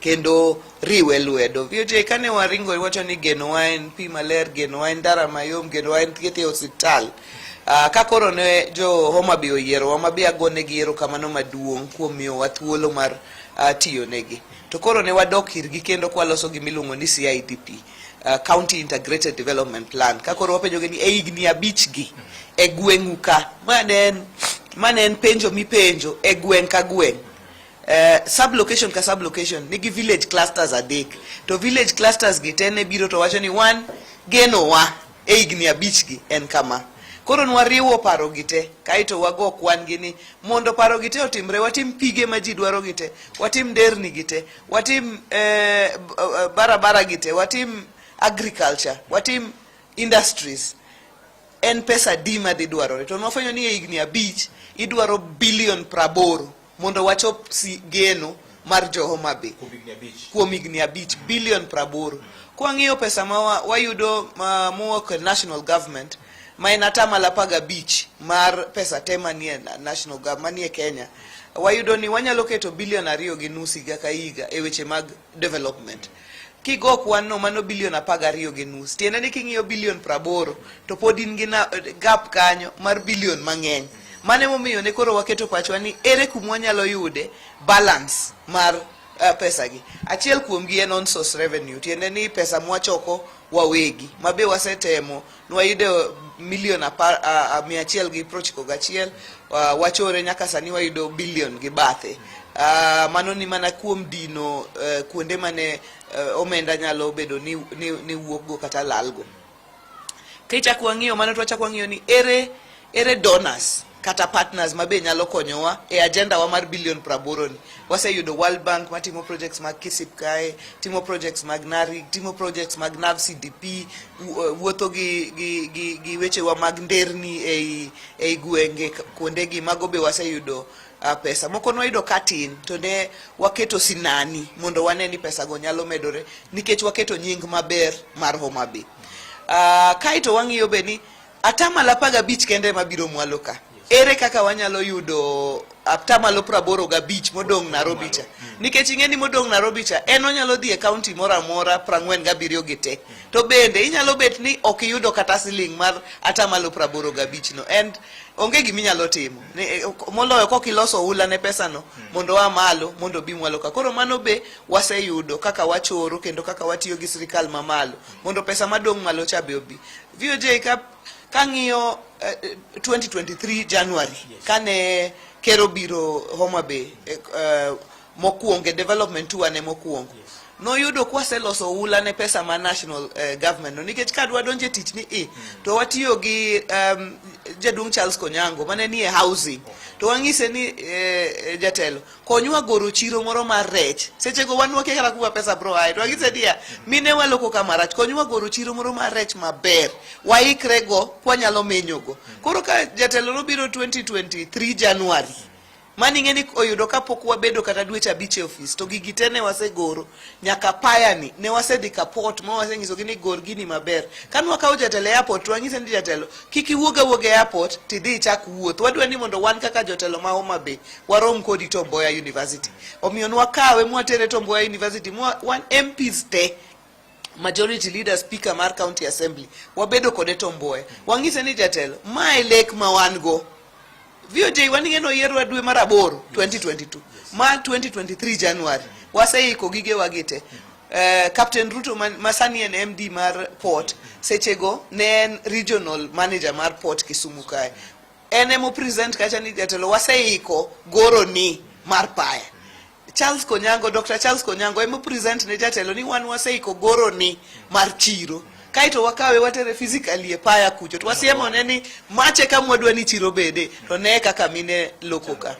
Kendo riwe lwedo. VOJ kane waringo iwacho ni genowa en pi maler, genowa en ndara mayom, genowa en thieth e osiptal. Ka koro ne jo Homa Bay oyierowa ma be agonegi erokamano maduong' kuom miyowa thuolo mar tiyo negi. To koro ne wadok irgi kendo kwaloso gima iluongo ni CIDP, County Integrated Development Plan. Ka koro wapenjogi ni e higni abich gi e gweng'u ka, ma ne en penjo mipenjo e gweng' ka gweng'. Sub location ka sub location nigi village clusters adek to village clusters gi te ne biro to wacho ni wan genowa e higni abich gi en kama. Koro nwariwo paro gi te kaeto wago kwan gi ni mondo paro gi te otimre, watim pige ma ji dwaro gi te, watim nderni gi te, watim barabara gi te, watim agriculture, watim industries. En pesa adi madhi dwarore? To nwafwenyo ni e higni abich idwaro bilion 80 mondo wachop si geno mar jo Homa Bay kuom higni abich, bilion 80. Kwang'iyo pesa ma wayudo mowuok e national government ma en atamalo 15 mar pesa te manie national government manie Kenya, wayudo ni wanyalo keto bilion 2.5 higa ka higa e weche mag development. Kigo kwan no mano bilion 12.5, tiende ni king'iyo bilion 80 to pod in gi gap kanyo mar bilion mang'eny. Mano emomiyo ne koro waketo pachwa ni ere kuma wanyalo yude balance mar pesa gi. Achiel kuom gi en on source revenue, tiende ni pesa mwachoko wawegi, ma be wasetemo, nwayudo milion 191, wachore nyaka sani wayudo bilion gi bathe. Mano ni mana kuom dino kuonde mane omenda nyalo bedo ni wuok go kata lal go. Kichak wang'iyo mano to wachak wang'iyo ni ere donors kata partners ma be nyalo konyowa e agenda wa mar bilion 80 ni. Waseyudo World Bank matimo projects mag KISIP kae, timo projects mag NARIG, timo projects mag NAV CDP, wuotho gi wechewa mag nderni ei gwenge kuondegi, mago be waseyudo pesa. Moko nwayudo katin to ne waketo sinani mondo wane ni pesa go nyalo medore nikech waketo nying maber mar Homa Bay. Kaeto wang'iyo be ni atamalo 15 kende ema biro mwalo ka. Ere kaka wanyalo yudo atamalo 85 modong' Nairobi cha? Nikech ing'e ni modong' Nairobi cha en onyalo dhi e county moro amora 47 gi te. To bende inyalo bet ni ok iyudo kata siling mar atamalo 85 no. And onge gima inyalo timo. Moloyo kok iloso oula ne pesa no mondo oa malo mondo obi mwalo ka. Koro mano be waseyudo kaka wachoro kendo kaka watiyo gi sirikal mamalo mondo pesa madong' malo cha be obi. VOJ kang'iyo 2023 January kane ker obiro Homa Bay mokwongo e development tour ne mokwongo. Noyudo kwaseloso oula ne pesa ma national government no, nikech ka dwa donjo e tich ni to watiyo gi jaduong' Charles Konyango mane nie housing to wang'ise ni jatelo konywa goro chiro moro mar rech. Sechego wan wakia kata kuma pesa bro ae. To wang'ise niya, mine waloko kama rach, konywa goro chiro moro mar rech maber, waikre go kwanyalo menyo go. Koro ka jatelo nobiro 2023 January, mani ing'e ni oyudo kapok wabedo kata dweche 5 e ofis, to gigi te ne wasegoro, nyaka paya ni ne wasedhi ka port ma wasenyisogi ni gor gini maber. Ka nwakawo jatelo e airport to wanyise ni jatelo kik iwuog awuoga e airport tidhi ichak wuoth, wadwa ni mondo wan kaka jotelo ma Homa Bay warom kodi Tom Mboya University. Omiyo nwakawe mwatere Tom Mboya University, wan MPs te, majority leader, speaker mar county assembly, wabedo kode Tom Mboya, wang'ise ni jatelo mae lek ma wan go. VOJ waning'e noyierwa dwe mar 8 2022, ma 2023 January waseiko gigewa gi te. Captain Ruto ma sani en MD mar port, sechego ne en regional manager mar port Kisumu kae. En emo present kacha ni jatelo waseiko goro ni mar paya. Charles Konyango, Dr. Charles Konyango emo present ne jatelo ni wan waseiko goro ni mar chiro. Kaeto wakawe watere physically e paya kucho to wasiemo ne ni mache kama wadwa ni chiro bede to ne kaka mine loko ka.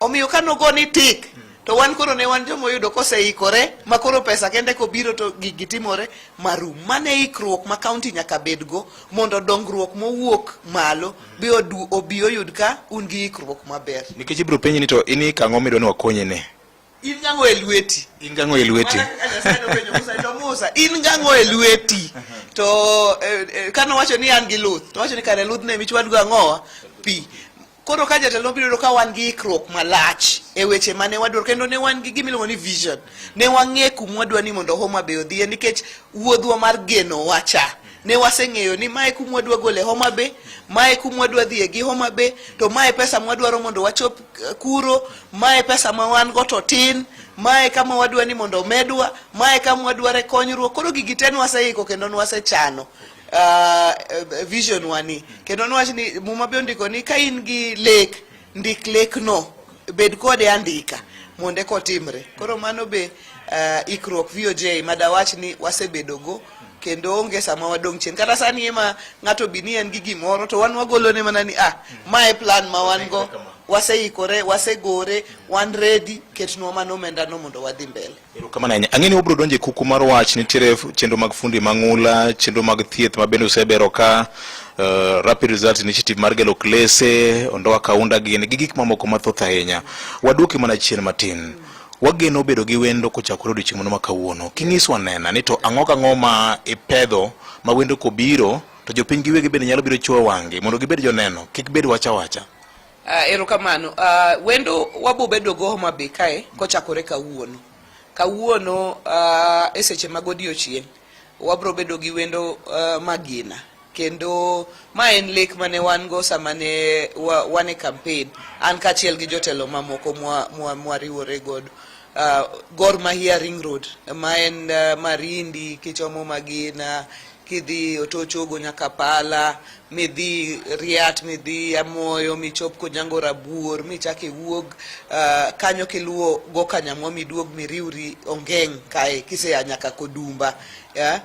Omiyo ka nogo ni tik to wan koro ne wan joma oyudo koseikore ma koro pesa kende kobiro to gigi timore marum. Mano e ikruok ma county nyaka bedgo mondo dongruok mowuok malo be obi oyud ka un gi ikruok maber. Nikech ibiro penji ni to in iko ang'o midwa ni wakonyi ne? In gang'o e lweti? In gang'o e lweti? Mana kaka Nyasaye nopenjo Musa, to Musa, in gang'o e lweti? To kanowacho ni an gi luth, to wacho ni kare luth ne michwadgo ang'owa? Pi. Koro ka jatelo nobiro yudo ka wan gi ikruok malach e weche mane wadwaro kendo ne wan gi gima iluongo ni vision. Ne wang'e kuma wadwa ni mondo Homa Bay odhiye nikech wuodhwa mar geno wacha. Ne waseng'eyo ni mae kuma wadwa gole Homa Bay, mae kuma wadwa dhiye gi Homa Bay, to mae pesa mwadwaro mondo wachop eh, kuro, mae pesa ma wan go to tin, mae kama wadwa ni mondo omedwa, mae kama wadware konyruok. Koro gigi te nwaseiko kendo nwasechano. Vision wani kendo nwach ni muma be ondiko ni ka in gi lek ndik lekno bed kode andika mondo eka otimre koro mano be ikruok VOJ madawach ni wasebedogo kendo onge sama wadong' chien kata sani ema ng'ato bi ni en gi gimoro to wan wagolone mana ni ah mae plan ma wan go waseikore wasegore wan ready ketnwa mana omendano mondo wadhi mbele Erokamano ahinya. Ang'e ni wabiro donjo e kuku mar wach, nitiere chenro mag fundi mang'ula, chenro mag thieth ma bende osebero ka, Rapid Results Initiative mar gelo klese, Ondoa Kaunda gini gi gik mamoko mathoth ahinya. Waduoki mana chien matin. Wageno bedo gi wendo kochakore odiochieng' mano ma kawuono. King'iswa nena ni to ang'o kang'o ma ipedho ma wendo kobiro to jopiny giwegi bende nyalo biro chuoyo wang'gi mondo gibed joneno, kik bed wacha wacha. Erokamano. Wendo wabo bedo go Homa Bay kae kochakore kawuono. Kawuono e seche mag odiochieng' wabro bedo gi wendo Magina. Kendo ma en lek mane wan go sama ne wan e campaign. An kaachiel gi jotelo mamoko mwariwore godo. Gor Mahia Ring Road ma en Marindi kichomo Magina kidhi Otochogo nyaka Pala midhi Riat midhi Amoyo michop Konyango Rabuor michak iwuog kanyo kiluwo go Kanyamwa miduog miriwri Ongeng' kae kisea nyaka Kodumba yeah?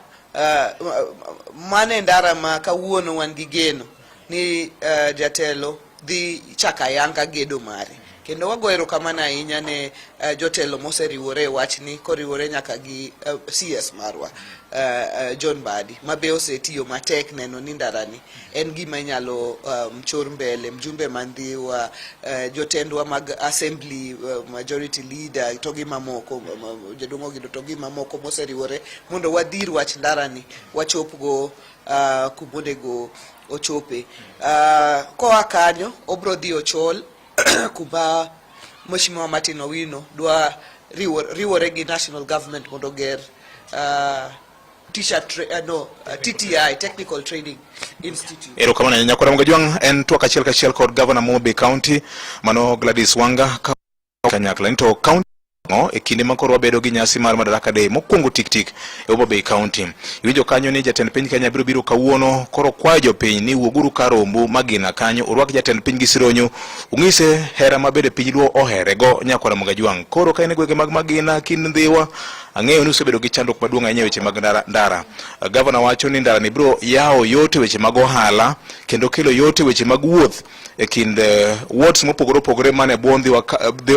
Mano e ndara ma kawuono wan gi geno ni jatelo dhi chako ayanga gedo mare kendo wago erokamano ahinya ne jotelo moseriwore e wachni koriwore nyaka gi CS marwa John Mbadi ma be osetiyo matek neno ni ndarani en gima inyalo chor mbele mjumbe man Ndhiwa jotendwa mag assembly majority leader to gi mamoko jaduong' Ogindo to gi mamoko moseriwore mondo wadhir wach ndarani wachopgo kumonego ochope. Koa kanyo obro dhi Ochol kuma Mheshimiwa Martin Owino dwa riwore gi national government mondo oger teacher no, TTI, Technical Training Institute. Erokamano ahinya Nyakwar Ramogi Ajwang' en twak achiel kachiel kod Governor Homa Bay County mano Gladys Wanga kanyakla ni to county e kinde ma koro wabedo gi nyasi mar Madaraka Day mokwongo tik tik e Homa Bay County. Iwinjo kanyo ni jatend piny Kenya biro biro kawuono, koro kwayo jopiny ni wuoguru kar rombu Magina kanyo urwak jatend piny gi sironyo, ung'ise hera ma bende piny Luo ohere go Nyakwar Ramogi Ajwang'. Koro ka in e gwenge mag Magina kind Ndhiwa, ang'eyo ni usebedo gi chandruok maduong' ahinya e weche mag ndara. Gavana wacho ni ndara ni biro yawo yot e weche mag ohala kendo kelo yot e weche mag wuoth e kind wards mopogore opogore mane bwo Ndhiwa,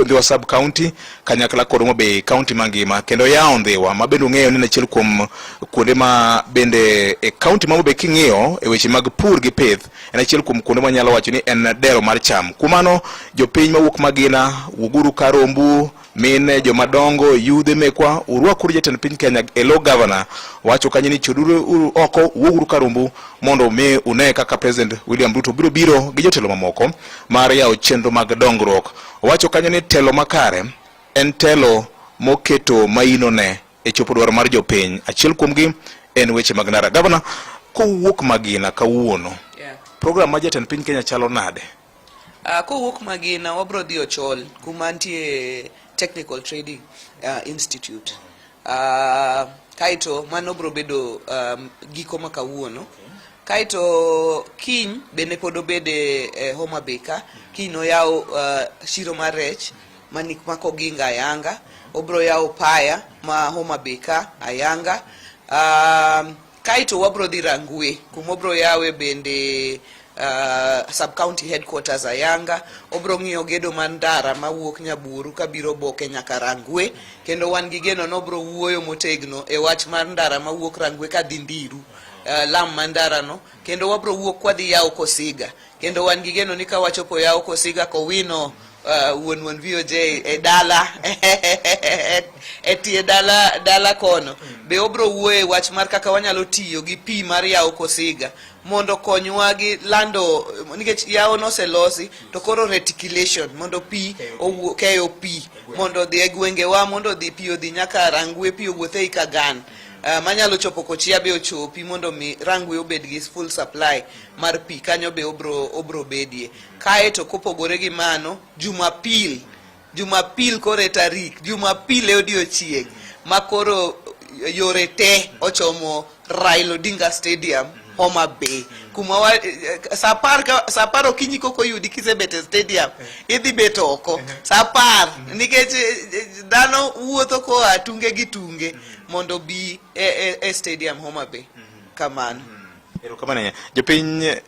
Ndhiwa sub county kanyakla kod Homa Bay county mangima kendo yawo Ndhiwa ma bende ung'eyo ni en achiel kuom kuonde ma bende e county ma Homa Bay king'iyo e weche mag pur gi pith en achiel kuom kuonde manyalo wacho ni en dero mar cham. Kuom mano jopiny mawuok Magina wuoguru kar rombu mine jomadongo yudhe mekwa urwakuru jatend piny Kenya e lo gavana wacho kanyo ni choduru uru oko wuoguru kar rombu mondo mi une kaka President William Ruto biro biro gi jotelo mamoko mar yawo chenro mag dongruok. Owacho kanyo ni telo makare en telo moketo maino ne e chopo dwaro mar jopiny. Achiel kuomgi en weche mag ndara. Gavana, kowuok Magina kawuono, program ma jatend piny Kenya chalo nade? Kowuok Magina wabro dhi Ochol kuma nitie Technical Trading Institute. Kaeto mano bro bedo giko ma kawuono. Kaeto kiny bende pod obede e Homa Bay ka. Kiny noyaw chiro mar rech mani ma Koginga ayanga. Obro yawo paya ma Homa Bay ka ayanga. Kaeto wabro dhi Rangwe kuma obro yawe bende sub county headquarters ayanga. Obro ng'iyo gedo mar ndara mawuok Nyaburu kabiro Boke nyaka Rangwe, kendo wan gi geno ni obro wuoyo motegno e wach mar ndara mawuok Rangwe kadhi Ndiru, lam mar ndara no, kendo wabro wuok kwadhi yawo Kosiga, kendo wan gi geno ni ka wachopo yawo Kosiga Kowino wuon wuon VOJ e dala e tie dala dala kono be obro wuoyo e wach mar kaka wanyalo tiyo gi pi mar yawo Kosiga. mondo okonywa gi lando, nikech yawo noselosi to koro reticulation mondo pi owuo keyo pi mondo odhi e gwengewa, mondo odhi pi odhi nyaka Rangwe, pi owuoth ei Kagan, manyalo chopo Kochia be ochopi, mondo mi Rangwe obed gi full supply mar pi kanyo be obro bedie. Kae to kopogore gi mano, Jumapil, Jumapil koro e tarik, Jumapil e odiochieng' ma koro yore te ochomo Raila Odinga Stadium, Homa Bay, kuma wa, sa 10 okinyi kok oyudi kisebet e stadium, idhi bet oko sa 10, nikech dhano wuotho koa tunge gi tunge mondo bi e stadium Homa Bay. Kamano. Erokamano ahinya. Jopiny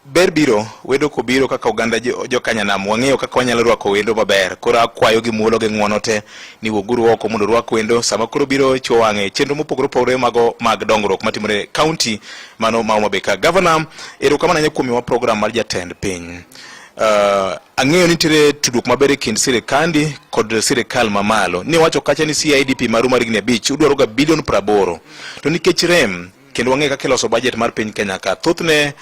ber biro wendo kobiro kaka oganda jokanyanam wang'eyo kaka wanyalo rwako wendo maber. Koro akwayo gi muolo gi ng'uono te ni wuoguru oko mondo urwak wendo sama koro biro chwo wang'e chenro mopogore opogore mago mag dongruok matimore e county mano ma Homa Bay ka. Governor, erokamano ahinya kuom miyowa program mar jatend piny. Ang'eyo ni nitiere tudruok maber e kind sirikandi kod sirikal mamalo. Ni wacho kacha ni CIDP maru mar higni 5 udwaro ga bilion 80. To nikech rem kendo wang'eyo kaka iloso budget mar piny Kenya ka, thothne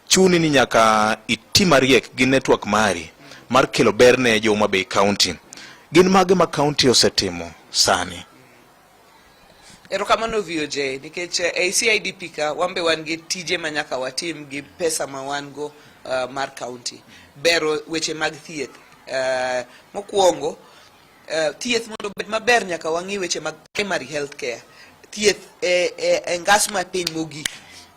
chuni ni nyaka iti mariek gi network mari mar kelo ber ne jo Homa Bay County. Gin mage ma county osetimo sani? Erokamano VOJ, nikech e CIDP ka wan be wan gi tije ma nyaka watim gi pesa ma wan go mar county. Bero weche mag thieth. Mokwongo, thieth mondo obed maber nyaka wang'i weche mag primary health care. Thieth e ngas ma piny mogik.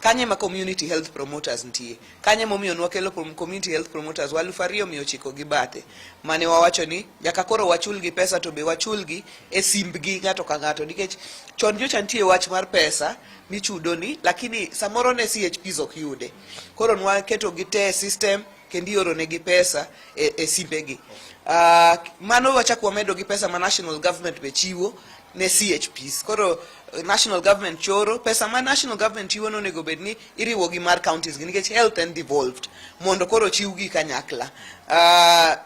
Kanye ma community health promoters nitie. Kanye momiyo nwakelo community health promoters 2900 gi bathe. Mane wawacho ni nyaka koro wachulgi pesa, to be wachulgi e simbgi ng'ato ka ng'ato, nikech chon nyocha nitie wach mar pesa michudo ni, lakini samoro ne CHPs ok yude. Koro nwaketo gi te e system kendo ioro negi pesa e simbegi. Mano wachak wamedo gi pesa ma national government be chiwo ne CHPs. Koro national government choro pesa ma national government chiwo nonego bed ni iriwo gi mar counties gi, nikech health en devolved, mondo koro chiwgi kanyakla.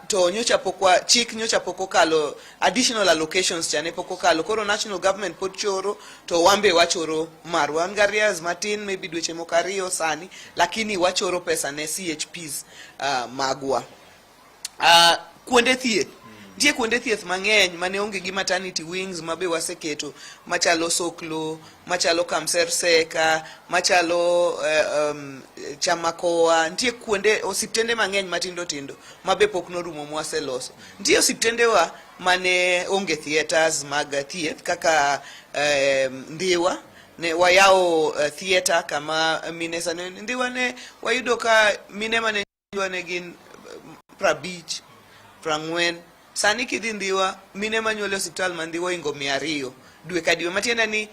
To nyocha pok wa chik nyocha pok okalo, additional allocations cha ne pok okalo, koro national government pod choro to wan be wachoro marwa. Wan gi arrears matin, maybe dweche moko 2 sani, lakini wachoro pesa ne CHPs magwa. Kuonde thieth nitie kuonde thieth mang'eny mane onge gi maternity wings ma be waseketo, machalo Soklo, machalo Kamser Seka, machalo Chamakoa. Nitie kuonde osiptende mang'eny matindo tindo ma be pok norumo mwaseloso. Nitie osiptendewa mane onge theatres mag thieth kaka Ndhiwa, ne wayawo theatre kama mine sani Ndhiwa ne wayudo ka mine mane Ndhiwa ne gin 50, 40. Sani kidhi Ndhiwa, mine manyuol e osiptal ma Ndhiwa oingo 200 dwe ka dwe, matiende ni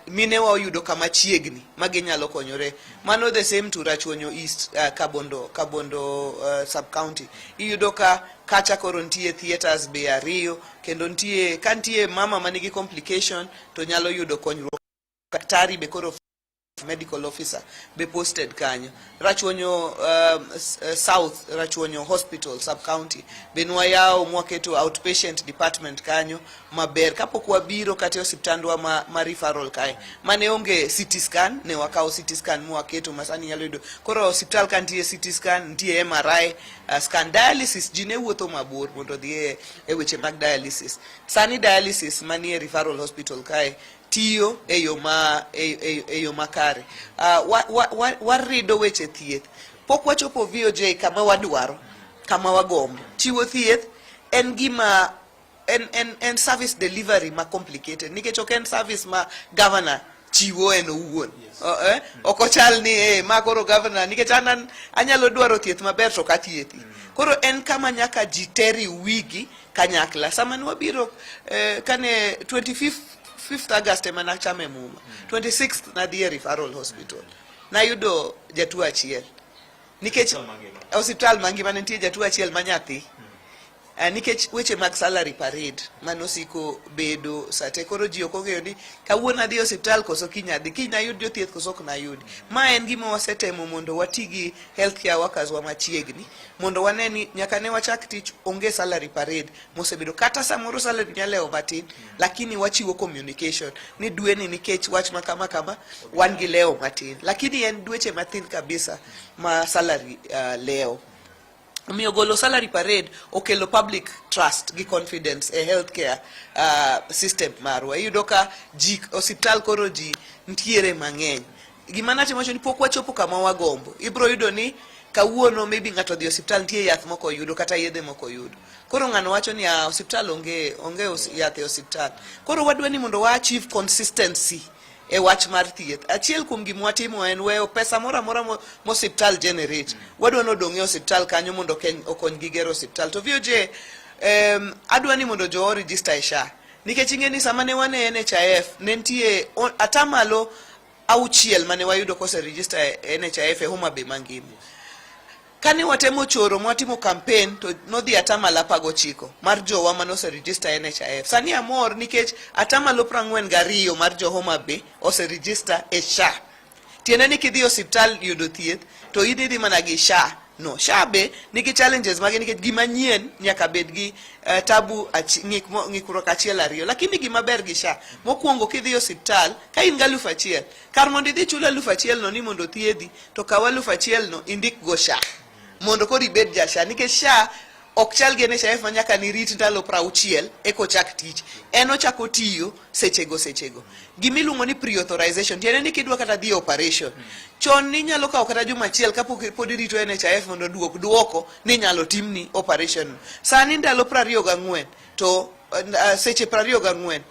mine wa oyudo kama chiegni ma ginyalo konyore. Mano the same to Rachuonyo East, Kabondo sub county. Iyudo ka kacha koro nitie theatres be 2, kendo nitie ka nitie mama manigi complication to nyalo yudo konyruok. Daktari be koro medical officer be posted kanyo. Rachuonyo South, Rachuonyo Hospital sub county be nwayawo mwaketo outpatient department kanyo maber. Kapok wabiro kata e osiptandwa ma referral kae mane onge CT scan, ne wakawo CT scan mwaketo ma sani nyalo yudo. Koro osiptal ka nitie CT scan, nitie MRI scan, dialysis, ji ne wuotho mabor mondo odhi e weche mag dialysis. Sani dialysis manie referral hospital kae tiyo e yo makare. Warido weche thieth. Pok wachopo VOJ kama wadwaro, kama wagombo. Chiwo thieth en gima en service delivery ma complicated, nikech ok en service ma governor chiwo en owuon. Ok ochal ni ma koro governor, nikech an anyalo dwaro thieth maber to ok athiedhi. Koro en kama nyaka ji te riw wigi kanyakla. Sama ne wabiro, kane 25th August ema nachame muma, 26th nadhi e referral hospital, nayudo jatuo achiel, nikech osiptal mangima ne nitie jatuo achiel ma nyathi. Nikech weche mag salary parade manosiko bedo sate, koro ji ok ong'eyo ni kawuono adhi e osiptal koso kiny adhi, kiny ayud jothieth koso ok nayudi. Ma en gima wasetemo mondo wati gi healthcare workers wa machiegni mondo wane ni nyaka ne wachak tich onge salary parade mosebedo. Kata samoro salary nyalo lewo matin, lakini wachiwo communication ni dweni nikech wach ma kama kama wan gi lewo matin, lakini en dweche mathin kabisa ma salary lewo. Omiyo golo salary parade okelo public trust gi confidence e healthcare system marwa. Iyudo ka ji osiptal koro ji ntiere mang'eny. Gima natimo wacho ni pok wachopo kama wagombo. Ibro yudo ni kawuono maybe ng'ato odhi osiptal nitie yath moko oyudo kata yedhe moko oyudo. Koro ng'ano wacho ni ah, osiptal onge onge yath e osiptal. Koro wadwa ni mondo wa achieve consistency e wach mar thieth. Achiel kuom gima watimo en weyo pesa moro amora mosiptal generate. Wadwa ni odong' e osiptal kanyo mondo okony gi gero osiptal. To VOJ, adwa ni mondo jowa register e SHA. Nikech ing'e ni sama ne wan e NHIF, ne nitie atamalo 6 mane wayudo kose register e NHIF e Homa Bay mangima. Kane watemo choro mwatimo campaign to nodhi atamalo 19 mar jowa mane ose register NHIF. Sani amor nikech atamalo 42 mar jo Homa Bay ose register e SHA. Tiende ni kidhi osiptal yudo thieth to idhi dhi mana gi SHA. No, SHA be nigi challenges mage nikech gima nyien nyaka bed gi tabu ng'ikruok achiel ariyo. Lakini gima ber gi SHA, mokwongo kidhi osiptal ka in gi 1000, kar mondo idhi chul 1000 no ni mondo thiedhi, to kaw 1000 no indik go SHA mondo koro ibed ja SHA, nikech SHA ok chal gi NHIF ma nyaka nirit ndalo 60 eka ochak tich. En ochako tiyo sechego sechego. Gimiluongo ni pre-authorization, tiende ni kidwa kata dhi e operation, chon ninyalo kawo kata juma achiel kapok pod irito NHIF mondo oduok duoko ni inyalo timni operation. Sani ndalo 24 to seche 24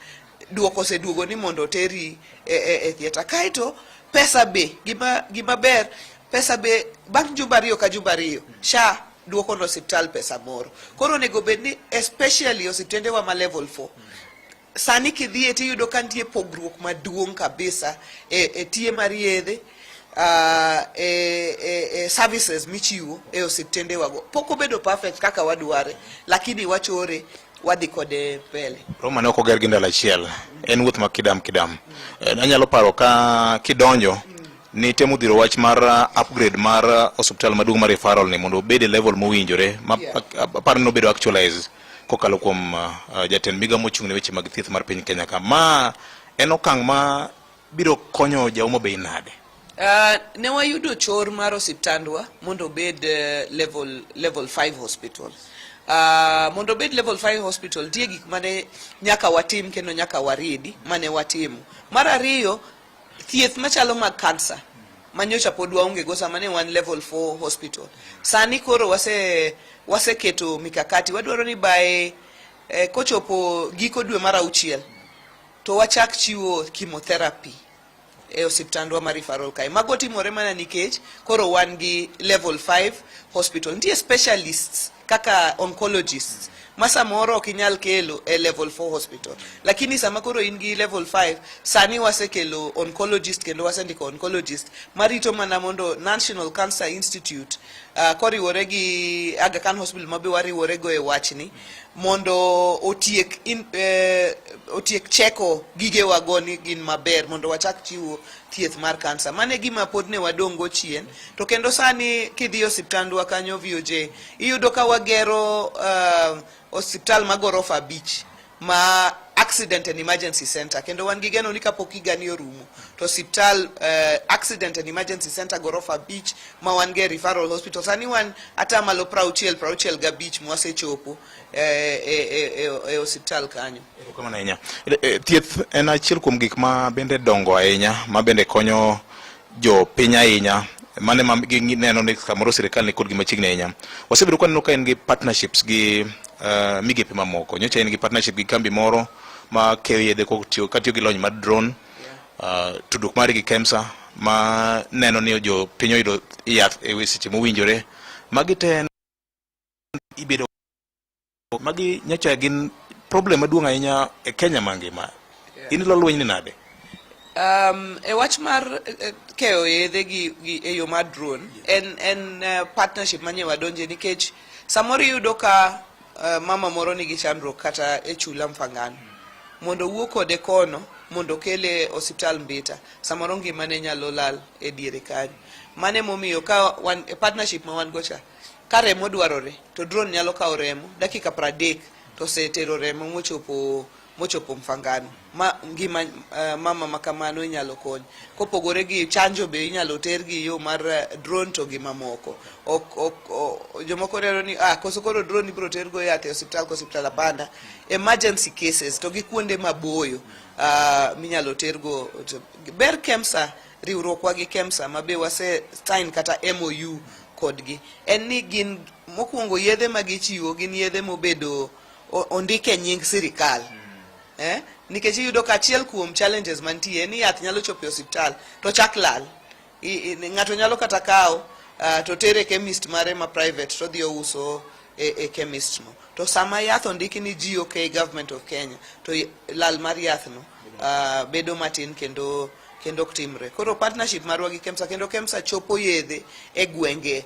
duoko oseduogo ni mondo oteri e theatre. Kaeto pesa be, gima ber, pesa be bang' jumbe ariyo ka jumbe ariyo, SHA duoko ne osiptal pesa moro. Koro onego bed ni especially osiptendewa ma level 4, sani kidhiye tiyudo ka nitie pogruok maduong' kabisa e tie mar yedhe, e services michiwo e osiptendewago. Pok obedo perfect kaka wadware, lakini wachore, wadhi kode mbele. Roma ne ok oger gi ndalo achiel, en wuoth ma kidam kidam. Anyalo paro ka kidonjo ni temo dhiro wach mar upgrade mar osiptal maduong' mar referral ni mondo obed e level mowinjore ma aparo ni nobedo actualized kokalo kuom jatend migawo mochung' ne weche mag thieth mar piny Kenya ka. Ma en okang' ma biro konyo ja Homa Bay nade? Ne wayudo chor mar osiptandwa mondo obed level 5 hospital. Mondo obed level 5 hospital, nitie gik mane nyaka watim kendo nyaka waridi mane watimo. Mar ariyo, thieth machalo mag kansa manyocha pod waonge go sama ne wan level 4 hospital. Sani koro waseketo mikakati, wadwaro ni by kochopo giko dwe mar 6 to wachak chiwo chemotherapy e osiptandwa mar referral kae. Mago timore mana nikech koro wan gi level 5 hospital. Nitie specialists kaka oncologists ma samoro ok inyal kelo e level 4 hospital, lakini sama koro in gi level 5, sani wasekelo oncologist kendo wasendiko oncologist marito mana mondo National Cancer Institute koriwore gi Aga Khan Hospital mabe wariwore go e wachni mondo otiek cheko gigewa go ni gin maber mondo wachak chiwo thieth mar kansa. Mano e gima pod ne wadong' go chien. To kendo sani kidhi e osiptandwa kanyo VOJ, iyudo ka wagero osiptal ma gorofa 5 ma accident and emergency center, kendo wan gi geno ni kapok higani orumo to osiptal accident and emergency center gorofa 5 ma wan go e referral hospital sani wan atamalo 60 65 mwasechopo e osiptal kanyo. Erokamano ahinya. Thieth en achiel kuom gik ma bende dongo ahinya, ma bende konyo jo piny ahinya. Mane ma gineno ni kamoro sirikal ni kodgi machiegni ahinya. Wasebedo ka waneno ka en gi partnerships gi migepe mamoko. Nyocha en gi partnership gi kambi moro ma keyo yedhe katiyo gi lony mar drone. Tudruok mari gi KEMSA ma neno ni jo piny oyudo yath e seche mowinjore. Magi te ibedo magi nyocha gin problem maduong' ahinya e Kenya mangima. In ilo lweny ni nade? E wach mar keyo yedhe gi e yo mar drone, en partnership manye wadonje nikech samoro iyudo ka mama moro nigi chandruok kata e chula Mfangano, mondo owuo kode kono mondo okele e osiptal Mbita, samoro ngimane nyalo lal e diere kanyo. Mano emomiyo ka wan e partnership ma wan go cha, ka remo dwarore to drone nyalo kawo remo dakika 30 to osetero remo mochopo Mfangano ma ngima mama ma kamano inyalo kony. Kopogore gi chanjo be inyalo ter gi yo mar drone to gi mamoko. Ok jomoko neno ni ah koso koro drone ibiro ter go yath e osiptal ka osiptal apanda. Emergency cases to gi kuonde maboyo minyalo ter go. Ber KEMSA, riwruokwa gi KEMSA ma be wase sign kata MOU kodgi en ni gin mokwongo yedhe ma gichiwo gin yedhe mobedo ondik e nying sirikal. Nikech iyudo ka achiel kuom challenges mantie en ni yath nyalo chopo e osiptal to chak lal. Ng'ato nyalo kata kawo to tere e chemist mare ma private to odhi ouso e chemist no. To sama yath ondiki ni GOK, Government of Kenya, to lal mar yath no bedo matin kendo ok timre. Koro partnership marwa gi KEMSA, kendo KEMSA chopo yedhe e gwenge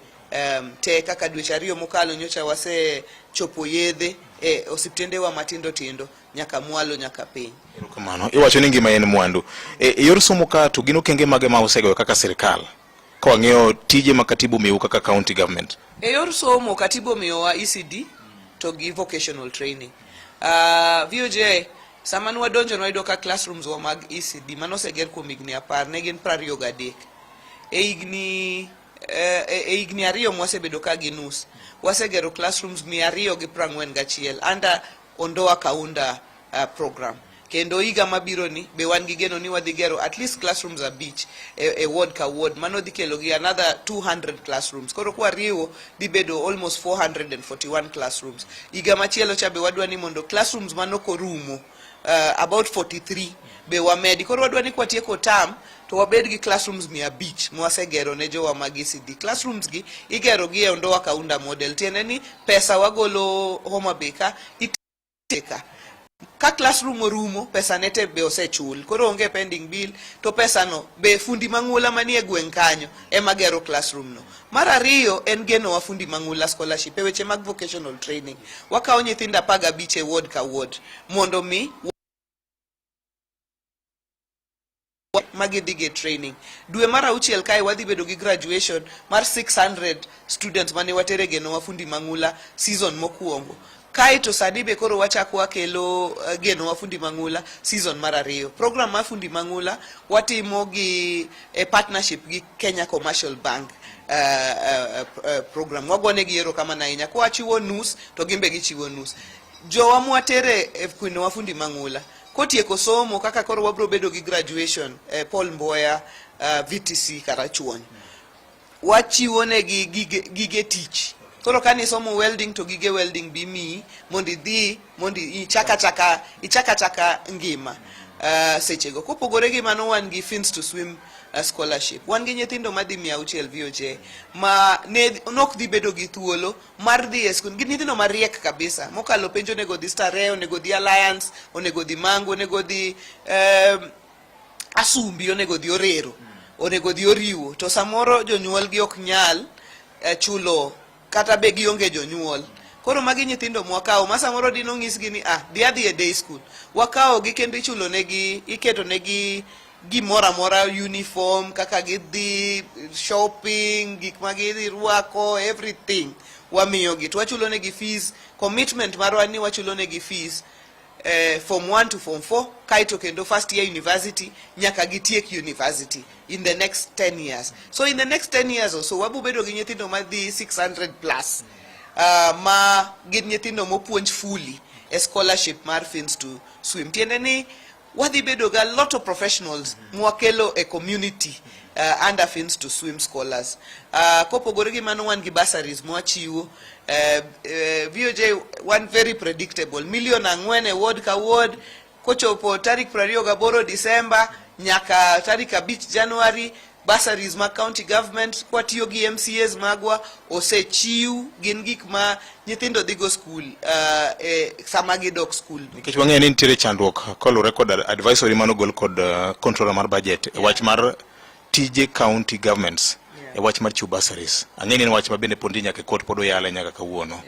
te kaka dweche 2 mokalo nyocha wasechopo yedhe e osiptendewa matindo tindo nyaka mwalo nyaka piny. Erokamano. Iwacho ni ngima en mwandu. E yor somo ka to gin okenge mage ma usegoyo kaka sirikal ka wang'iyo tije ma katibu omiu kaka county government? E yor somo katibu omiyowa ECD to gi vocational training. VOJ sama nwadonjo nwayudo ka classrooms wa mag ECD manoseger kuom higni 10 ne gin 23. E higni 2 mwasebedo ka gi nus, wasegero classrooms 241 under Ondoa Kaunda program. Kendo higa mabiro ni be wan gi geno ni wadhi gero at least classrooms 5 e ward ka ward. Mano dhi kelo gi another 200 classrooms. Koro kwariwo dhi bedo almost 441 classrooms. Higa machielo cha be wadwa ni mondo classrooms manok orumo about 43 be wamedi. Koro wadwa ni kwatieko term to wabed gi classrooms 500 mwasegero ne jowa mag ECD. Classrooms gi igero gi e Ondoa Kaunda model. Tiende ni pesa wagolo Homa Bay ka iteka. Ka classroom orumo, pesa ne te be osechul. Koro onge pending bill, to pesa no be fundi mang'ula manie gweng' kanyo ema gero classroom no. Mar ariyo en geno wa fundi mang'ula scholarship e weche mag vocational training. Wakawo nyithindo 15 e ward ka ward mondo mi magidhi ge training. Dwe mar 6 kae wadhi bedo gi graduation mar 600 students mane watere geno wa fundi mang'ula season mokwongo. Kae to sani be koro wachako wakelo geno wa fundi mang'ula season mar 2. Program mar fundi mang'ula watimo gi e partnership gi Kenya Commercial Bank program. Wagonegi erokamano ahinya. Kwachiwo nus to gin be gichiwo nus. Jowa mwatere e kwino wa fundi mang'ula kotieko somo kaka koro wabro bedo gi graduation Paul Mboya VTC Karachuonyo. Wachiwo negi gige tich. Koro ka nisomo welding to gige welding bi miyi mondo idhi mondo ichak achaka ngima sechego. Kopogore gi mano wan gi Fins to Swim scholarship. Wan gi nyithindo madhi 600 VOJ ma ne nok dhi bedo gi thuolo mar dhi e skul. Gin nyithindo mariek kabisa. Mokalo penj onego dhi Starehe, onego dhi Alliance, onego dhi Mangu, onego dhi Asumbi, onego dhi Orero, onego dhi Oriwo. To samoro jonyuol gi ok nyal chulo kata be gionge jonyuol. Koro magi nyithindo mwakawo ma samoro dino nyisgi ni dhi adhi e day school. Wakawo gi kendo ichulo negi, iketo negi gimoro amora, uniform, kaka gidhi shopping, gik ma gidhi rwako, everything wamiyogi. To wachulo negi fees, commitment marwa ni wachulo negi fees form 1 to form 4, kaeto kendo first year university nyaka gitiek university in the next 10 years. So in the next 10 years or so wabo bedo gi nyithindo madhi 600 plus ma gin nyithindo mopuonj fully e scholarship mar Fins to Swim. Tiende ni wadhi bedo ga lot of professionals mwakelo e community under Fins to Swim scholars. Kopogore gi mano wan gi bursaries mwachiwo. VOJ wan very predictable. Million 4 e ward ka ward, kochopo tarik 28 December nyaka tarik 5 January, bursaries mag county government kwatiyo gi MCAs magwa osechiw, gin gik ma nyithindo dhigo school sama gidok school. Nikech wang'eyo ni nitiere chandruok kaluwore kod advisory manogol kod controller mar budget e wach mar tije county governments e wach mar chiwo bursaries. Ang'e ni en wach ma bende pod nitie nyaka e court pod oyale nyaka kawuono.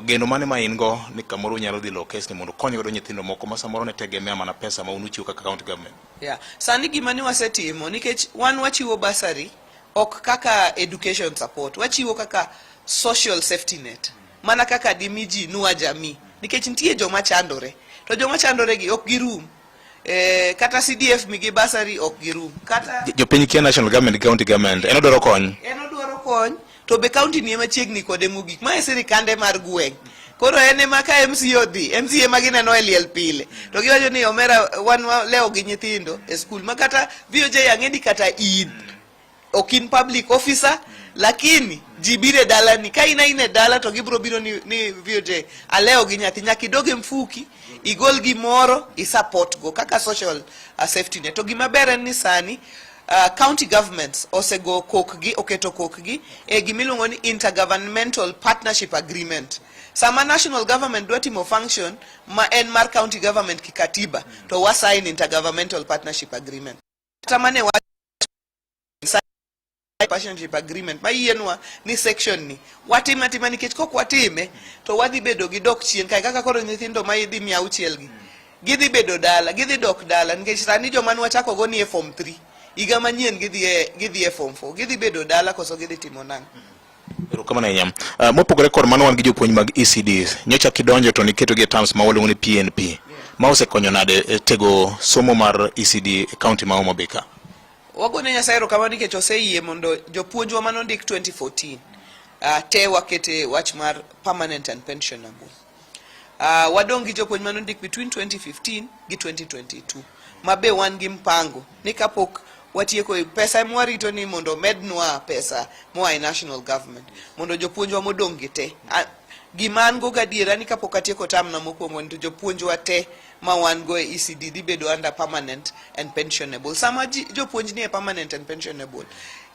Geno mane ma in go ni kamoro unyalo dhi lo kes ni mondo kony godo nyithindo moko ma samoro ne tegemea mana pesa ma un uchiwo kaka county government? Yeah. Sani gima ni wasetimo nikech wan wachiwo bursary ok kaka education support, wachiwo kaka social safety net. Mana kaka dimi ji nua jamii nikech nitie joma chandore to joma chandore gi ok girum. Kata CDF migi bursary ok girum. Kata Jopiny kia national government gi county government en odwaro kony. En odwaro kony to be county ni ema chiegni kode mogik. Ma e sirikande mar gweng'. Koro en ema ka MCA odhi, MCA ema gineno e liel pile. To giwacho ni omera wan walewo gi nyithindo e skul ma kata VOJ ang'e ni kata in ok in public officer lakini ji biro e dalani ka in aina e dala to gibiro biro ni, ni VOJ alewo gi nyathi nyaka idog e mfuki igol gimoro i support go kaka social safety net. To gima ber en ni sani county governments osego kokgi, oketo kokgi e gimiluongo ni intergovernmental partnership agreement. Sama national government dwa timo function ma en mar county government kikatiba to wa sign intergovernmental partnership agreement. Kata mane wa partnership agreement mayienwa ni section ni watime atima nikech kok watime to wadhi bedo gi dok chien kae kaka koro nyithindo ma idhi 600 gi gidhi bedo dala, gidhi dok dala nikech sani joma nwachako go ni e form 3 higa manyien gidhi e form 4 gidhi bedo dala koso gidhi timo nang'o? Erokamano ahinya. Mopogore kod mano wan gi jopuonj mag ECDs. Nyocha kidonjo to niketo gi e terms ma waluongo ni PNP. Ma osekonyo nade e tego somo mar ECD e county ma Homa Bay ka? Wagone Nyasaye erokamano nikech oseyie mondo jopuonjwa manondik 2014 te wakete wach mar permanent and pensionable. Wadong' gi jopuonj manondik between 2015 gi 2022 ma be wan gi mpango ni kapok watieko pesa ema warito ni mondo mednwa pesa moa e national government mondo jopuonjwa modong' gi te. Gima an go gadiera ni kapok atieko term na mokwongo ni to jopuonjwa te ma wan go e ECD dhi bedo under permanent and pensionable. Sama jopuonj ni e permanent and pensionable,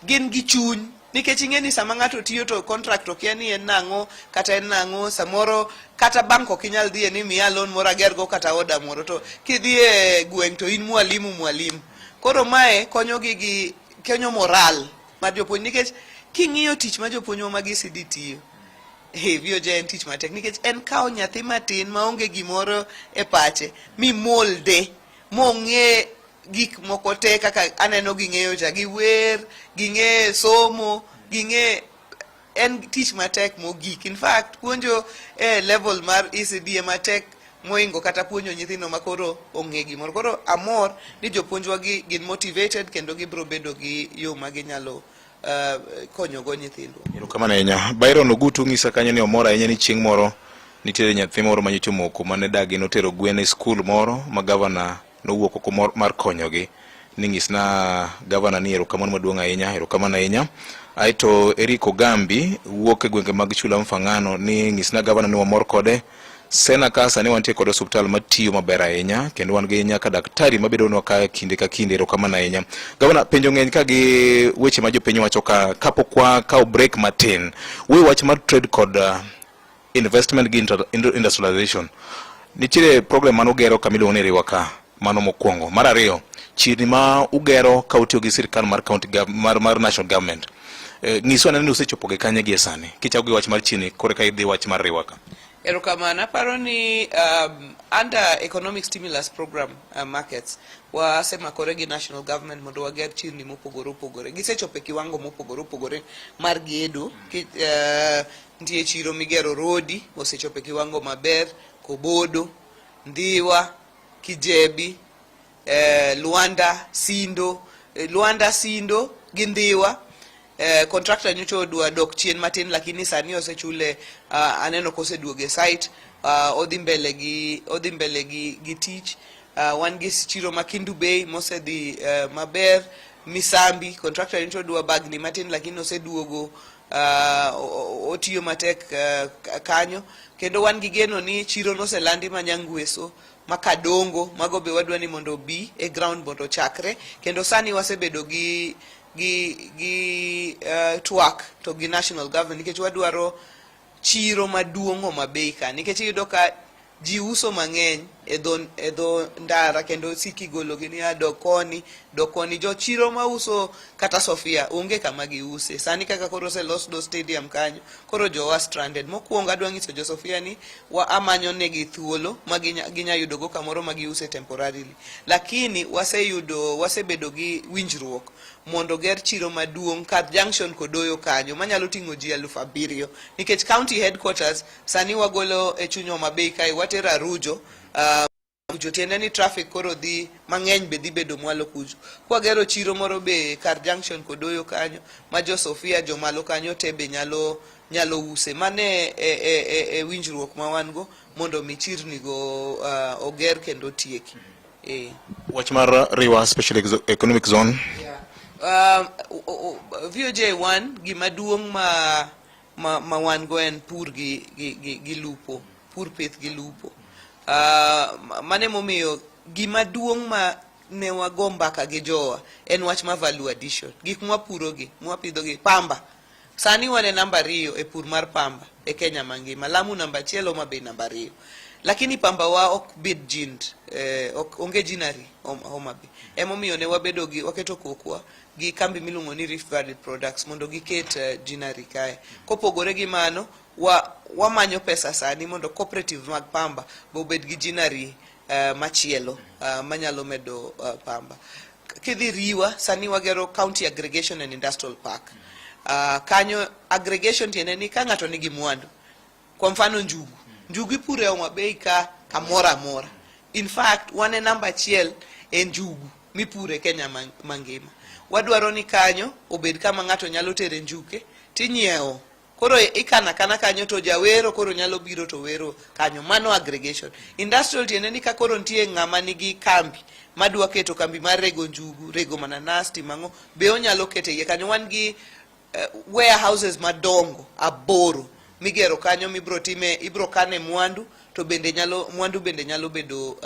gin gi chuny nikech ing'e ni sama ng'ato tiyo to contract okia ni en nang'o kata en nang'o, samoro kata bank ok inyal dhiye ni miya loan moro agergo kata oda moro, to kidhi e gweng' to in mwalimu mwalimu. Koro mae konyogi gi konyo moral mar jopuonj nikech king'iyo tich ma jopuonjwa mag ECD tiyo, hey, VOJ en tich matek nikech en kawo nyathi matin maonge gimoro e pache mi molde mong'e gik moko te kaka aneno ging'eyo cha, giwer, ging'e somo, ging'e en tich matek mogik. In fact, puonjo e level mar ECD ema tek moingo kata puonjo nyithindo ma koro ong'e gimoro. Koro amor ni jopuonjwa gi gin motivated kendo gibiro bedo gi yo ma ginyalo konyogo nyithindwa. Erokamano ahinya. Byron Ogutu ng'isa kanyo ni omor ahinya ni chieng' moro nitiere nyathi moro manyocha omoko mane dagi notero gwen e skul moro ma gavana nowuok oko mar konyogi. Ni nyisna gavana ni erokamano maduong' ahinya, erokamano ahinya. Aeto Eric Ogambi wuok e gwenge mag Chula Mfangano ni nyisna gavana ni wamor kode. Sena ka sani wantie kod osuptal matiyo maber ahinya kendo wan gi nyaka daktari mabedonwa ka kinde ka kinde, erokamano ahinya. Gavana, penjo ng'eny ka gi weche ma jopiny wacho ka kapok wakawo break matin. We wach mar trade kod investment gi industrialization. Nitiere program mane ugero kama iluongo ni Riwa ka, mano mokwongo. Mar ariyo, chirni ma ugero ka utiyo gi sirkal mar county mar national government. Nyiswa ane ni usechopo gi kanye gie sani. Kichako gi wach mar chirni, koro ka idhi wach mar Riwa ka. Erokamano, aparo ni under economic stimulus program markets, wasemakore gi national government mondo wager chirni mopogore opogore. Gisechopo e kiwango mopogore opogore mar gedo. Nitie chiro migero Rodi, osechopo e kiwango maber, Kobodo, Ndhiwa, Kijebi, Luanda, Sindo, Luanda, Sindo gi Ndhiwa. Contractor nyocha odwa dok chien matin lakini sani osechule, aneno koseduogo e site, odhi mbele gi tich. Wan gi chiro ma Kendu Bay mosedhi maber, Misambi contractor nyocha odwa bagni matin lakini oseduogo, otiyo matek kanyo. Kendo wan gi geno ni chiro noselandi ma Nyangweso, ma Kadongo, mago be wadwa ni mondo obi e ground mondo ochakre. Kendo sani wasebedo gi twak to gi national government nikech wadwaro chiro maduong' Homa Bay ka, nikech iyudo ka ji uso mang'eny e dho ndara kendo siki gologi ni dok koni, dok koni. Jochiro mauso kata Sofia onge kama giuse. Sani kaka koro oselos do stadium kanyo, koro jowa stranded. Mokwongo adwa nyiso jo Sofia ni wa amanyo negi thuolo ma ginya yudogo kamoro ma giuse temporarily. Lakini waseyudo, wasebedo gi winjruok mondo ger chiro maduong' kar junction Kodoyo kanyo manyalo ting'o ji 7,000, nikech county headquarters sani wagolo e chuny Homa Bay kae watero Arujo. Kucho tiende ni traffic koro dhi mang'eny be dhi bedo mwalo kucho. Kwagero chiro moro be kar junction Kodoyo kanyo ma jo Sofia jomalo kanyo te be nyalo use. Mano e winjruok ma wan go mondo mi chirni go oger kendo tieki. Wach mar Riwa Special Economic Zone. Yeah. VOJ 1 gima duong' ma wan go en pur gi lupo, pur, pith gi lupo. Mane momiyo gima duong' ma ne wago mbaka gi jowa en wach ma value addition. Gik mwapuro gi, mwapidho gi, pamba. Sani wan e namba 2 e pur mar pamba e Kenya mangima. Lamu namba 1, Homa Bay namba 2. Lakini pamba wa ok bed ginned, ok onge ginnery Homa Bay. Emomiyo ne wabedo gi, waketo kokwa gi kambi miluongo ni Rift Valley Products mondo giket ginnery kae. Kopogore gi mano, wamanyo pesa sani mondo cooperative mag pamba be obed gi ginnery machielo manyalo medo pamba. Kidhi Riwa, sani wagero County Aggregation and Industrial Park. Kanyo aggregation tiende ni ka ng'ato nigi mwandu, kwa mfano njugu. Njugu ipuro e Homa Bay ka kamoro amora. In fact, wan e namba 1 e njugu mipuro e Kenya mangima. Wadwaro ni kanyo obed kama ng'ato nyalo tere njuke tinyiewo. Koro ikana kana kanyo to jawero koro nyalo biro to wero kanyo. Mano aggregation. Industrial tiende ni ka koro nitie ng'ama nigi kambi madwa keto kambi mar rego njugu, rego mananas, timo ang'o, be onyalo keto iye kanyo. Wan gi warehouses madongo 8 migero kanyo mibro time, ibro kane mwandu to bende nyalo, mwandu bende nyalo bedo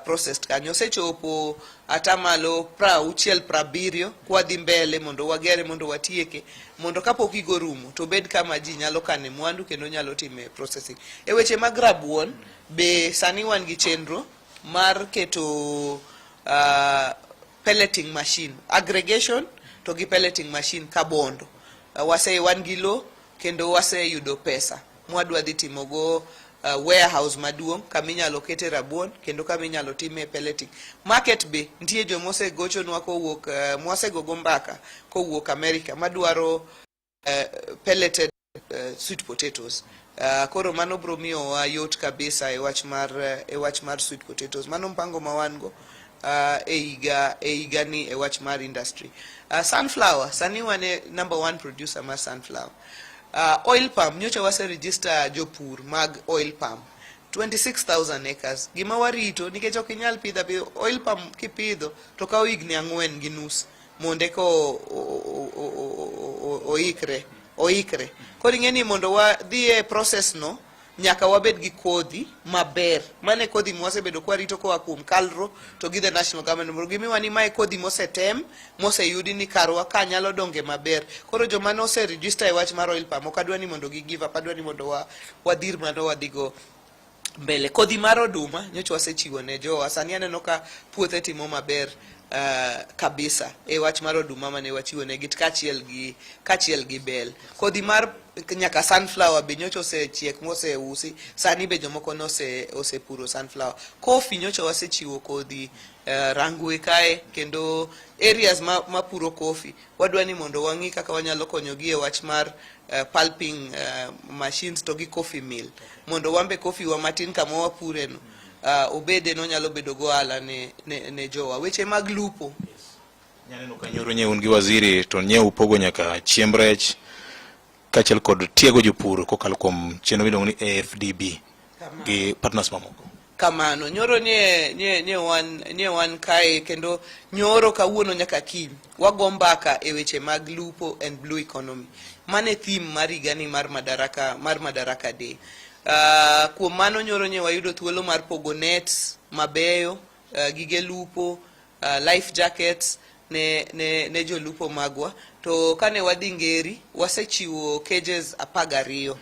processed kanyo. Osechopo atamalo 60 70 kwadhi mbele mondo wagere mondo watieke mondo kapok gigo rumo to bed kama ji nyalo kane mwandu kendo nyalo time processing. E weche mag rabuon be sani wan gi chenro mar keto pelleting machine, aggregation to gi pelleting machine Kabondo. Wase wan gi lo kendo waseyudo pesa mwadwa dhi timogo warehouse maduong' kaminyalo kete rabuon kendo kaminyalo time pelleting. Market be nitie joma osegochonwa kowuok mwasegogo mbaka kowuok America madwaro pelleted sweet potatoes. Koro mano bro miyowa yot kabisa e wach mar sweet potatoes. Mano mpango ma wan go e higa ni e wach mar industry. Sunflower, sani wan e number 1 producer mar sunflower. Oil palm, nyocha wase register jopur mag oil palm 26,000 acres. Gima warito nikech ok inyal pidho apidha oil palm, kipidho to kawo higni 4.5 mondo eka oikre. Koro ing'e ni mondo wadhi e process no nyaka wabed gi kodhi maber. Mane kodhi mwasebedo kwarito koa kuom KALRO to gi the national government mondo gimiwa ni mae kodhi mosetem moseyudi ni karwa ka nyalo donge maber. Koro joma nose register e wach mar oil palm ok adwa ni mondo gi give up, adwa ni mondo wadhir mano wadhigo mbele. Kodhi mar oduma nyocha wasechiwo ne jowa, sani aneno ka puothe timo maber kabisa e wach mar oduma mane wachiwo negi kaachiel gi bel. Kodhi mar nyaka sunflower be nyocha osechiek moseusi, sani be jomoko nose osepuro sunflower. Coffee nyocha wasechiwo kodhi Rangwe kae kendo areas ma puro coffee wadwa ni mondo wang'i kaka wanyalo konyogi e wach mar pulping machines to gi coffee mill mondo wambe coffee wa matin kama wapure no obede nonyalo bedo go ohala ne jowa. Weche mag lupo. Nyaneno ka nyoro nye un gi waziri to nye upogo nyaka chiemb rech kaachiel kod tiego jopur kokalo kuom chenro miluongo ni AFDB gi partners mamoko. Kamano nyoro nye wan kae kendo nyoro kawuono nyaka kiny wago mbaka e weche mag lupo and blue economy. Mane theme mar higani mar Madaraka Day. Kuom mano nyoro nye wayudo thuolo mar pogo nets mabeyo, gige lupo, life jackets ne jolupo magwa. To kane wadhi Ngeri wasechiwo cages 12.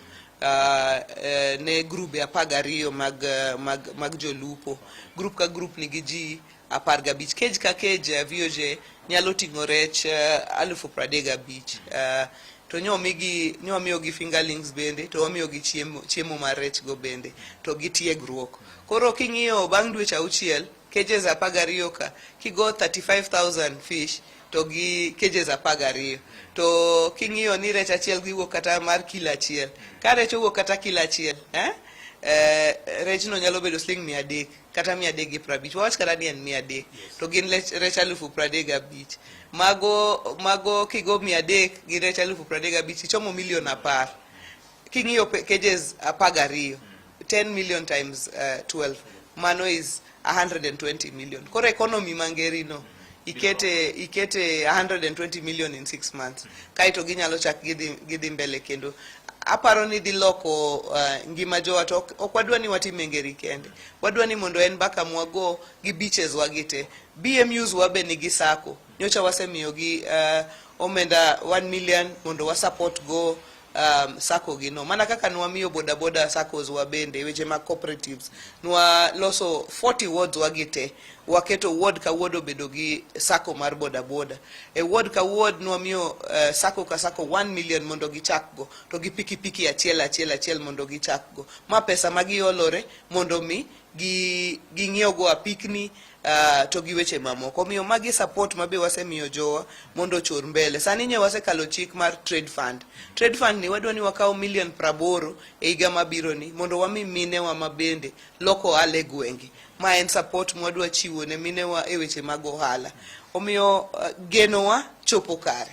uh, ne grube 12 mag, mag, mag jolupo. Grup ka grup nigi ji 15. Cage ka cage VOJ nyalo ting'o rech 35,000. To nyomigi nyomiyogi fingerlings bende to wamiyogi chiemo, chiemo mar rech go bende to gi tiegruok. Koro king'iyo bang' dweche auchiel cages 12 ka kigo 35,000 fish to gi cages 12 to king'iyo ni rech achiel giwuok kata mar kilo achiel ka rech owuok kata kilo achiel eh? Eh, rechno nyalo bedo siling 300 kata 350 wawach kata ni en 300 to gin rech 35,000 mago mago kigo 300 gi rech 35,000 ichomo milion 10 king'iyo cages 12 10 million times 12 mano is 120 million. Koro economy mangeri no ikete ikete 120 million in 6 months kaeto ginyalo chak gidhi, gidhi mbele kendo aparo ni dhi loko ngima jowa to ok wadwa ni watim e ngeri kende wadwa ni mondo en mbaka mwago gi beaches wagi te BMUs wa be nigi sako nyocha wasemiyogi omenda 1 million mondo wa support go sako gi no mana kaka nwamiyo boda boda saccos wa bende weche mag cooperatives nwa loso 40 wards wagi te waketo ward ka ward obedo gi sako mar boda boda e ward ka ward nwamiyo sako ka sako 1 million mondo gichak go to gi pikipiki achiel achiel achiel mondo gichak go ma pesa ma giolore mondo mi gi ging'iew go apikni to gi weche mamoko. Omiyo magi support ma be wasemiyo jowa mondo ochor mbele. Sani nye wasekalo chik mar trade fund. Trade fund ni wadwa ni wakaw milion 80 e higa mabiro ni mondo wami minewa ma bende loko ohala e gwenge. Ma en support mwadwa chiwo ne minewa e weche mag ohala. Omiyo genowa chopo kare.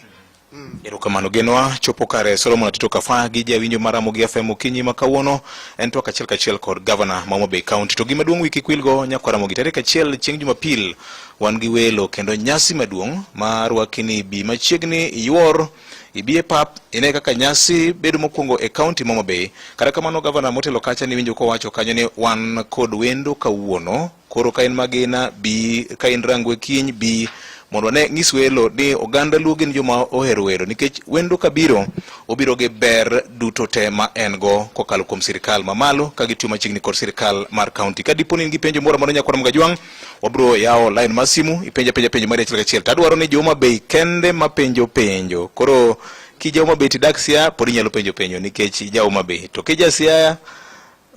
Erokamano genwa chopo kare. Solomon Atito Kafa gi jawinjo mar Ramogi FM okinyi ma kawuono en twak achiel kachiel kod gavana ma Homa Bay County. To gima duong' wiki kwilgo nyakwar Ramogi tarik 1 chieng' Jumapil wan gi welo kendo nyasi maduong' mar rwaki bi machiegni iyuor ibi e pap ine kaka nyasi bedo mokwongo e county ma Homa Bay. Kata kamano gavana motelo kacha ni winjo kowacho kanyo ni wan kod wendo kawuono. Koro ka in Magina bi, ka in Rangwe kiny bi mondo wane nyis welo ni oganda Luo gin joma ohero welo nikech wendo kabiro obiro gi ber duto te ma en go kokalo kuom sirikal mamalo ka gitiyo machiegni kod sirikal mar county. Ka dipo ni in gi penjo moro amora nyakwar Mgajwang', wabiro yawo line mar simu ipenja penja penjo mari achiel kachiel. To adwaro ni jo Homa Bay kende ma penjo penjo. Koro kija Homa Bay tidak Siaya pod inyalo penjo penjo nikech ija Homa Bay. To kija Siaya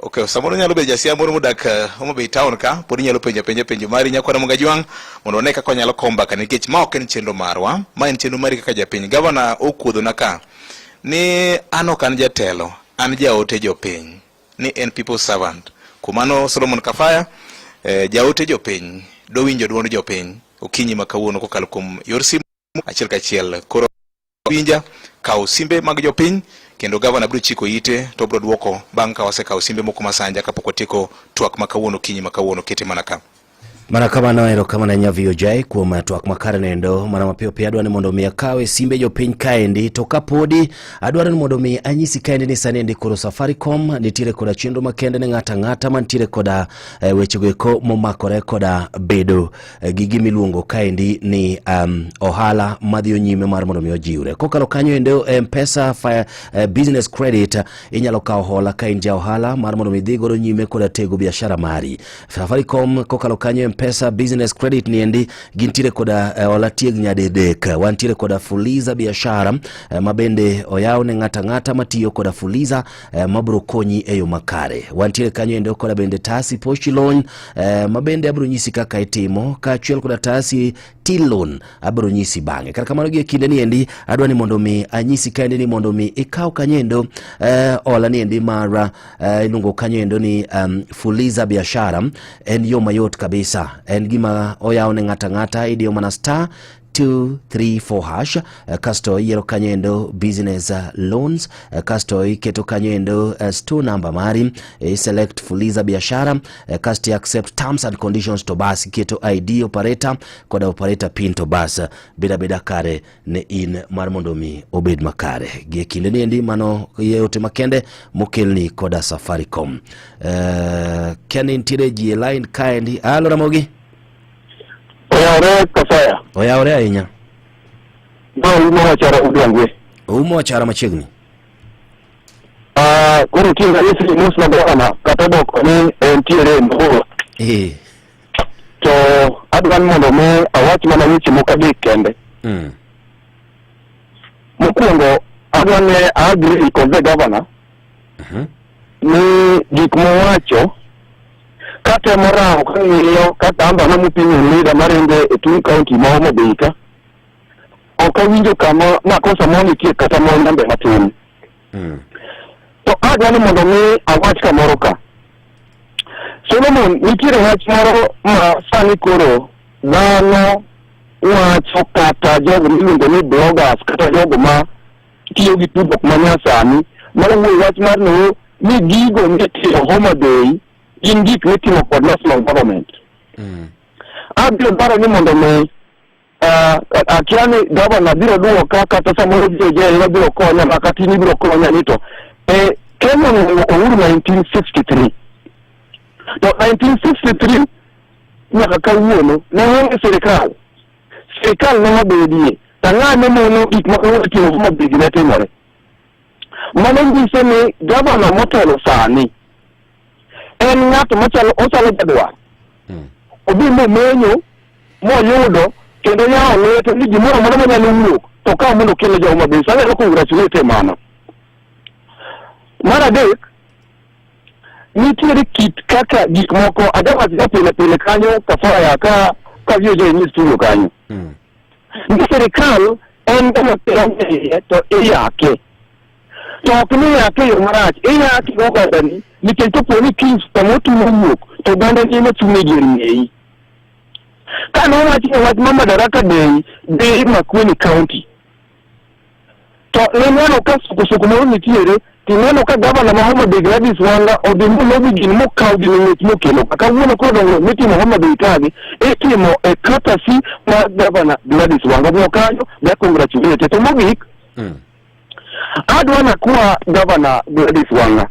Okay, samoro nyalo bedo jasiaya moro modak Homa Bay town ka, pod inyalo penjo apenja penjo mari nyakwara Mgajwang' mondo wane kaka wanyalo komba ka nikech ma ok en chenro marwa, ma en chenro mari kaka japiny. Gavana okuodhona ka ni an ok an jatelo, an jaote jopiny, ni en people servant. Kuom mano Solomon Kafaya, jaote jopiny, dowinjo duond jopiny okinyi ma kawuono kokalo kuom yor simu achiel kachiel. Koro winja, kaw simbe mag jopiny kendo gavana biro chiko ite to obiro duoko bang' ka wasekawo simbe moko masanja kapok watieko twak ma kawuono okinyi ma kawuono kete mana ka. Mana kamano, erokamano ahinya VOJ kuom twak makare nendo. Mana mapiyo piyo adwa ni mondo mi akawe simbe jopiny kaendi, to kapodi adwaro ni mondo mi anyisi kaendi ni sani endi koro Safaricom nitiere koda chenro makende ne ng'ato ang'ata mantiere koda wechego eko momakore koda bedo gi gima iluongo kaendi ni ohala madhi nyime mar mondo mi ojiwre. Kokalo kanyo endo M-Pesa business credit inyalo kawo hola ka in ja ohala mar mondo mi idhi godo nyime koda tego biashara mari. Safaricom kokalo kanyo M-Pesa business credit ni endi gintiere koda hola tieg nyadidek. Wantiere koda Fuliza biashara ma bende oyaw ne ng'ato ang'ata matiyo koda Fuliza mabiro konyi e yo makare. Wantiere kanyo endo koda bende Tasi Pochi Loan ma bende abiro nyisi kaka itimo, kaachiel koda Tasi Till Loan abiro nyisi bang'e. Kata kamano gi e kinde ni endi adwa ni mondo mi anyisi kaendi ni mondo mi ikaw kanyo endo hola ni endi mar iluongo kanyo endo ni Fuliza biashara. En yo mayot kabisa, en gima oyaw ne ng'ato ang'ata, idiyo mana star 234 hash kasto iyiero kanyo endo business loans, kasto iketo kanyo endo store number mari, i select Fuliza biashara, kasto i accept terms and conditions, to bas iketo ID operator koda operator pin, to bas beda beda kare ne in mar mondo mi obed makare. Gi e kinde ni endi mano yote makende mokelni koda Safaricom. Kia ni nitiere ji e line kaendi. Halo Ramogi. Oyawore Kafaya. Oyawore ahinya. Ma umo wachara Udwangwe. Umo wachara machiegni. Ah, koro tinga nyisi ni mos na gavana kata odoko ni entiere mabor. Eh. To adwa ni mondo mi awach mana weche moko adek kende. Mokwongo adwa ni agree kod the governor ni gik mowacho katemo rango kang'iyo kata amba namopimo leader maringo e tung county ma Homa Bay ka ok awinjo kama makosa moro nitie kata moro nambe matin. To adwa ni mondo mi awach kamoro ka. Solomon, nitiere wach moro ma sani koro dhano wacho kata jogo miluongo ni bloggers kata jogo ma tiyo gi tudruok ma nyasani ma wuoyo wach mar no ni gigo mitimo Homa Bay gin gik mitimo kod national government. Abiro dwaro ni mondo mi akia ni gavana biro duoka kata samoro JJ ema biro konya ma kata in ibiro konya ni to Kenya onwang'o uhuru 1963 to 1963 nyaka kawuono ne onge sirikal sirikal ne wabedie to ang'ane mono gik ma kawuono itimo Homa Bay ne timore. Mano nyiso ni gavana motelo sani en ng'at machalo ochalo jadwar. Odhi momenyo moyudo kendo yawo lwete ni gimoro amora manyalo wuok to kaw mondo okel ne jo Homa Bay. Sani anyalo congratulate mano. Mar adek, nitiere kit kaka gik moko ajawacho pile pile kanyo kafaya ka ka VOJ ni studio kanyo. Ni sirikal en gama iye to iyake. To ok ni iyake e yo marach, iyake gi ogandani nikech kopo ni kiny sama otuo owuok to ogandani ema chung' e dier ng'eyi. Kane owach ni wach ma Madaraka Day dhi Makueni County, to nineno ka sukusuku moro nitiere tineno ka gavana ma Homa Bay Gladys Wanga odhi molobi gini mokawo gini ng'wech mokelo ka. Kawuono koro dongruok mitimo Homa Bay kagi itimo e courtesy mar gavana Gladys Wanga. Omiyo kanyo be congratulate. To mogik, adwa nakwa gavana Gladys Wanga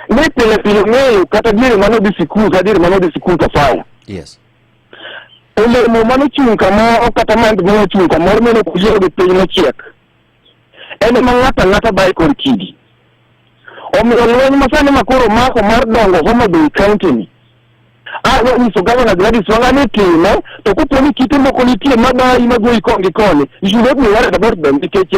ni pile pile ng'eyo kata diere mane odhi sikul ka diere mane odhi sikul Kafaya. Olemo mane ochung' kamoro kata maembe mane ochung' kamoro mane ok oyiero gi piny mochiek en ema ng'ato ang'ata baye kod kidi. Omiyo lweny ma sani ma koro mako mar dongo Homa Bay County ni adwa nyiso Governor Gladys Wanga ni time to kopo ni kite moko nitie mabayi magoyi koni gi koni you should not be worried about them nikech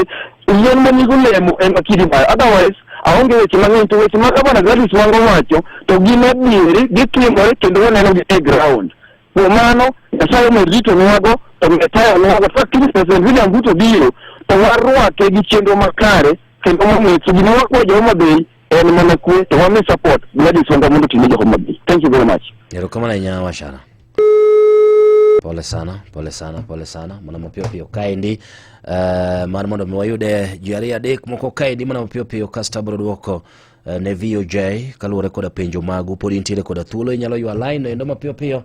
yien ma nigi olemo ema kidi bayo otherwise aonge weche mang'eny to weche ma Governor Gladys Wanga owacho to gin adieri gitimore kendo waneno gi e ground. Kuom mano Nyasaye omed ritonwago to omed tayonwago to ka kiny President William Ruto biro to warwake gi chenro makare kendo mong'ith gima wakwayo jo Homa Bay en mana kwe to wami support Gladys Wanga mondo otine jo Homa Bay. Thank you very much. Erokamano ahinya Wachara. Pole sana, pole sana, pole sana. Mana mapiyo piyo kaendi mar mondo mi wayude ji ariyo adek moko kaendi mana mapiyo piyo kasto abiro duoko ne VOJ kaluwore koda penjo magu. Pod intiere koda thuolo, inyalo ywa line endo mapiyo piyo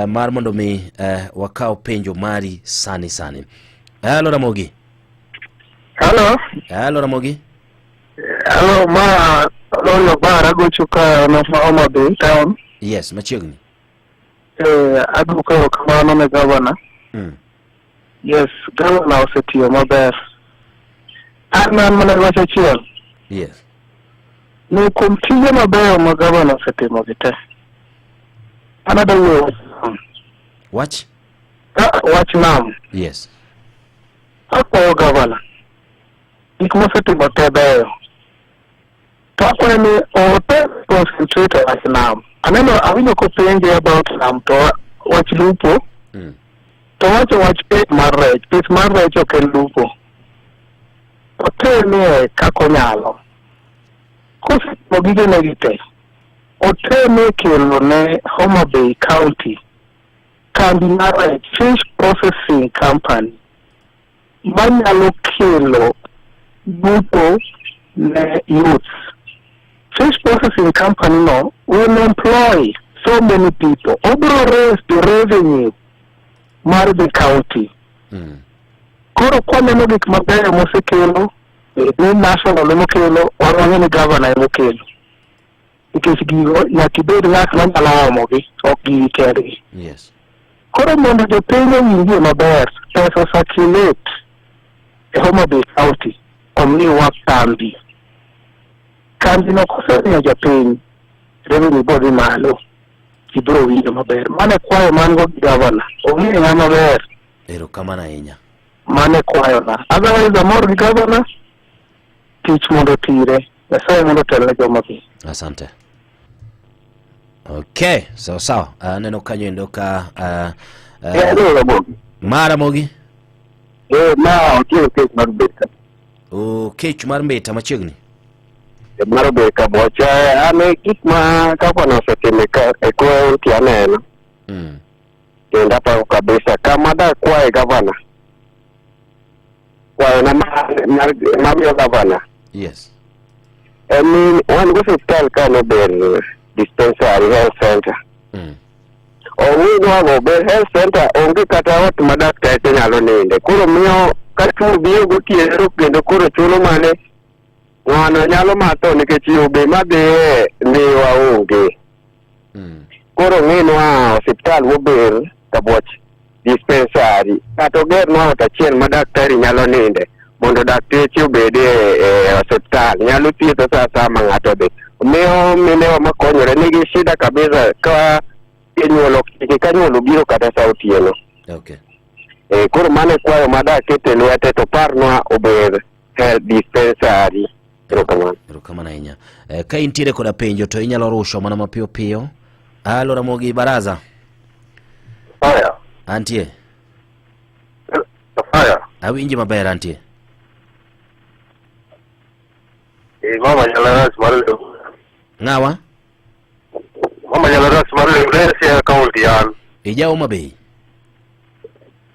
mar mondo mi wakaw penjo mari sani sani. Hello Ramogi. Hello. Hello Ramogi. Hello, ma Lolo Bar agocho ka ma Homa Bay town. Yes, machiegni. Adwoko erokamano ne gavana. Yes, gavana osetiyo maber. An an mana gi wach achiel. Ni kuom tije mabeyo ma gavana osetimo gi te. An adwa wuoyo wach nam. Wach? Ka wach nam. Akwayo gavana. Gik mosetimo te beyo. To akwayo ni otem concentrate e wach nam. Aneno awinjo kopenje about nam to wach lupo. To wacho wach pith mar rech. Pith mar rech ok en lupo. Otemie kaka onyalo. Kosetimo gigene gi te, oteme kelo ne Homa Bay County kambi mar rech, fish processing company manyalo kelo yuto ne youths. Fish processing company no will employ so many people. Obiro raise the revenue mar the county. Koro kwaneno gik mabeyo mosekelo, ni national emokelo, wan wang'e ni governor emokelo. Nikech gigo nyaka ibed ng'at manyalo omogi, ok gigi kendgi. Koro mondo jopiny owinjie maber, pesa circulate e Homa Bay County, omiwa kambi. Kambino kosemiyo jopiny revenue bodhi malo, ji biro winjo maber. Mano e kwayo man go gi gavana. Ong'eya maber. Erokamano ahinya. Mano e kwayona. Otherwise amor gi gavana, tich mondo otire. Nyasaye mondo otelne joma dhi. Asante. Okay, sawa sawa. Aneno kanyo endo ka Hello, mara mogi. Eh, ma otiyo kech mar beta. O kech mar mbeta machiegni. Mar beta bocha an e gik ma gavana osetimo e e kaunti aneno. Kendo aparo kabisa kama dakwaye gavana. Kwayona mamiyo gavana. Yes. En ni wan go osiptal ka nober dispensary health center. Ong'inwago ber health center onge kata ot ma dakteche nyalo ninde. Koro miyo ka tuo biro gotieno kendo koro chuno mane ng'ano nyalo matho nikech yo be madhiye miwa onge. Koro ng'inwa osiptal mober Kabuoch dispensary kata ogernwa ot achiel ma daktari nyalo ninde mondo dakteche obed e, e osiptal nyalo thietho sa asaya ma ng'ato odhi. Miyo minewa makonyore nigi shida kabisa ka inyuolo ka nyuol obiro kata sa otieno. Okay. E, koro mano e kwayo ma daket e lwete to parnwa ober health dispensary. Erokamano. Erokamano ahinya. Eh, ka intiere koda penjo to inyalo rusho mana mapiyo piyo. Halo Ramogi Baraza. Haya. Antie. Haya. Awinji maber antie. E, mama nyalo mar leo. Ng'awa? Mama nyalo ras mar leo ne Siaya County an. Ija Homa Bay.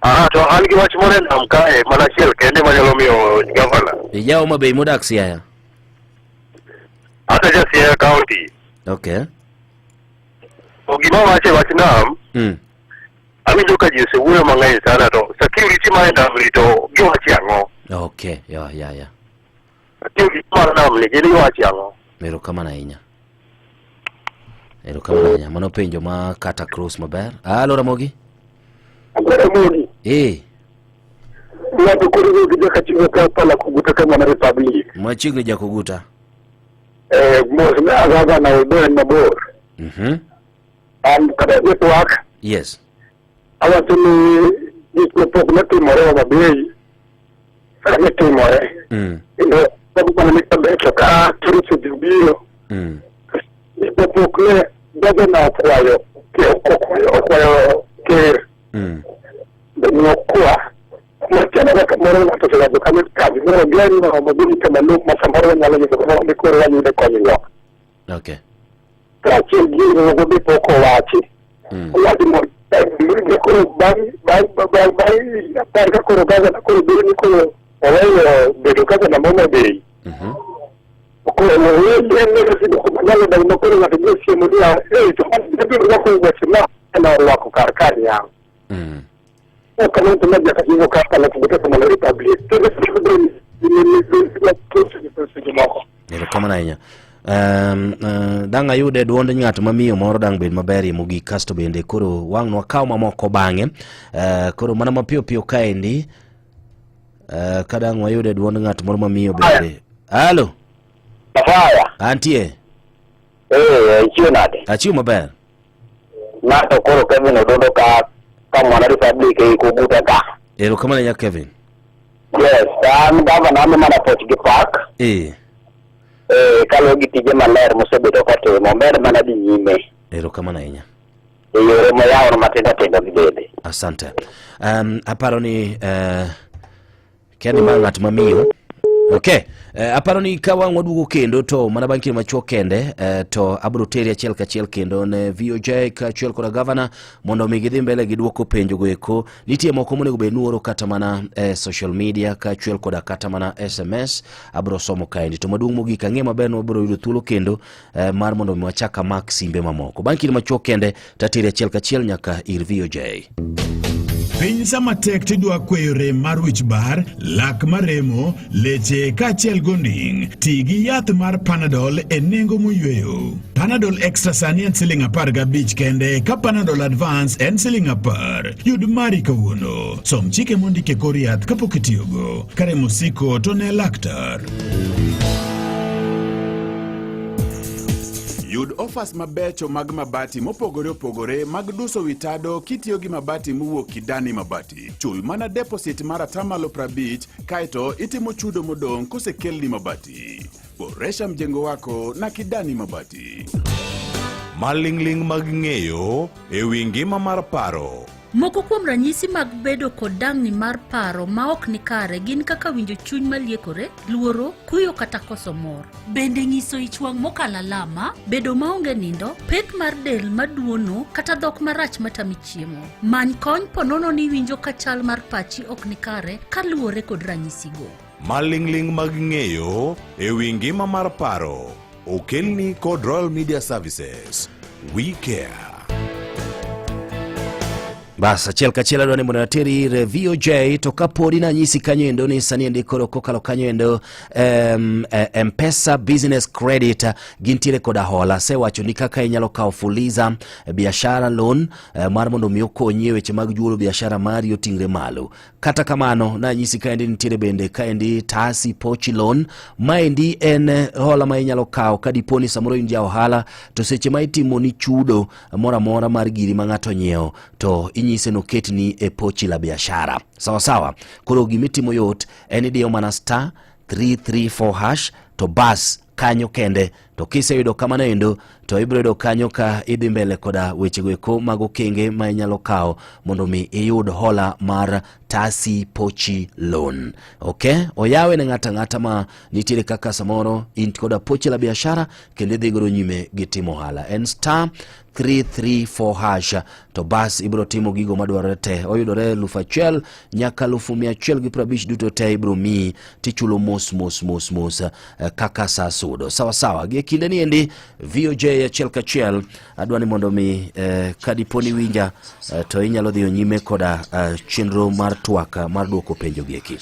Ah, to an gi wach moro e nam kae mana achiel kende manyalo miyo gavana. Ija Homa Bay modak Siaya. Ata ja Siaya County. Okay. To gima wacho e wach nam, awinjo ka ji osewuoyo mang'eny sana to security mar nam ni to giwacho ang'o? Okay, ya ya ya. Security mar nam ni gin giwacho ang'o? Erokamano ahinya. Erokamano ahinya. Mano penjo ma kata cross maber. Halo Ramogi. Ramogi. Eh. Ng'ato koro gi jaka chiwo ka pala kuguta kama na Republic. Machiegni jakoguta. Eh, mos na agaga na oben mabor. An kada network Yes. awacho ni gik mapok notimore Homa Bay sani timore. Kendo pok mana ni kabecho ka turusi dhi biro. Gik mapok ne gavana okwayo okwayo ker. Nokwa machalo kaka moro ng'ato osewacho kanyo kambi moro geng' no Homa Bay kama lop ma samoro wanyalo yudo kamoro ni koro wayude konyruok. Okay. Kaachiel gi riwruogo be pok owachi. Owachi mondo koro bang' bang' bang' bang' apar ka koro gavana koro bedo ni koro oweyo bedo gavana ma Homa Bay. Koro manyalo dag ma koro ng'ato biro siemo ni eh to abiro rwako wuoche ma en orwako kar ka niang'. Ok kamano to ma jaka jingo kaka la kubuta kama la Republic. To seche moko. Erokamano ahinya. Dang' ayude duond ng'at mamiyo moro dang' bed maberie mogik kasto bende koro wang' nwakaw mamoko bang'e. Koro mana mapiyo piyo kaendi ka dang' wayude duond ng'at moro mamiyo bende. Halo. Afaya. Antie. Eh, ichiwo nade? Achiwo maber. Ng'ato koro Kevin Odondo ka ka mwana Republic ei Koguta ka. Erokamano ahinya Kevin. Yes, an gavana ame mana poch gi pak. Eh. Eh, kaluwo gi tije maler mosebedo kotimo, omed mana dhi nyime Erokamano ahinya. e yore moyawo matindo tindo gi bende. Asante. Aparo ni kia ni ma ng'at mamiyo. Okay. Aparo ni ka wang' waduogo kendo to mana bang' kinde machuok kende to abiro teri achiel kachiel kendo ne VOJ kaachiel koda gavana mondo mi gidhi mbele gi duoko penjo go eko. Nitie moko monego bed ni uoro kata mana social media kaachiel koda kata mana SMS abiro somo kaendi. To maduong' mogik ang'e maber ni wabiro yudo thuolo kendo mar mondo mi wachak amak simbe mamoko. Bang' kinde machuok kende tateri achiel kachiel nyaka ir VOJ. Piny sama tek tidwa kweyo rem mar wich bar, lak maremo, leche kaachiel gonding'. Ti gi yath mar Panadol e nengo moyweyo. Panadol Extra sani en siling 15 kende ka Panadol Advance en siling 10. Yud mari kawuono. Som chike mondik e kor yath kapok itiyogo. Ka rem osiko to ne laktar. Offers mabecho mag mabati mopogore opogore mag duso wi tado kitiyo gi mabati mowuok Kidani Mabati. Chul mana deposit mar atamalo 50 kaeto itimo chudo modong' kosekelni mabati. Boresha mjengo wako na Kidani Mabati. Maling'ling' mag ng'eyo e wi ngima mar paro. Moko kuom ranyisi mag bedo kod dang'ni mar paro ma ok ni kare gin kaka winjo chuny maliekore, luoro, kuyo kata koso mor. Bende nyiso ich wang' mokalo alama, bedo maonge nindo, pek mar del maduono kata dhok marach matami chiemo. Many kony ponono ni iwinjo ka chal mar pachi ok ni kare kaluwore kod ranyisigo. Maling'ling' mag ng'eyo e wi ngima mar paro okelni kod Royal Media Services. We care. Bas, achiel kachiel adwa ni mondo ateri ir VOJ to kapodi nanyisi kanyo endo ni sani endi koro kokalo kanyo endo M-Pesa Business Credit gintiere koda hola. Asewacho ni kaka inyalo kawo Fuliza biashara loan mar mondo mi okonyi e weche mag juolo biashara mari oting're malo. Kata kamano nanyisi kaendi nitiere bende kaendi Tasi Pochi Loan. Maendi en hola ma inyalo kawo ka dipo ni samoro in ja ohala to seche ma itimo ni chudo moro amora mar giri ma ng'ato onyiewo to inyise noketni e pochi la biashara. Sawa sawa. Koro gimitimo yot en idiyo mana star 334 hash to bas kanyo kende to kiseyudo kamano endo to ibiro yudo kanyo ka idhi mbele koda wechego eko mag okenge ma inyalo kawo mondo mi iyud hola mar Tasi Pochi Loan. Ok, oyawe ne ng'ato ang'ata ma nitiere kaka samoro in koda pochi la biashara kendo idhi godo nyime gi timo ohala. En star 334 hash to bas ibiro timo gigo madwarore te. Oyudore 1000 nyaka 1150 duto te ibiro miyi tichulo mos mos mos mos kaka sa sudo. Sawa sawa. Gi e kinde ni endi VOJ achiel kachiel adwa ni mondo mi ka dipo ni winja to inyalo dhiyo nyime koda chenro mar twak mar duoko penjo gi eki.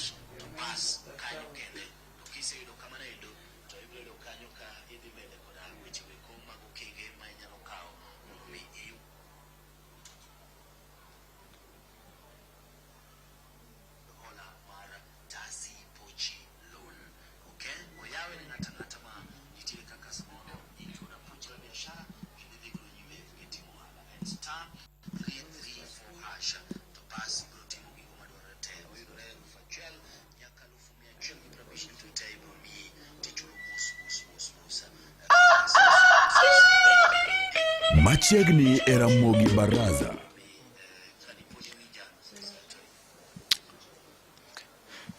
Machiegni e Ramogi Baraza.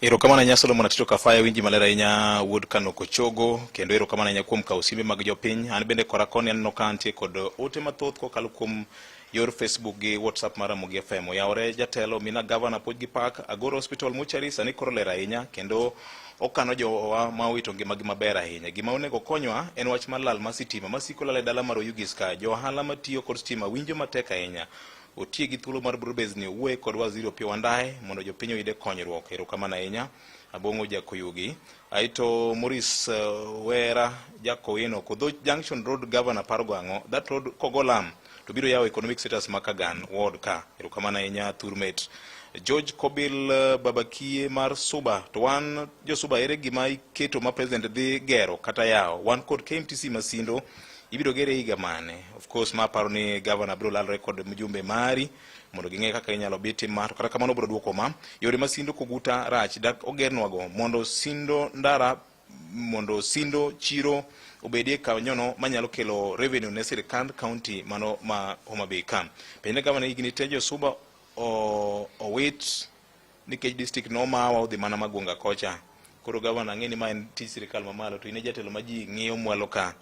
Erokamano ahinya Solomon Atito Kafaya, winji maler ahinya wuod Kano Kochogo, kendo erokamano ahinya kuom kawo simbe mag jopiny. An bende kora koni aneno ka antie kod ote mathoth kokalo kuom yor Facebook gi WhatsApp mar Ramogi FM. Oyawore jatelo mina gavana Puoj gi Park, Agoro Hospital Mortuary sani koro ler ahinya kendo okano jowa ma owito ngimagi maber ahinya. Gima onego konywa en wach mar lal mar sitima masiko lal e dala mar Oyugis ka. Jo ohala matiyo kod sitima winjo matek ahinya. Otiye gi thuolo mar Brobes ni owuoye kod waziri Opiyo Wandayi mondo jopiny oyude konyruok. Erokamano ahinya. Abong'o Jakoyugi. Aito Maurice Wera Jakowino, Kodho Junction Road Governor paro go ang'o? That road kogo lam to biro yawo economic status ma Kagan ward ka. Erokamano ahinya Thurmet. George Kobil Babakie mar Suba, to wan jo Suba ere gima iketo ma president dhi gero kata yawo? Wan kod KMTC Masindo ibiro gere higa mane? Of course ma paro ni governor biro lalore kod mjumbe mari mondo ging'e kaka inyalo bi tim ma, to kata kamano biro duoko ma yore ma Sindo Koguta rach dak ogernwago mondo Sindo ndara mondo Sindo chiro obedie kanyono manyalo kelo revenue ne sirikand county mano ma Homa Bay ka. Penjne gavana higni te jo Suba owit nikech district nomawa odhi mana Magunga kocha. Koro gavana ang'e ni ma en tij sirikal mamalo to in e jatelo ma ji ng'iyo mwalo ka.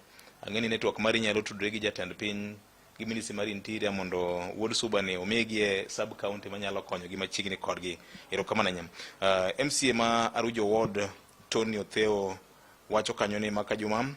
Ang'e ni network mari nyalo tudore gi jatend piny gi ministry mar interior mondo wuod Suba ni omigi e sub county manyalo konyogi machiegni kodgi. Erokamano ahinya. MCA ma Arujo Ward Tony Otheo wacho kanyo ni maka juma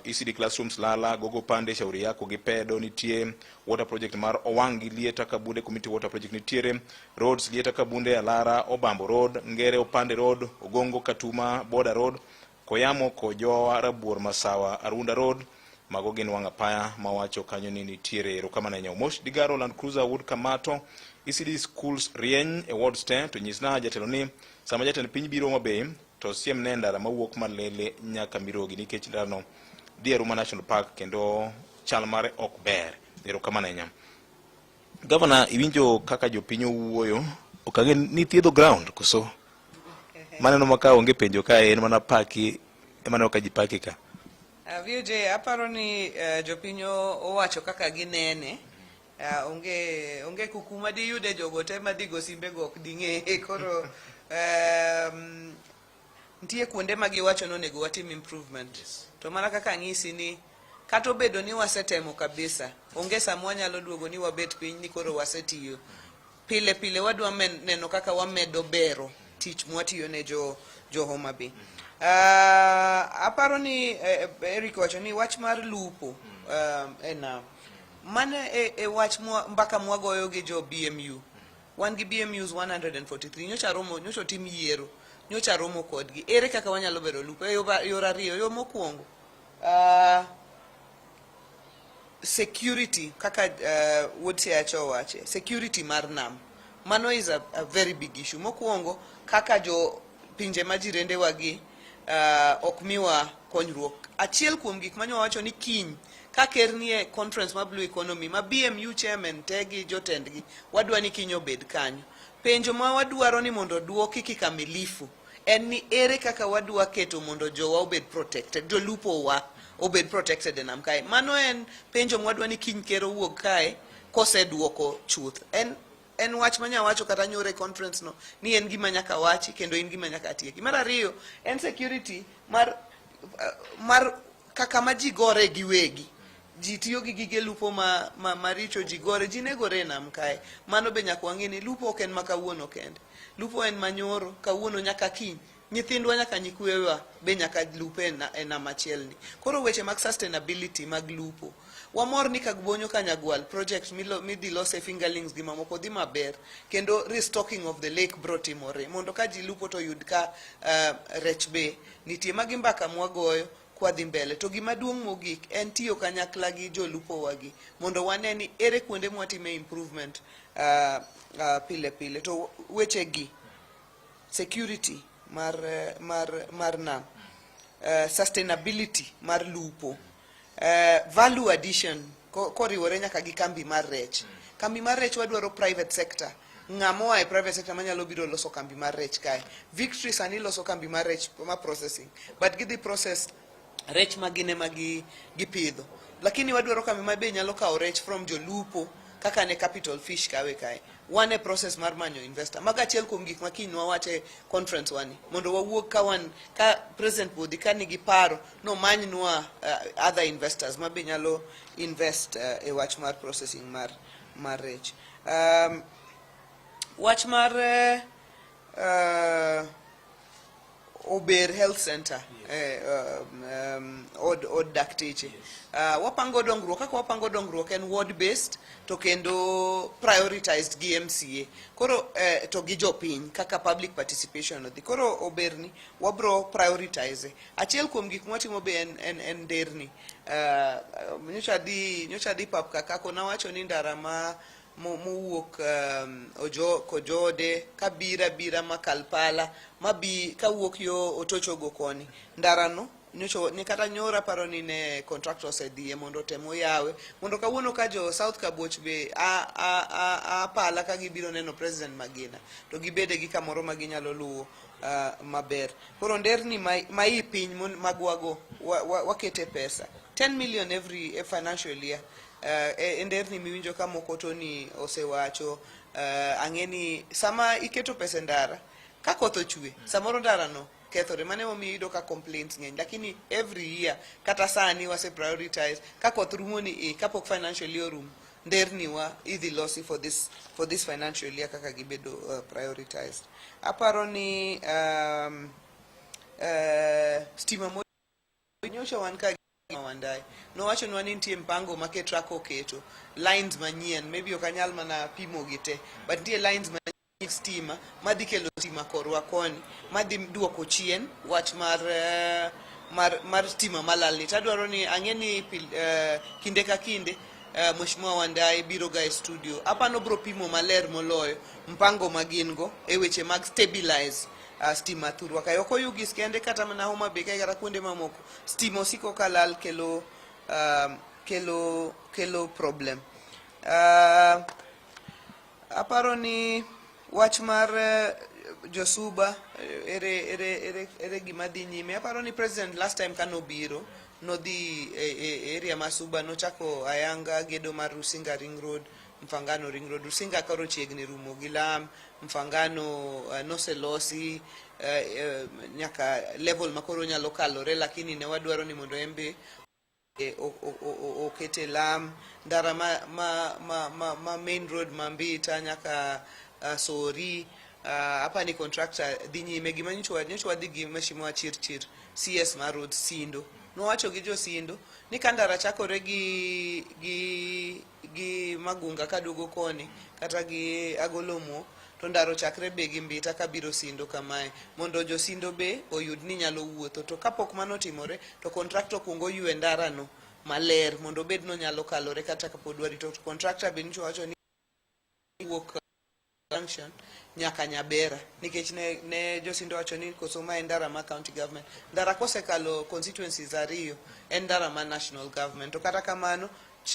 ECD classrooms Lala, Gogo Pande, Shauri Yako gi Pedo nitie, water project mar Owang gi Lieta Kabunde Community Water Project nitiere, roads Lieta Kabunde, Alara, Obambo Road, Ngere Opande Road, Ogongo Katuma Border Road, Koyamo Kojowa Rabuor Masawa Arunda Road, mago gin wang' apaya mawacho kanyo ni nitiere. Erokamano ahinya. Omosh Digaro Land Cruiser Wood Kamato, ECD schools rieny e wards te, to nyisna jatelo ni sama jatend piny biro Homa Bay to siem ne ndara mawuok Malele nyaka Mirogi nikech ndarano dhi e Ruma National Park kendo chal mare ok ber. Erokamano ahinya. Gavana, iwinjo kaka jopiny owuoyo, ok ang'e ni thiedho ground koso? Maneno ma ka onge penjo ka en mana paki, ema aneno ka ji paki ka. Uh, VOJ, aparo ni uh, jopiny owacho kaka ginene. Uh, onge onge kuku ma diyude jogo te madhi go simbe go ok ding'e koro um, nitie kuonde ma giwacho ni onego watim improvement. Yes. To mana kaka anyisi ni kata obedo ni wasetemo kabisa, onge sama wanyalo duogo ni wabet piny ni koro wasetiyo. Pile pile wadwa neno kaka wamedo bero tich mwatiyo ne jo, jo Homa Bay. Uh, aparo ni eh, Eric wacho ni wach mar lupo um, e nam mano e, e wach mwa, mbaka mwagoyo gi jo BMU Wan gi BMUs 143. Nyocha romo, nyocha otim yiero. Nyocha romo kodgi. Ere kaka wanyalo bero lupo? E yor ariyo, yo mokwongo. Uh, security kaka uh, wuod Siacha owache, security mar nam. Mano is a, a very big issue. Mokwongo kaka jo pinje ma jirendewa gi uh, ok miwa konyruok. Achiel kuom gik mane wawacho ni kiny ka ker nie conference mar Blue Economy ma BMU chairman te gi jotendgi wadwa ni kiny obed kanyo. Penjo ma wadwaro ni mondo oduoki kikamilifu en ni ere kaka wadwa keto mondo jowa obed protected, jolupo wa obed protected e nam kae. Mano en penjo mwadwa ni kiny ker owuog kae koseduoko chuth. En en wach ma nyawacho kata nyoro e conference no ni en gima nyaka wachi kendo en gima nyaka tieki. Mar ariyo en security mar mar kaka ma ji gore giwegi. Ji tiyo gi gige lupo ma, ma maricho, ji gore, ji negore e nam kae. Mano be nyaka wang'e ni lupo ok en ma kawuono kende. Lupo en ma nyoro, kawuono nyaka kiny. Nyithindwa nyaka nyikwewa be nyaka lup e, na, e nam achielni. Koro weche mag sustainability mag lupo. Wamor ni Kagbonyo Kanyagwal project milo, midhi lose fingerlings gi mamoko dhi maber kendo restocking of the lake bro timore mondo ka ji lupo to yud ka uh, rech be nitie. Magi mbaka mwagoyo kwadhi mbele. To gima duong' mogik en tiyo kanyakla gi jolupo wagi mondo wane ni ere kuonde mwatime improvement uh, uh, pile pile. To weche gi security mar, mar, mar nam, uh, sustainability mar lupo, uh, value addition koriwore nyaka gi kambi mar rech. Kambi mar rech wadwaro private sector. Ng'ama oa e private sector manyalo biro loso kambi mar rech kae. Victory sani loso kambi mar rech ma processing, but gidhi process rech ma gin ema gi gipidho. Lakini wadwaro kambi ma be nyalo kawo rech from jolupo kaka ne Capital Fish kawe kae. Wan e process mar manyo investor. Mago achiel kuom gik ma kiny nwawach e conference wani mondo wawuog ka wan ka President Bodhi ka nigi paro nomanynwa uh, other investors ma be nyalo invest uh, e wach mar processing mar mar rech. Um, wach mar uh, uh, Ober Health Center yes. eh, um, um, od, od dakteche yes. Uh, wapango dongruok kaka wapango dongruok en ward based to kendo prioritized gi MCA koro eh, to gi jopiny kaka public participation odhi koro oberni wabro prioritize achiel kuom gik mwatimo be en, en, en nderni uh, nyocha dhi nyocha dhi pap kakako nawacho ni ndara ma mowuok um, ojo, Kojode kabira bira Makalpala mabi kawuok yo Otochogo koni ndarano nyocha ni kata nyoro aparo ni ne contractor osedhiye mondo otem oyawe mondo kawuono ka jo South Kabuoch be a, a, a, a pala ka gibiro neno President Magina to gibede gi kamoro ma ginyalo luwo uh, maber. Koro nderni ma, ma ii piny magwago wakete wa, wa pesa 10 million every financial year uh, e nderni miwinjo ka moko to ni osewacho uh, ang'e ni sama iketo pesa e ndara ka koth ochwe samoro ndara no kethore mano emomiyo iyudo ka complaints ng'eny lakini every year kata sani wase prioritize ka koth rumo ni e kapok financial year orumo nderni wa idhi losi for this, for this financial year kaka gibedo uh, prioritized aparo ni um, uh, stima nyocha wan ka Wandai nowachonwa ni nitie mpango ma Ketraco oketo lines manyien maybe ok anyal mana pimo gi te but nitie lines manyien stima madhi kelo stima korwa koni madhi duoko chien wach mar eh, mar mar stima malalni tadwaro ni ang'e ni uh, kinde ka kinde Mheshimiwa Wandayi biro ga e studio. Apano bro pimo maler moloyo mpango ma gin go e weche mag stabilize stima thurwa kae. Ok Oyugis kende kata mana Homa Bay kae kata kuonde mamoko. Stima osiko kalal kelo kelo kelo problem. Aparo ni wach mar Josuba ere ere ere ere gima dhi nyime. Aparo ni president last time kanobiro nodhi e, e area ma Suba nochako ayanga gedo mar Rusinga Ring Road, Mfangano Ring Road. Rusinga koro chiegni rumo gi lam, Mfangano noselosi nyaka level ma koro nyalo kalore, lakini ne wadwaro ni mondo en be okete lam. Ndara ma main road ma Mbita nyaka Sori, apani contractor dhi nyime. Gima nyocha wadhi gi Mheshimiwa Chirchir CS mar road Sindo, nowacho gi jo Sindo ni ka ndara chakore gi Magunga kaduogo koni kata gi Agolo Muok, to ndara ochakre be gi Mbita kabiro Sindo kamae mondo jo Sindo be oyud ni nyalo wuotho. To kapok mano otimore to contractor okuongo oywe ndara no maler mondo obed nonyalo kalore kata kapod warito. To contractor be nyocha wacho ni wuok junction nyaka Nyabera nikech ne josindo wacho ni koso ma en ndara ma county government. Ndara kosekalo constituencies ariyo en ndara ma national government. To kata kamano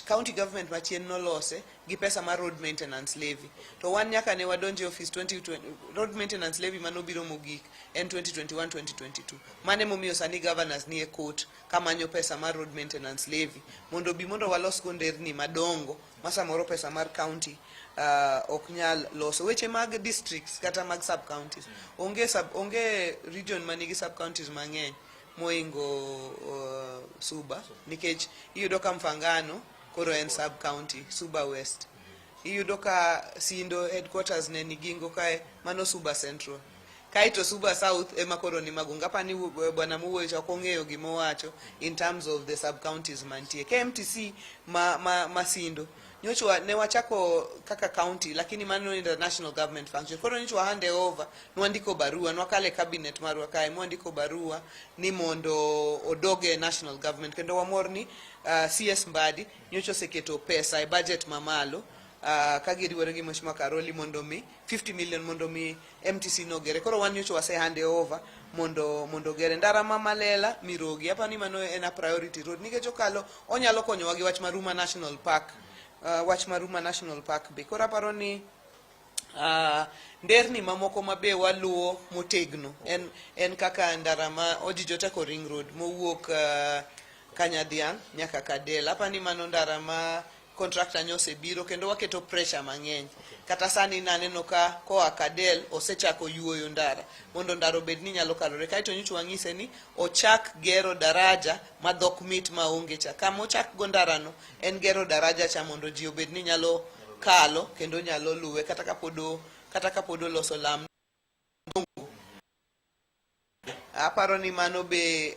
county government machien nolose gi pesa mar road maintenance levy. To wan nyaka ne wadonje office 2020, road maintenance levy manobiro mogik en 2021 2022. Mane momiyo sani governors ni e court kamanyo pesa mar road maintenance levy mondo bi mondo walos go nderni madongo ma samoro pesa mar county ok nyal loso. Weche mag districts kata mag sub counties, onge region manigi sub counties mang'eny moingo Suba, nikech iyudo ka Mfangano koro en sub county Suba West, iyudo ka Sindo headquarters ne ni Gingo kae, mano Suba Central, kaeto Suba South ema koro ni Magunga. Apani bwana mowuoyo cha ok ong'eyo gimowacho in terms of the sub counties mantie. KMTC ma Sindo nyocha ne wachako kaka county, lakini mano in the national government function. Koro nyocha wa hand over, nwandiko barua, nwakale cabinet marwa kae mwandiko barua ni mondo odoge national government, kendo wamor ni CS Mbadi nyocha oseketo pesa e budget mamalo ka giriwore gi Mheshimiwa Karoli mondo mi 50 million mondo mi MTC nogere. Koro wan nyocha wase hand over mondo gere ndara ma Malela Mirogi. Apani mano en a priority road nikech okalo onyalo konyowa gi wach mar Ruma National Park, wach mar Ruma National Park be. Koro aparo ni nderni mamoko ma be waluwo motegno en kaka ndara ma Ojijo Teko Ring Road mowuok Kanyadhiang' nyaka Kadel. Apani mano ndara ma contractor nyo osebiro kendo waketo pressure mang'eny. Kata sani naneno ka koa Kadel osechako yuoyo ndara mondo ndara obed ni nyalo kalore. Kaeto nyocha wang'ise ni ochak gero daraja ma dhok mit maonge cha. Kama ochak go ndarano en gero daraja cha mondo ji obed ni nyalo kalo kendo nyalo luwe kata kapod oloso lam. Aparo ni mano be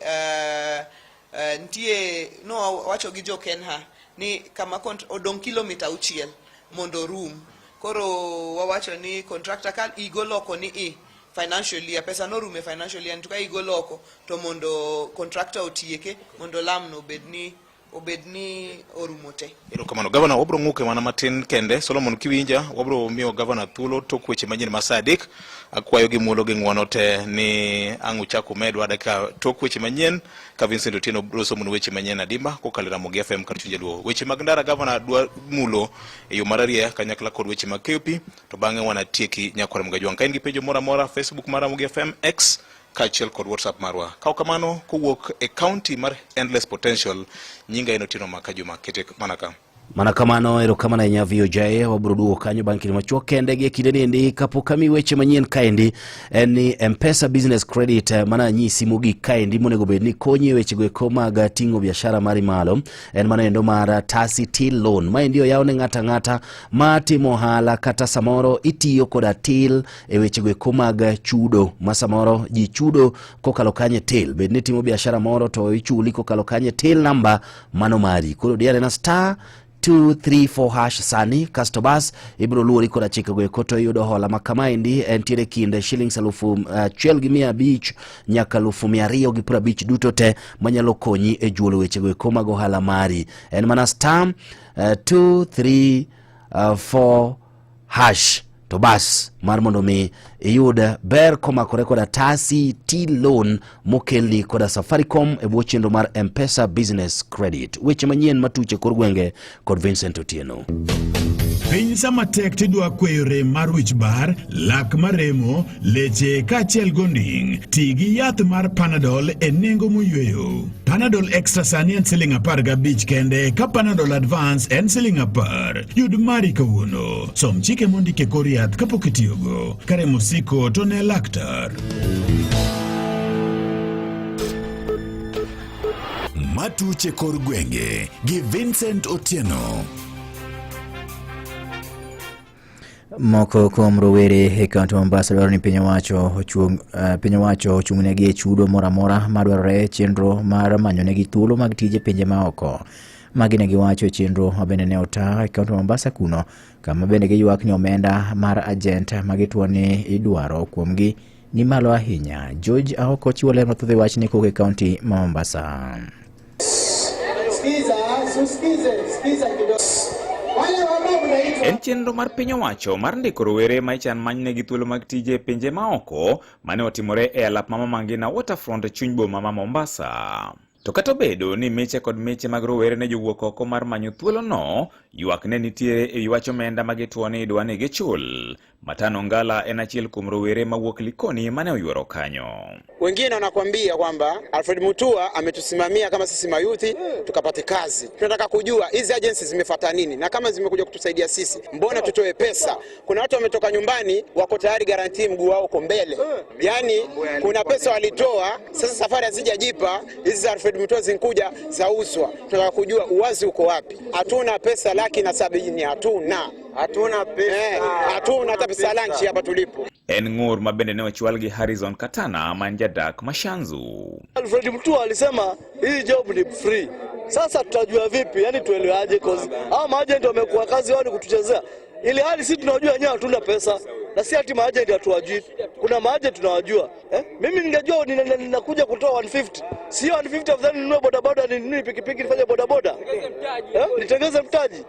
nitie no wacho gi jo Kenha ni kama odong' kilomita 6 mondo orum. Koro wawacho ni contractor ka igo loko ni i financial year pesa norumo e financial year to ka igo loko to mondo contractor otieke mondo lamno obed ni orumo te. Erokamano. Gavana, wabro ng'uke mana matin kende. Solomon kiwinja, wabro miyo gavana thuolo tok weche manyien ma saa 3. Akwayo gi muolo gi ng'uono te ni ang' uchak umedwa dakika tok weche manyien ka Vincent Otieno bro somonu weche manyien adimba kokalo e Ramogi FM kata Chuny Jaluo. Weche mag ndara gavana dwa mulo e yo mararieya kanyakla kod weche mag keyo pi to bang'e wanatieki nyakwar Mgajwang'. Ka in gi penjo moro amora, Facebook mar Ramogi FM, X kaachiel kod WhatsApp marwa. Kaw kamano kowuok e county mar Endless Potential, nyinga en Otieno Makajuma, kete mana ka. Mana kamano, erokamano ahinya VOJ. Wabiro duogo kanyo bang' kinde machuok kende. Gi e kinde niendi kapok ami weche manyien kaendi en ni Mpesa Business Credit mana anyisi mogik kaendi monego bed ni konyi e wechego eko mag ting'o biashara mari malo en mano endo mar Tasi Till Loan. Maendi oyaw ne ng'ato ang'ata ma timo ohala kata samoro itiyo koda till e wechego eko mag chudo ma samoro ji chudo kokalo kanye till, bed ni itimo biashara moro to ichuli kokalo kanye till number mano mari. Koro diare na star 234 hash sani kasto bas ibiro luori koda chikego eko to iyudo hola ma kamaendi entiere kind shillings 1500 nyaka 2250 duto te manyalo konyi e juolo wechego eko mag ohala mari en mana star 234 hash to bas mar mondo mi iyud ber komakore koda tasi t loan mokelni koda Safaricom e bwo chenro mar M-Pesa Business Credit. Weche manyien matuch e kor gwenge kod Vincent Otieno. Piny sama tek tidwa kweyo rem mar wich bar, lak maremo, leche kaachiel gonding'. Ti gi yath mar Panadol e nengo moyweyo. Panadol Extra sani en siling 15 kende ka Panadol Advance en siling 10. Yud mari kawuono. Som chike mondik e kor yath kapok itiyogo. Ka rem osiko to ne laktar. Matuche kor gwenge gi Vincent Otieno. Moko kuom rowere e kaunti ma Mombasa dwaro ni piny owacho ochung' eh, piny owacho ochung'negi e chudo moro amora madwarore e chenro mar manyonegi thuolo mag tije pinje maoko. Magi ne giwacho e chenro ma bende ne ota e kaunti ma Mombasa kuno kama bende giywak ni omenda mar ajent ma gituo ni idwaro kuomgi ni malo ahinya. George Aoko chiwo ler mathoth e wachni kowuok e kaunti ma Mombasa. En chenro mar piny owacho mar ndiko rowere ma ichan manynegi thuolo mag tije e pinje maoko mane otimore e alap ma Mama Ngina Waterfront e chuny boma ma Mombasa. To kata obedo ni miche kod miche mag rowere ne jowuok oko mar manyo thuolono, ywak ne nitiere e wi wach omenda ma gituo ni idwa ni gichul. Matano Ngala en achiel kuom rowere mawuok Likoni mane oyuoro kanyo. Wengine wanakuambia kwamba Alfred Mutua ametusimamia kama sisi mayuthi tukapate kazi. Tunataka kujua hizi agencies zimefuata nini, na kama zimekuja kutusaidia sisi, mbona tutoe pesa? Kuna watu wametoka nyumbani wako tayari garantii mguu wao uko mbele, yaani kuna pesa walitoa, sasa safari hazijajipa, hizi za Alfred Mutua zinkuja zauzwa. Tunataka kujua uwazi uko wapi? Hatuna pesa 170,000, hatuna hatuna pesa, hatuna hata pesa lunch hapa tulipo. En ng'ur ma bende ne ochwal gi Harrison Katana ma en jadak Mashanzu. Alfred Mutua alisema hii job ni free. Sasa tutajua vipi? Yani tuelewaje? Cause hao maagent wamekuwa kazi wao ni kutuchezea, ili hali sisi tunajua wenyewe hatuna pesa, na si ati maagent hatuwajui. Kuna maagent tunawajua eh? Mimi ningejua ninakuja kutoa 150, sio 150 afadhali ninunue bodaboda, ninunue pikipiki nifanye bodaboda eh? Nitengeze mtaji.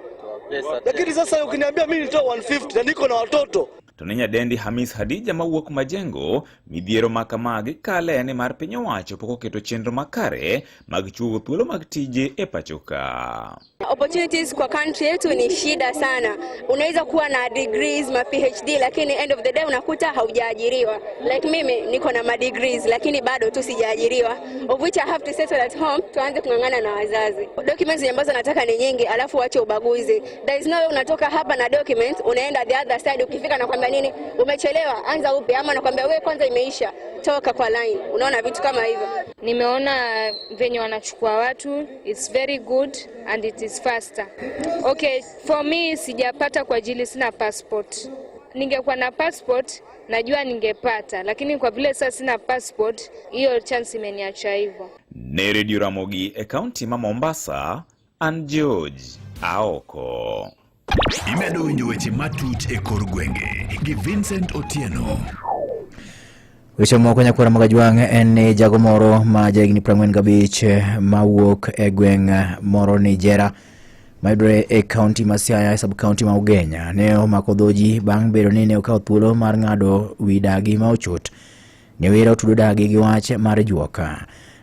Lakini sasa ukiniambia mimi nitoe 150 na niko na watoto To ne nyadendi Hamis Hadija mawuok Majengo, midhiero ma kama gikale ni mar piny owacho pok oketo chenro makare mag chiwo thuolo mag tije e pacho ka. Opportunities kwa country yetu ni shida sana. Unaweza kuwa na degrees ma PhD, lakini end of the day unakuta haujaajiriwa. Like mimi niko na ma degrees lakini bado tu sijaajiriwa, of which I have to settle at home, tuanze kung'ang'ana na wazazi. Documents ambazo nataka ni nyingi, alafu wache ubaguzi. There is no way unatoka hapa na document unaenda the other side, ukifika nakwambia nini, umechelewa, anza upya, ama nakwambia wewe kwanza imeisha, toka kwa line. Unaona vitu kama hivyo. Nimeona venye wanachukua watu, it's very good and it is faster. Okay, for me sijapata kwa ajili sina passport. Ningekuwa na passport najua ningepata, lakini kwa vile sasa sina passport, hiyo chance imeniacha hivyo. Ne Radio Ramogi e kaunti ma Mombasa, an George Aoko. Imedo winjo weche matut e kor gwenge gi Vincent Otieno. Weche moko nyakwara mag Ajwang' en ni jago moro ma jahigni 45 mawuok e gweng' moro Nijera mayudore e kaunti ma Siaya e sub kaunti ma Ugenya ne omako dho ji bang' bedo ni ne okawo thuolo mar ng'ado wi dagi ma ochot. Ne wero otudo dagi gi wach mar juok.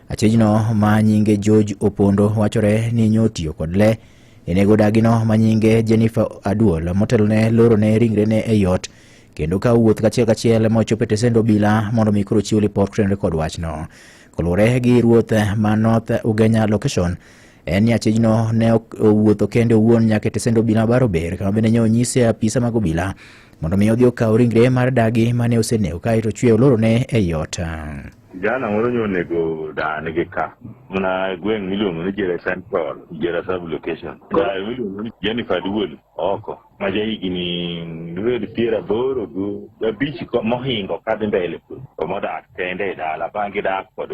Achijno ma nyinge George Opondo wachore ni nyotiyo kod le e nego dagino ma nyinge Jennifer Aduol motelo ne loro ne ringrene e ot kendo ka wuoth kachiel kachiel ma ochopo e tesend obila mondo mi koro chiw lipot kotenore kod wachno. Koluwore gi ruoth ma North Ugenya location en ni achijno ne owuotho kende owuon nyaka e tesend obila ma Barober kama bende ne onyise apisa mag obila mondo mi odhi okaw ringre mar dagi mane osenego kaeto ochwe olorone ei ot. Kijana moro nyo onego dane gi ka mana e gweng' miluongo ni Jere Central, Jere sub location. Dayo miluongo ni Jennifer Duol oko ma ja higni dibed 85 mohingo kadhi mbele to modak kende e dala bang' gidak kod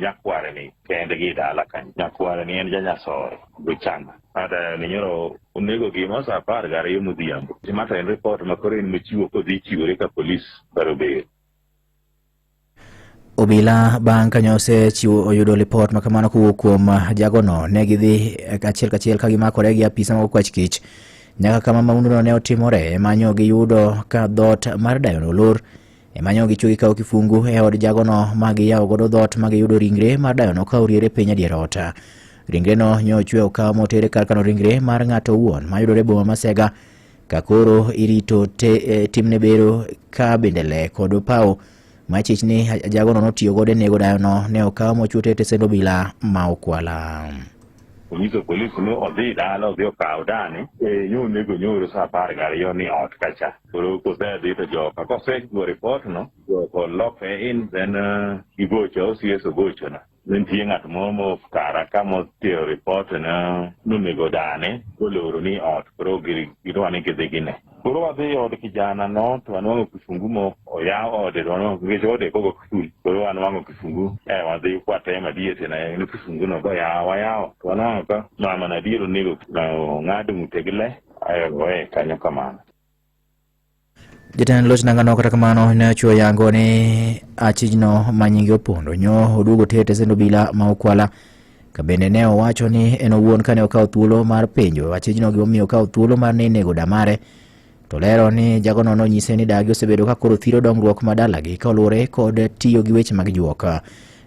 nyakware ni kendgi e dala kanyo. Nyakware ni en janyasore gochana. Dayo ni nyoro onego gima sa 12 modhiambo. Ma to en ripot ma koro en mochiwo kodhi chiwore ka polis Barober. Obila bang' ka osechiwo oyudo lipot ma kamano kowuok kuom jagono ne gidhi achiel kachiel ka gimakore gi apisa mag okwach kich nyaka kama mahunduno ne otimore emanyo giyudo ka dhoot mar dayono olor emanyo gichwo gikawo kifungu e od jagono ma giyawo godo dhoot ma giyudo ringre mar dayono ka oriere piny e dier ot. Ringreno nyo ochwe okaw motere kar kano ringre mar ng'ato owuon mayudore e boma ma Sega ka koro irito timne bero ka bende le kod opawo machich ni jagono notiyo godo e nego dayono ne okaw mochwe e tesend obila ma Okwala. Onyiso polis ni odhi dala odhi okaw dane nyo onego nyoro sa 12 ni ot kacha. Koro kosedhi to joka kosechiwo ripot no joko loke in then gigocho OCS ogochona. Nitie ng'at moro mokara ka motero ripot na nonego dane koloro ni ot koro gidwa ni gidhi gine. Koro wadhi e od kijana no to wanwang'o kifungu mo oyaw ode to wanwang'o nikech ode kogo kiful. Koro wanwang'o kifungu wadhi kwatemo adier to en kifungu no boyaw wayawo to wanwang'o ka mama no adier onego ong'ad ng'ute gi le ae owe kanyo kamano. Jatend loch nangano kata kamano ne ochiwo yango ni achijno ma nyinge opondo nyo oduogo ter tesend obila ma Okwala ka bende ne owacho ni en owuon kane okawo thuolo mar penjo achijno gimomiyo okawo thuolo mar ne nego damare to lero ni jagono nonyise ni dagi osebedo ka koro thiro dongruok ma dalagi ka oluwore kod tiyo gi weche mag juok.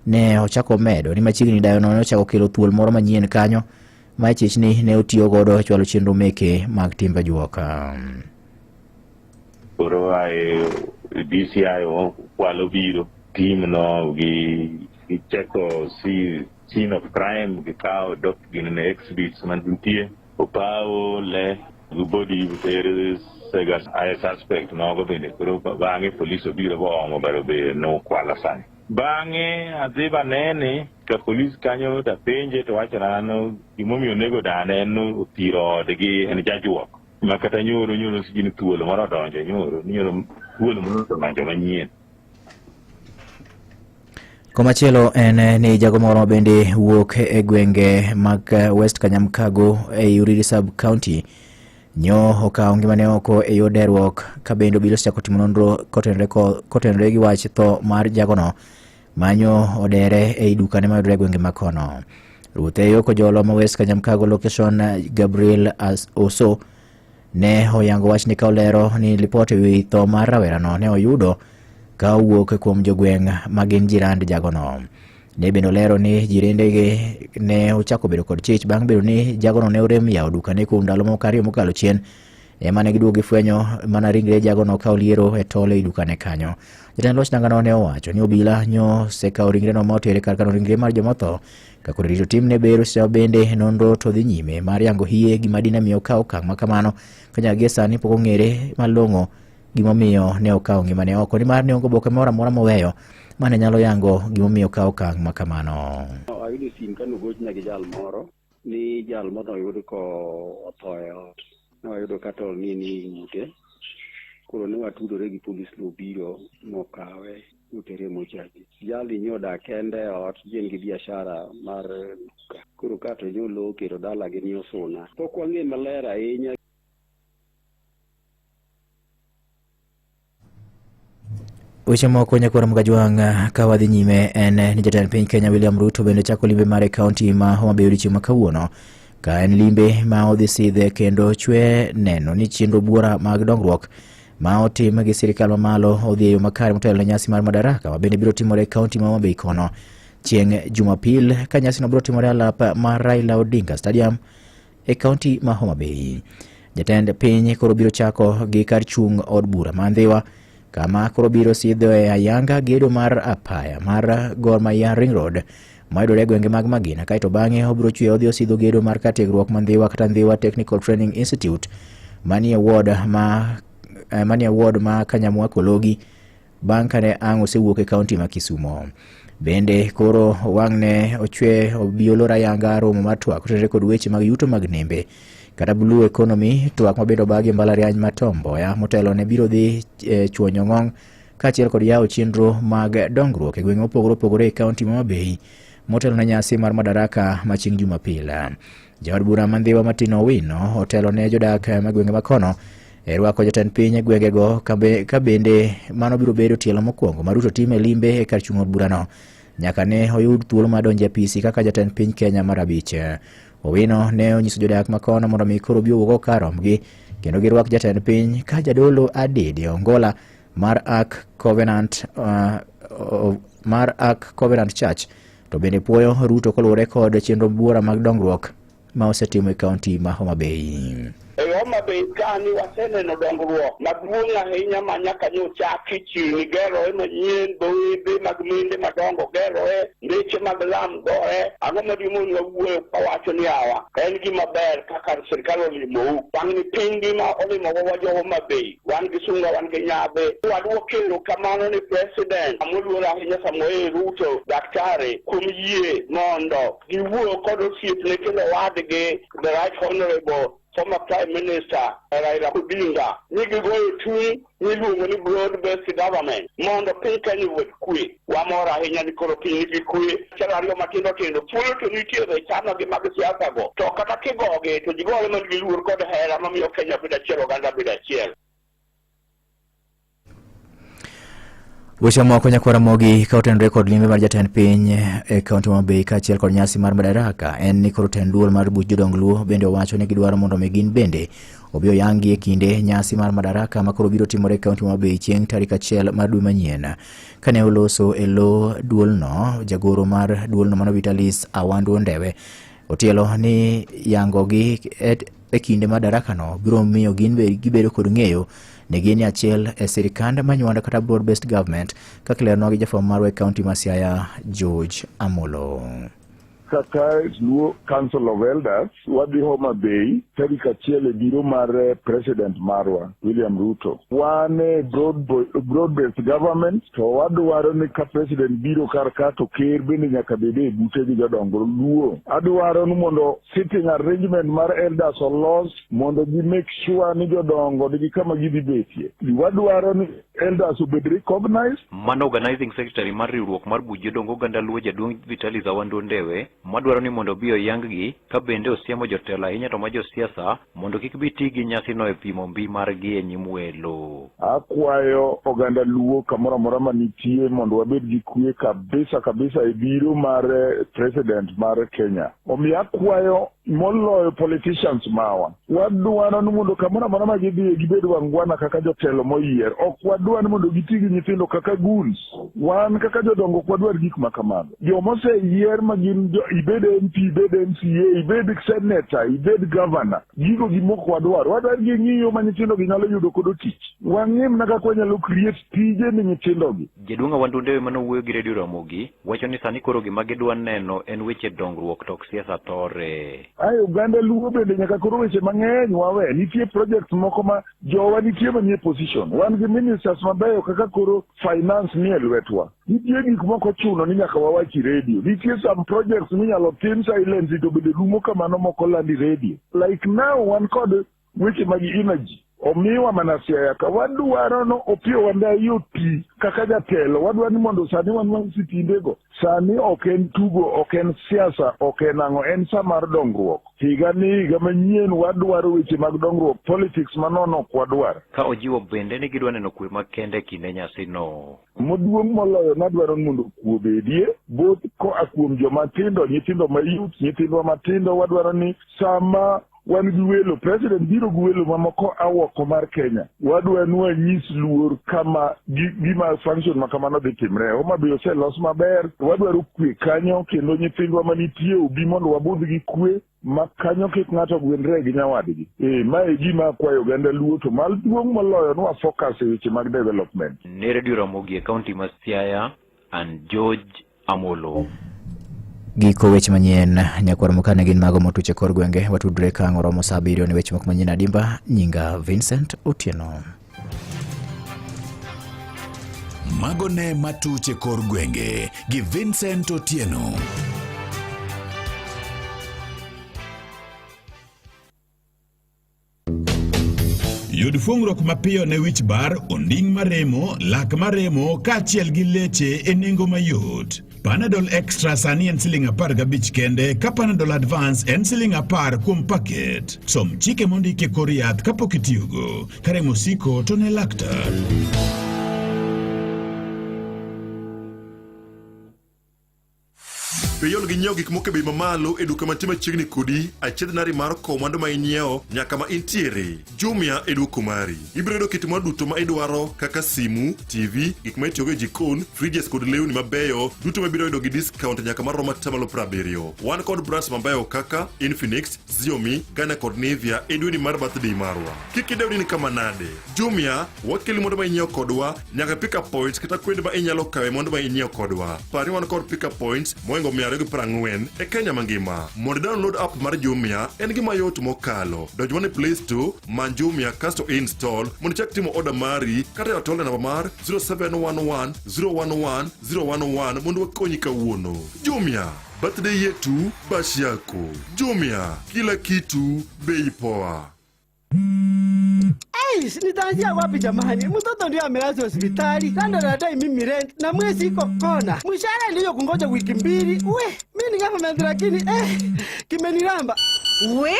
Ne ochako medo ni machiegni dayono ne ochako kelo thuol moro manyien kanyo ma chich ni ne otiyo godo e chwalo chenro meke mag timbe juok. Koro ae DCI okwalo biro team no gi cheko scene of crime gikawo dok ginene exhibits mantie opawo le gi body ter Sega ae suspect nogo bende koro bang'e polis obiro boomo Barober nokwala sani. Bang'e adhi banene ka polis kanyo tapenje to wachona no gimomiyo onego dane en no othiro odgi en jajuok ma kata nyoro nyoro sijui ni thuol moro odonjo nyoro nyoro thuol moro odonjo manyien. Komachielo en ni jago moro bende wuok e gwenge mag West Kanyamkago e Uriri Sub County nyo okawo ngimane oko e yor derruok ka bende obila osechako timo nonro kotenore gi wach tho mar jagono manyo odere ei dukane mayudore e gwenge makono. Ruoth Eyo Kojolo ma West Kanyamkago location Gabriel Oso ne oyango wachni ka olero ni lipot e wi tho mar rawerano ne oyudo ka owuok kuom jogweng' ma gin jirand jagono. Ne bende olero ni jirendege ne ochako bedo kod chich bang' bedo ni jagono ne orem yawo dukane kuom ndalo moko ariyo mokalo chien ema ne giduogo gifwenyo mana ringre jagono ka oliero e tol ei dukane kanyo. Jatend loch nangano ne owacho ni obila nyo osekawo ringreno ma otere kar kano ringre mar jomotho ka koro rito timne bero seche bende nonro to dhi nyime mar yango hie gima dine miyo okaw okang' ma kamano ka nyaka gie sani pok ong'ere malong'o gimomiyo ne okawo ngimane oko nimar ne onge oboke moro amora moweyo mane nyalo yango gimomiyo okawo okang' ma kamano. Ayudo sim ka nogochna gi jal moro ni jal moro noyud ko otho e ot. Ne wayudo ka tol ni ni ng'ute. Koro ne watudore gi polis nobiro mokawe motere mochari. Jali nyo odak kende e ot, gin gi biashara mar duka. Koro ka to nyo lowo okero dalagi ni Osuna. Pok wang'e maler ahinya. Weche moko nyakwar Mgajwang' ka wadhi nyime en ni jatend piny Kenya William Ruto bende chako limbe mare e kaunti ma Homa Bay odiechieng' ma kawuono ka en limbe ma odhi sidhe kendo chwe neno ni chenro buora mag dongruok ma otim gi sirikal mamalo odhi e yo makare motelo ne nyasi mar Madaraka ma bende biro timore e kaunti ma Homa Bay kono chieng' Jumapil ka nyasino biro timore alap mar Raila Odinga Stadium e kaunti ma Homa Bay. Jatend piny koro biro chako gi kar chung' od bura ma Ndhiwa kama koro biro sidhoe ayanga gedo mar apaya mar Gor Mahia Ring Road mayudore e gwenge mag Magina kaeto bang'e obiro chweyo odhi osidho gedo mar kar tiegruok ma Ndhiwa kata Ndhiwa Technical Training Institute manie ward ma Kanyamwa Kologi. bang' kane ang' osewuok e kaunti ma Kisumo. Bende koro wang' ne ochwe obi olor ayanga romo mar twak kotenore kod weche mag yuto mag nembe kata blue economy twak ma bende obagi e mbalariany ma Tom Mboya motelo ne biro dhi e, chuonyo ng'ong kaachiel kod yawo chenro mag dongruok e gwenge mopogore opogore e kaunti ma Homabay motelo ne nyasi mar Madaraka ma chieng' Jumapil. Jaod bura ma Ndhiwa Martin Owino otelo ne jodak ma gwenge ma kono e rwako jatend piny e gwengego ka bende mano biro bedo tielo mokwongo ma Ruto time limbe e kar chung' od burano nyaka ne oyud thuolo mar donjo e apisi kaka jatend piny Kenya mar abich. Owino ne onyiso jodak ma kono mondo mi koro obi owuog oko kar rombgi kendo girwak jatend piny ka jadolo Adede Ongola mar Ark Covenant, uh, mar Ark Covenant Church to bende puoyo Ruto koluwore kod chenro buora mag dongruok ma osetimo e kaunti ma Homa Bay. E Homa Bay kani waseneno dongruok maduong' ahinya ma nyaka nyo chaki chini geroe manyien, dhoidhi mag minde madongo geroe, ndeche mag lam goe. Ang'o ma dimonwa wuoyo kawacho ni awa en gima ber kaka sirkal olimou. Wang'ni piny ngima olimowa wa jo Homa Bay. Wan gi sunga, wan gi nyadhi. Wadwoko erokamano ni President moluor ahinya Samoei Ruto, Daktari, kuom yie mondo giwuo kod osiepne kendo owadgi The Right Honourable former Prime Minister Raila Odinga ni gigoyo tung' miluongo ni broad based government mondo piny Kenya obed kwe. Wamor ahinya ni koro piny nigi kwe. Chalo ariyo matindo tindo thuolo to nitiere e chama gi mag siasa go to kata kigogi to ji gore man gi luor kod hera mamiyo Kenya bedo achiel oganda bedo achiel. Weche moko nyakwara Ramogi ka otenore kod limbe mar jatend piny e kaunti ma Homabay kaachiel kod nyasi mar Madaraka en ni koro tend duol mar buch jodong Luo bende owacho ni gidwaro mondo mi gin bende obi oyanggi e kinde nyasi mar Madaraka ma koro biro timore e kaunti ma Homabay chieng' tarik achiel mar dwe manyien. Kane oloso e lo duolno, jagoro mar duolno mano Vitalis Awandu Ondewe otielo ni yangogi e, e kinde madarakano biro miyo gin be gibedo kod ng'eyo ni gin e achiel e sirikand manywanda kata broad based government kaka ileronwa gi jafwambo marwa e kaunti ma Siaya George Amolo. Kaka Luo Council of Elders wadhi Homa Bay tarik achiel e biro mar eh, president marwa William Ruto. Wan e broad, broad based government to wadwaro ni ka president biro kar ka to ker bende nyaka bed e bute gi jodongo Luo. Adwaro ni mondo sitting arrangement mar elders olos mondo gi make sure ni jodongo nigi kama gidhi betie. Wadwaro ni elders obed recognized. Mano organizing secretary mar riwruok mar buch jodong oganda Luo jaduong' Vitalis Awando Ndewe madwaro ni mondo obi oyang-gi ka bende osiemo jotelo ahinya to ma josiasa mondo kik bi ti gi nyasino e pimo mbi margi e nyim welo. Akwayo oganda Luo kamoro amora ma nitie mondo wabed gi kwe kabisa kabisa e biro mar eh, president mar Kenya. Omiyo akwayo moloyo politicians mawa. Wadwaro ni mondo kamoro amora ma gidhiye gibed wangwana kaka jotelo moyier. Ok wadwar ni mondo giti gi nyithindo kaka goons. Wan kaka jodongo ok wadwar gik ma kamago. Joma oseyier ma gin jo, ibed MP, ibed MCA, ibed senator, ibed governor, gigo gima ok wadwar. Wadwar ging'iyo ma nyithindo gi nyalo yudo kodo tich. Wang'i mana kaka wanyalo create tije ni nyithindo gi. Jaduong' Awando Ndewe mane owuoyo gi Radio Ramogi wacho ni sani koro gima gidwa neno en weche dongruok to ok siasa thore. Ae oganda Luo bende nyaka koro weche mang'eny wawe. Nitie projects moko ma jowa nitie manie position. Wan gi ministers mabeyo kaka koro finance nie lwetwa. Nitie gik moko ochuno ni nyaka wawach e radio. Nitie some projects minyalo tim silently to bende rumo kamano mok olandi radio. Like now wan kod Weche mag energy omiwa mana Siaya ka wadwaro no Opiyo Wandayi oti kaka jatelo wadwaro ni mondo sani wan wan sitindego sani ok en tugo ok en siasa ok en ang'o en sa mar dongruok higa ni higa manyien wadwaro weche mag dongruok politics manono ok wadwar. Ka ojiwo bende ni gidwa neno kwe makende e kinde nyasino. Maduong' moloyo nadwaro ni mondo kwe obedie both koa kuom joma tindo, nyithindo ma youth, nyithindwa matindo wadwaro ni sama wan gi welo, president biro gi welo mamoko a oko mar Kenya, wadwa ni wanyis luor kama gima function ma kamano dhi timre. Homa Bay oselos maber, wadwaro kwe kanyo kendo nyithindwa manitie obi mondo wabudh gi kwe ma kanyo kik ng'ato gwinre gi nyawadgi. Ee, ma e gima akwayo oganda Luo to maduong' moloyo ni wa focus e weche mag development. Ne Radio Ramogi e kaunti ma Siaya, an George Amolo. Giko weche manyien nyakwar mokane gin mago motuch e kor gwenge watudre ka ang' oromo saa abiriyo ne weche moko manyien adimba nyinga Vincent Otieno. Mago ne matuch e kor gwenge gi Vincent Otieno. Yud fuong'ruok mapiyo ne wich bar, onding' maremo, lak maremo kaachiel gi leche e nengo mayot. Panadol Extra sani en siling 15 kende ka Panadol Advance en siling 10 kuom paket. Som chike mondiki e kor yath kapok itiyogo. Ka remo osiko to ne laktar. Be iol gi nyiewo gik moko e bei mamalo e duka mantie machiegni kodi, achiedh nari mar kowo mwandu ma inyiewo nyaka ma intiere. Jumia e duoko mari. Ibiro yudo kit mwandu duto ma idwaro kaka simu, TV, gik ma itiyogo e jikon, fridges kod lewni mabeyo duto ma ibiro yudo gi discount nyaka maromo atamalo 70. Wan kod brands mabeyo kaka Infinix, Xiaomi, Ghana kod Nivea e dweni mar birthday marwa. Kik idew ni in kama nade. Jumia, wakeli mwandu ma inyiewo kodwa nyaka pick up points kata kuonde ma inyalo kawe mwandu ma inyiewo kodwa. Par ni wan kod pick up points mohingo 240 e Kenya mangima. Mondo i-download app mar Jumia en gima yot mokalo. Donj mana e Play Store, many Jumia kasto i-install mondo ichak timo order mari kata e otol e namba mar 0711 011 011 mondo wakonyi kawuono. Jumia, birthday yetu, bash yako. Jumia, kila kitu bei poa. Eish, nitaanzia wapi jamani? Mtoto ndio amelazwa hospitali, landlord anadai mimi rent na mwezi iko kona. Mshahara ndiyo kungoja wiki mbili. We, mimi ni government lakini kimeniramba. We?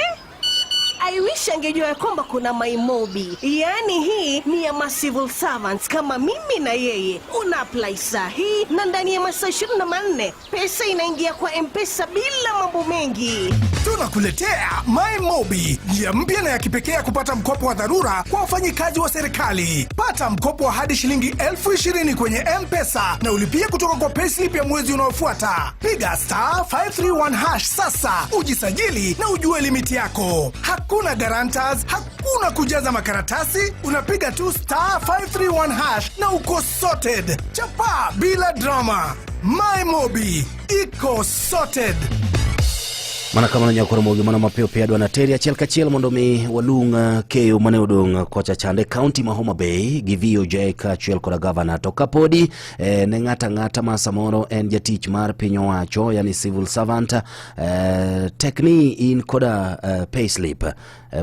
I wish angejua ya kwamba kuna MyMobi. Yaani hii ni ya ma civil servants kama mimi na yeye. Una apply saa hii na ndani ya masaa 24 pesa inaingia kwa M-Pesa bila mambo mengi. Tunakuletea MyMobi, njia mpya na ya kipekee ya kupata mkopo wa dharura kwa wafanyikazi wa serikali. Pata mkopo wa hadi shilingi 20,000 kwenye M-Pesa na ulipie kutoka kwa payslip ya mwezi unaofuata. Piga star 531 hash sasa ujisajili na ujue limiti yako. Hakuna guarantors, hakuna kujaza makaratasi, unapiga tu star 531 hash na uko sorted. Chapa bila drama. MyMobi iko sorted. Mana kamano nyakoro mogi mana mapiyo piyo adwa nateri achiel kachiel mondo mi walung keyo mane odong' kocha chande kaunti ma Homa Bay gi VOJ kaachiel koda gavana. To kapodi ne ng'ato ang'ata ma samoro en jatich mar piny owacho, yani civil servant, tek ni in koda payslip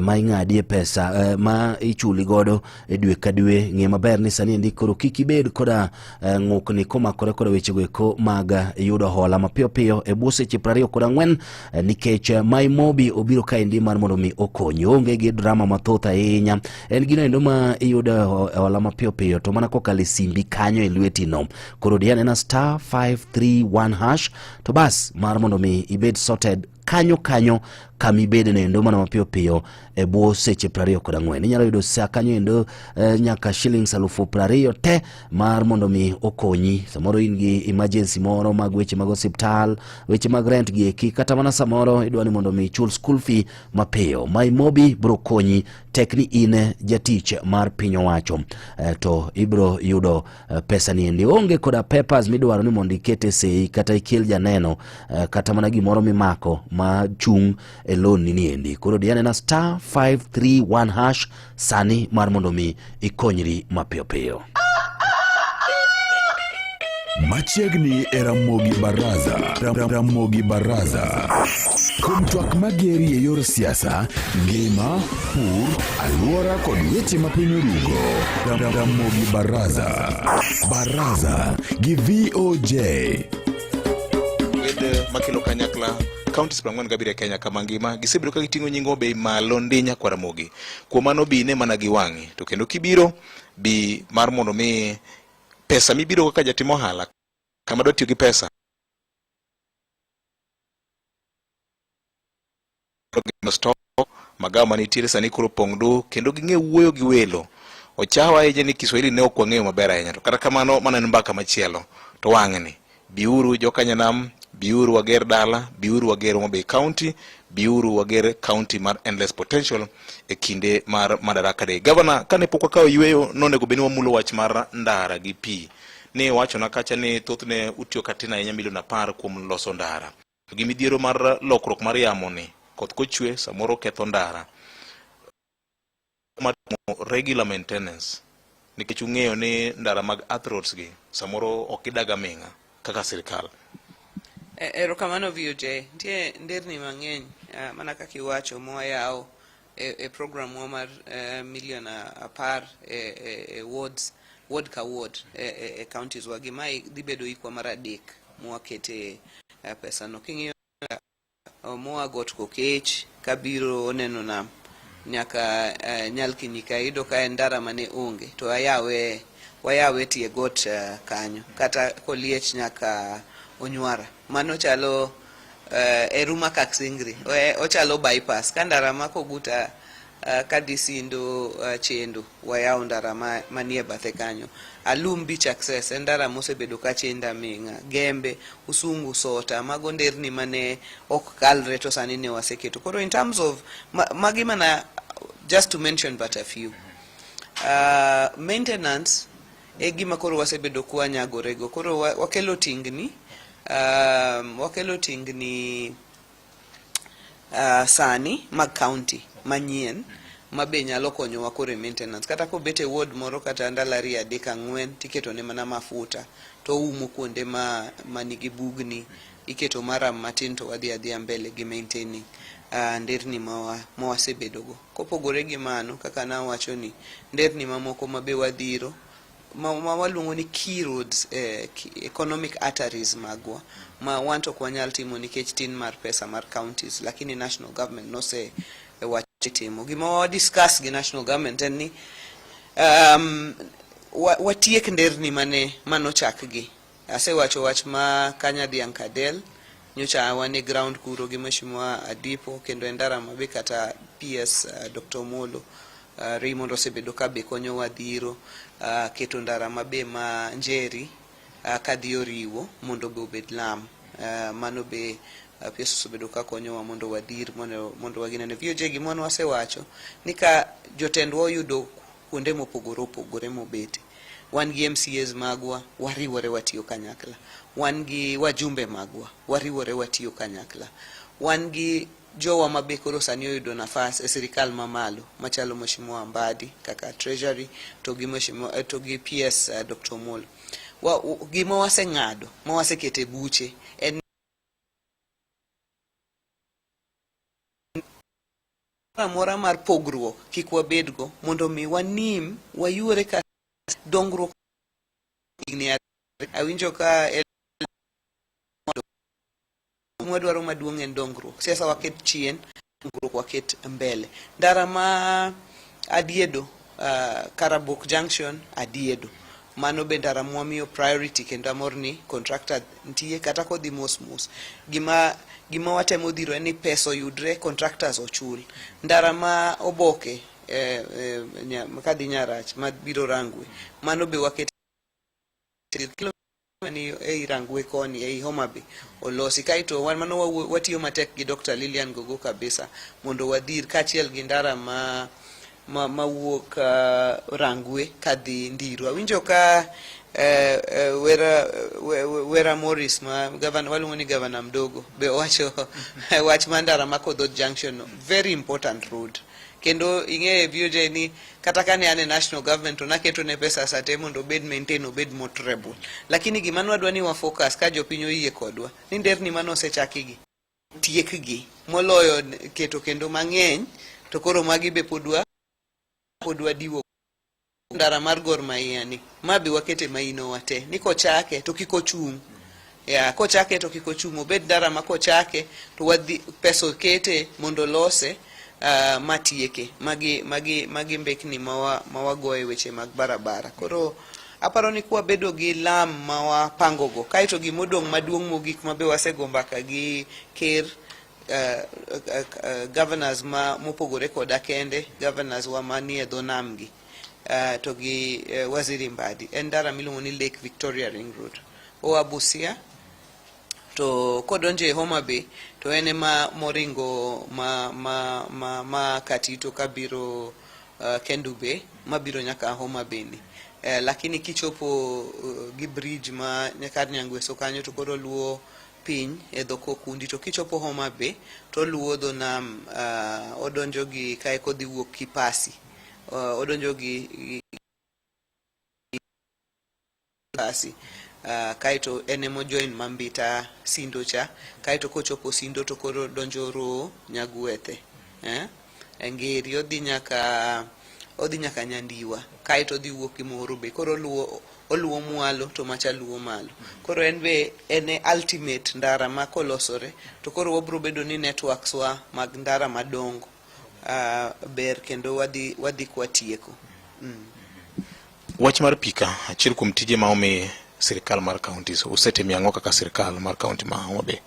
ma ing'adie pesa ma ichuli godo e dwe ka dwe. Ng'e maber ni sani endi koro kik ibed koda ng'ukni komakore koda wechego eko mag yudo hola mapiyo piyo e bwo seche 24 nikech MyMobi obiro kaendi mar mondo mi okonyi. Onge gi drama mathoth ahinya, en gino endo ma iyudo e hola mapiyo piyo to mana kokalo e simbi kanyo e lweti no. Koro di anena star 531 hash to bas mar mondo mi ibed sorted kanyo kanyo kama ibede no endo mana mapiyo piyo e bwo seche 24. Inyalo yudo sa kanyo endo nyaka shillings 20,000 te mar mondo mi okonyi. Samoro in gi emergency moro mag weche mag osiptal, weche mag rent gi eki, kata mana samoro idwa ni mondo mi ichul school fee mapiyo. MyMobi bro konyi tek ni in jatich mar piny owacho to ibro yudo pesa ni endi. Onge koda papers midwaro ni mondo iket e sei kata ikel janeno kata mana gimoro mimako ma chung' e loan ni niendi. Koro di anena star 531 hash sani mar mondo mi ikonyri mapiyo piyo. Machiegni e Ramogi Baraza. Ramogi Baraza. Kuom twak mageri e yor siasa, ngima, pur, alwora kod weche ma piny orugo. Ramogi Baraza. Baraza gi VOJ. Wed makelo kanyakla counties 47 e Kenya kama ngima gisebedo ka giting'o nying Homa Bay malo ndi nyakwa Ramogi. Kuom mano bi ine mana gi wang'i. To kendo kibiro bi mar mondo mi pesa mibiro kaka jatim ohala kama dwa tiyo gi pesa stock magawa manitiere sani koro pong' du kendo ging'e wuoyo gi welo. Ochawa ahinya ni Kiswahili ne ok wang'eyo maber ahinya to kata kamano mano en mbaka machielo. To wang'ni biuru jokanyanam, biuru wager dala, biuru wager Homa Bay County, biuru wager county mar endless potential e kinde mar Madaraka Day. Governor, kane pok wakawo yueyo nonego bed ni wamulo wach mar ndara gi pi. Ni wachona kacha ni thothne utiyo katin ahinya milion 10 kuom loso ndara. To gi midhiero mar lokruok mar yamo ni, koth kochwe samoro ketho ndara. Mar timo regular maintenance. Nikech ung'eyo ni ndara mag arthrods gi samoro ok gidag aming'a kaka sirkal. E, erokamano VOJ. Nitie nderni mang'eny uh, mana kaka iwacho mwayawo e, e program wa mar uh, milion 10 e wards, ward ka ward e counties wa gi. Mae dhi bedo hikwa mar 3 mwakete uh, pesa no. King'iyo moa got Kokech kabiro neno nam nyaka uh, Nyalkinyika, iyudo ka en ndara mane onge to ayawe wayawe tie got uh, kanyo kata Koliech nyaka Onywara. Mano chalo Eruma Kaksingri, ochalo bypass ka ndara ma Koguta kadhi Sindo Chendo, wayawo ndara manie bathe kanyo. Alum Beach Access en ndara mosebedo ka chendo aming'a. Gembe, Usungu, Sota, mago nderni mane ok kalre to sani ne waseketo. Koro in terms of magi mana just to mention but a few. Maintenance e gima koro wasebedo kwanyagorego. Koro wakelo tingni, sani mag county manyien ma be nyalo konyowa koro e maintenance. Kata kobet e ward moro kata ndalo 2 3 4 tiketo ne mana mafuta to oumo kuonde ma manigi bugni, iketo maram matin to wadhi adhiya mbele gi maintaining nderni mawasebedo go. Kopogore gi mano, kaka nawacho ni nderni mamoko ma be wadhiro ma waluongo ni key roads, economic arteries magwa ma wan to ok wanyal timo nikech tin mar pesa mar counties, lakini national government nose wacho timo. Gima wa discuss gi national government en ni watiek nderni mane manochak gi. Asewacho wach ma Kanya Dhiang' Kadel, nyocha wan e ground kuro gi Mheshimiwa Adipo, kendo en ndara ma be kata PS Dr. Omolo Raymond osebedo ka be konyowa dhiro keto ndara ma be ma Njeri kadhi Oriwo mondo be obed lam. Mano be PS osebedo ka konyowa mondo wadhir mondo waginene. VOJ, gima wan wasewacho ni ka jotendwa oyudo kuonde mopogore opogore mobete, wan gi MCAs magwa wariwore watiyo kanyakla, wan gi wajumbe magwa wariwore watiyo kanyakla, wan gi jowa ma be koro sani oyudo nafas e sirikal mamalo machalo Mheshimiwa Mbadi kaka Treasury to gi Mheshimiwa to gi PS Dr. Omolo. Gima waseng'ado ma wasekete buche en amora mar pogruok kik wabedgo mondo mi wanim wayuore ka dongruok higni awinjo ka mwadwaro maduong' en dongruok. Siasa waket chien, dongruok waket mbele. Ndara ma Adiedo, Karabok Junction, Adiedo. Mano be ndara mwamiyo priority kendo amor ni contractor nitie kata kodhi mos mos. Gima watemo dhiro en ni pesa oyudre, contractors ochul. Ndara ma Oboke kadhi Nyarach mabiro Rangwe, mano be waket ni ei Rangwe koni ei Homa Bay olosi. Kaeto wan mano watiyo matek gi Dr. Lilian Gogo kabisa mondo wadhir kaachiel gi ndara ma mawuok Rangwe kadhi Ndiru. Awinjo ka Wera Morris ma governor, waluongo ni governor mdogo, be owacho wach mar ndara ma Kodhot Junction no, very important road. Kendo ing'eyo VOJ ni kata kane an e national government to naketo ne pesa sate mondo obed maintain, obed motorable. Lakini gima nwadwa ni wa focus ka jopiny oyie kodwa ni nderni mane osechakigi tiekgi moloyo keto kendo mang'eny to koro magi be pod wadiwo ndara mar Gor Mahia ni ma be wakete maino wate ni kochake to kik ochung', ya kochake to kik ochung', obed ndara ma kochake to wadhi pesa okete mondo olose matieke. Magi mbekni mawagoyo e weche mag barabara. Koro aparo ni kwabedo gi lam ma wapango go kaeto gimodong' maduong' mogik ma be wasego mbaka gi ker, governors ma mopogore koda kende, governors wa manie dho nam gi to gi Waziri Mbadi, en ndara miluongo ni Lake Victoria Ring Road oa Busia to kodonjo e Homa Bay to en ema moringo ma Katito kabiro Kendu Bay mabiro nyaka Homa Bay ni. Lakini kichopo gi bridge ma kar Nyangweso kanyo to koro luwo piny e dho Kokundi, to kichopo Homa Bay to oluwo dho nam, odonjo gi kae kodhi wuok Kipasi, odonjo gi Embakasi uh, kaeto en emo join Mambita Sindo cha kaeto kochopo Sindo to koro donjo Roho Nyagwethe eh? Ngiri odhi nyaka odhi nyaka Nyandiwa kaeto odhi wuok gi Moro be koro oluwo oluwo mwalo to macha luwo malo koro en be en e ultimate ndara ma kolosore to koro wabro bedo ni networks wa mag ndara madongo uh, ber kendo wadhi wadhi kwatieko mm. Wach mar pika, achiel kuom tije ma omi sirkal mar counties, usetimo ang'o kaka sirkal mar county ma Homa Bay?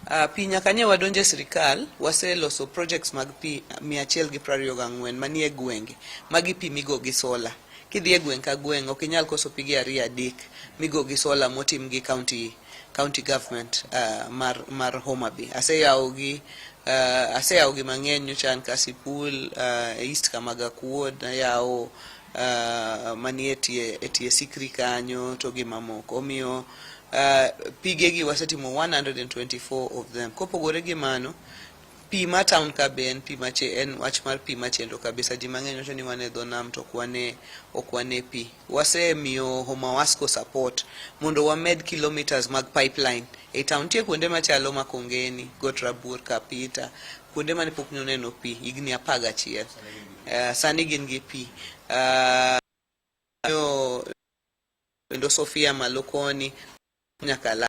Uh, pi nyaka nye wadonje sirkal waseloso projects mag pi 124 manie gwenge magi pi migo gi sola kidhi e gweng' ka gweng' ok inyal koso pige ariyo adek migo gi sola motim gi county county government uh, mar mar Homa Bay aseyawo gi uh, aseyawo gi mang'eny nyocha an Kasipul uh, East Kamagakuod nayawo uh, manie tie e tie Sikri kanyo to gi mamoko omiyo uh, pige gi wasetimo 124 of them kopogore gi mano pi ma town ka be en pi mache en wach mar pi machendo kabisa ji mang'eny wacho ni wan e dho nam to ok wane ok wane pi wasemiyo Homa Wasco support mondo wamed kilometers mag pipeline e town nitie kuonde machalo Makongeni, Got Rabuor, Kapita kuonde mane pok noneno pi higni 11 uh, sani gin gi pi uh, kendo Sofia malo koni nyaka la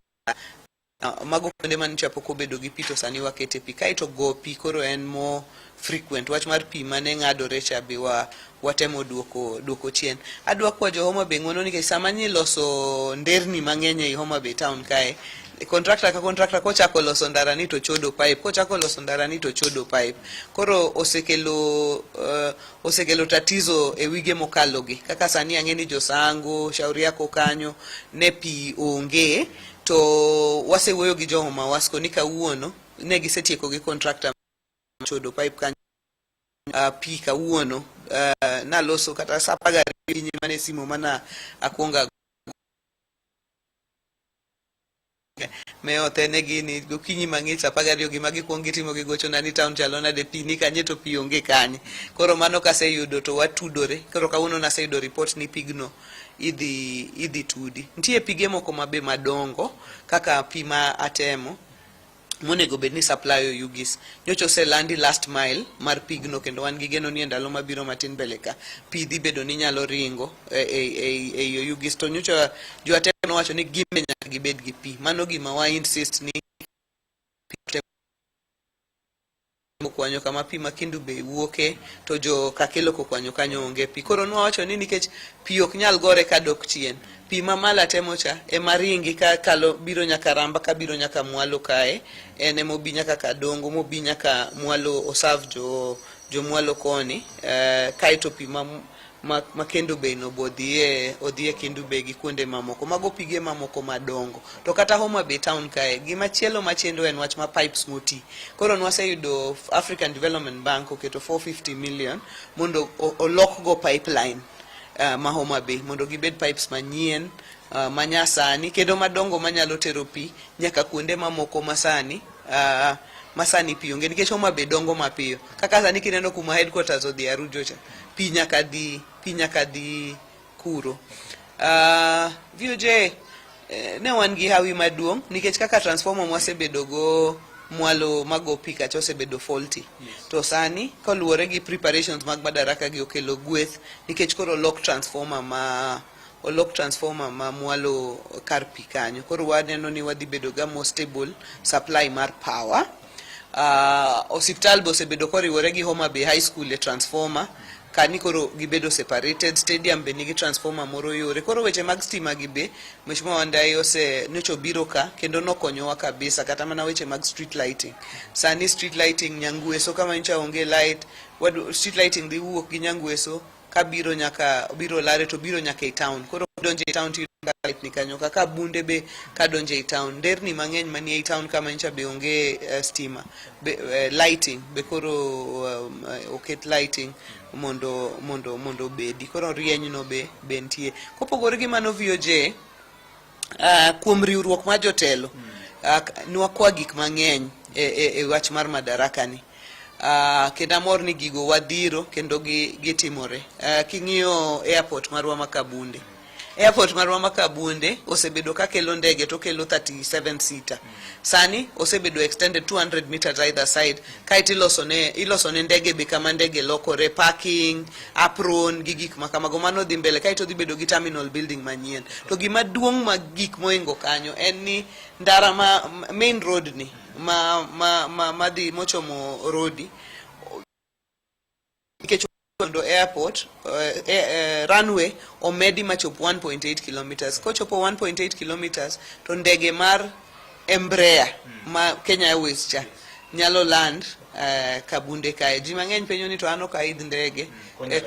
mago kuonde manyocha pok obedo gi pi to sani wakete pi kaeto go pi koro en more frequent wach mar pi mane ng'adore cha be wa watemo duoko duoko chien adwa kwa jo Homa Bay ng'uono nikech sama niloso nderni mang'eny ei Homa Bay town kae contractor ka contractor kochako loso ndara ni to chodo pipe kochako loso ndara ni to chodo pipe koro osekelo osekelo tatizo e wige mokalo gi kaka sani ang'e ni josango shauri yako kanyo ne pi onge to wasewuoyo gi jo Homa Wasco ni kawuono ne gisetieko gi contractor chodo pipe kanyo pi kawuono naloso kata sa 12 okinyi mane simu mana akuongo me othene gini gokinyi mang'ich sa 12 gima gikuong gitimo gigochona ni town chalo nade pi ni kanye to pi onge kanye koro mano kaseyudo to watudore koro kawuono naseyudo report ni pigno idhi idhi tudi nitie pige moko mabe madongo kaka pi ma atemo monego bed ni supply Oyugis nyocha oselandi last mile mar pigno kendo wan gi geno ni e ndalo mabiro matin mbele ka pi dhi bedo ni nyalo ringo e, e, e, e Oyugis to nyocha jo atemo nowacho ni gimbe nyaka gibed gi pi mano gima wa insist ni pi okwanyo kama pi ma Kendu Bay wuoke to jo Kakelo kokwanyo kanyo onge pi koro nwawacho ni nikech pi ok nyal gore kadok chien pi ma malo atemo cha ema ringi ka kalo biro nyaka Ramba ka biro nyaka mwalo kae en emobi nyaka Kadongo mobi nyaka mwalo osav jo jo mwalo koni eh, kaeto pi ma ma, ma Kendu Bay no bo odhiye odhiye Kendu Bay gi kuonde mamoko mago pige mamoko madongo to kata Homa Bay town kae gimachielo machendo en wach ma pipes moti koro nwaseyudo African Development Bank oketo 450 million mondo olok go pipeline ma Homa Bay mondo gibed pipes manyien manyasani kendo madongo manyalo tero pi nyaka kuonde mamoko masani masani pi onge nikech Homa Bay dongo mapiyo kaka sani kineno kuma headquarters odhi Arujo cha pi nyaka dhi pi nyaka dhi kuro VOJ ne wan gi hawi maduong' nikech kaka transformer mwasebedo go mwalo mago pi kacha osebedo faulty to sani koluwore gi preparations mag Madaraka gi okelo gweth nikech koro olok transformer ma olok transformer ma mwalo kar pi kanyo koro waneno ni wadhi bedo ga more stable supply mar power osiptal be osebedo koriwore gi Homa Bay High School e transformer kani koro gibedo separated stadium be nigi transformer moro yore koro weche mag stima gi be Mheshimiwa Wandayi ose nyocha obiro ka kendo nokonyowa kabisa kata mana weche mag street lighting sani street lighting Nyangweso kama nyocha onge light wadu, street lighting dhi wuok gi Nyangweso kabiro nyaka biro lare to biro nyaka e town koro donjo e town tiyudo ka light ni kanyo kaka bunde be kadonjo e town nderni mang'eny manie e town kama nyocha be onge stima be, lighting be koro oket lighting mondo mondo mondo obedi koro rieny no be be nitie kopogore gi mano VOJ kuom riwruok mar jotelo nwakwa gik mang'eny e, e, e wach mar madaraka ni kendo amor ni gigo wadhiro kendo gi, gitimore king'iyo airport marwa ma Kabunde Airport marwa ma Kabunde osebedo ka kelo ndege to kelo 37 seater. Sani osebedo extended 200 meters either side kaeto iloso ne iloso ne ndege be kama ndege lokore parking, apron gi gik ma kamago mano dhi mbele kaeto dhi bedo gi terminal building manyien. To gima duong' ma gik moingo kanyo en ni ndara ma main road ni ma ma ma madhi mochomo Rodi nikech mondo airport runway omedi machop 1.8 kilometers. Kochopo 1.8 kilometers to ndege mar Embraer ma Kenya Airways cha nyalo land Kabunde kae. Ji mang'eny penjo ni to an ok aidh ndege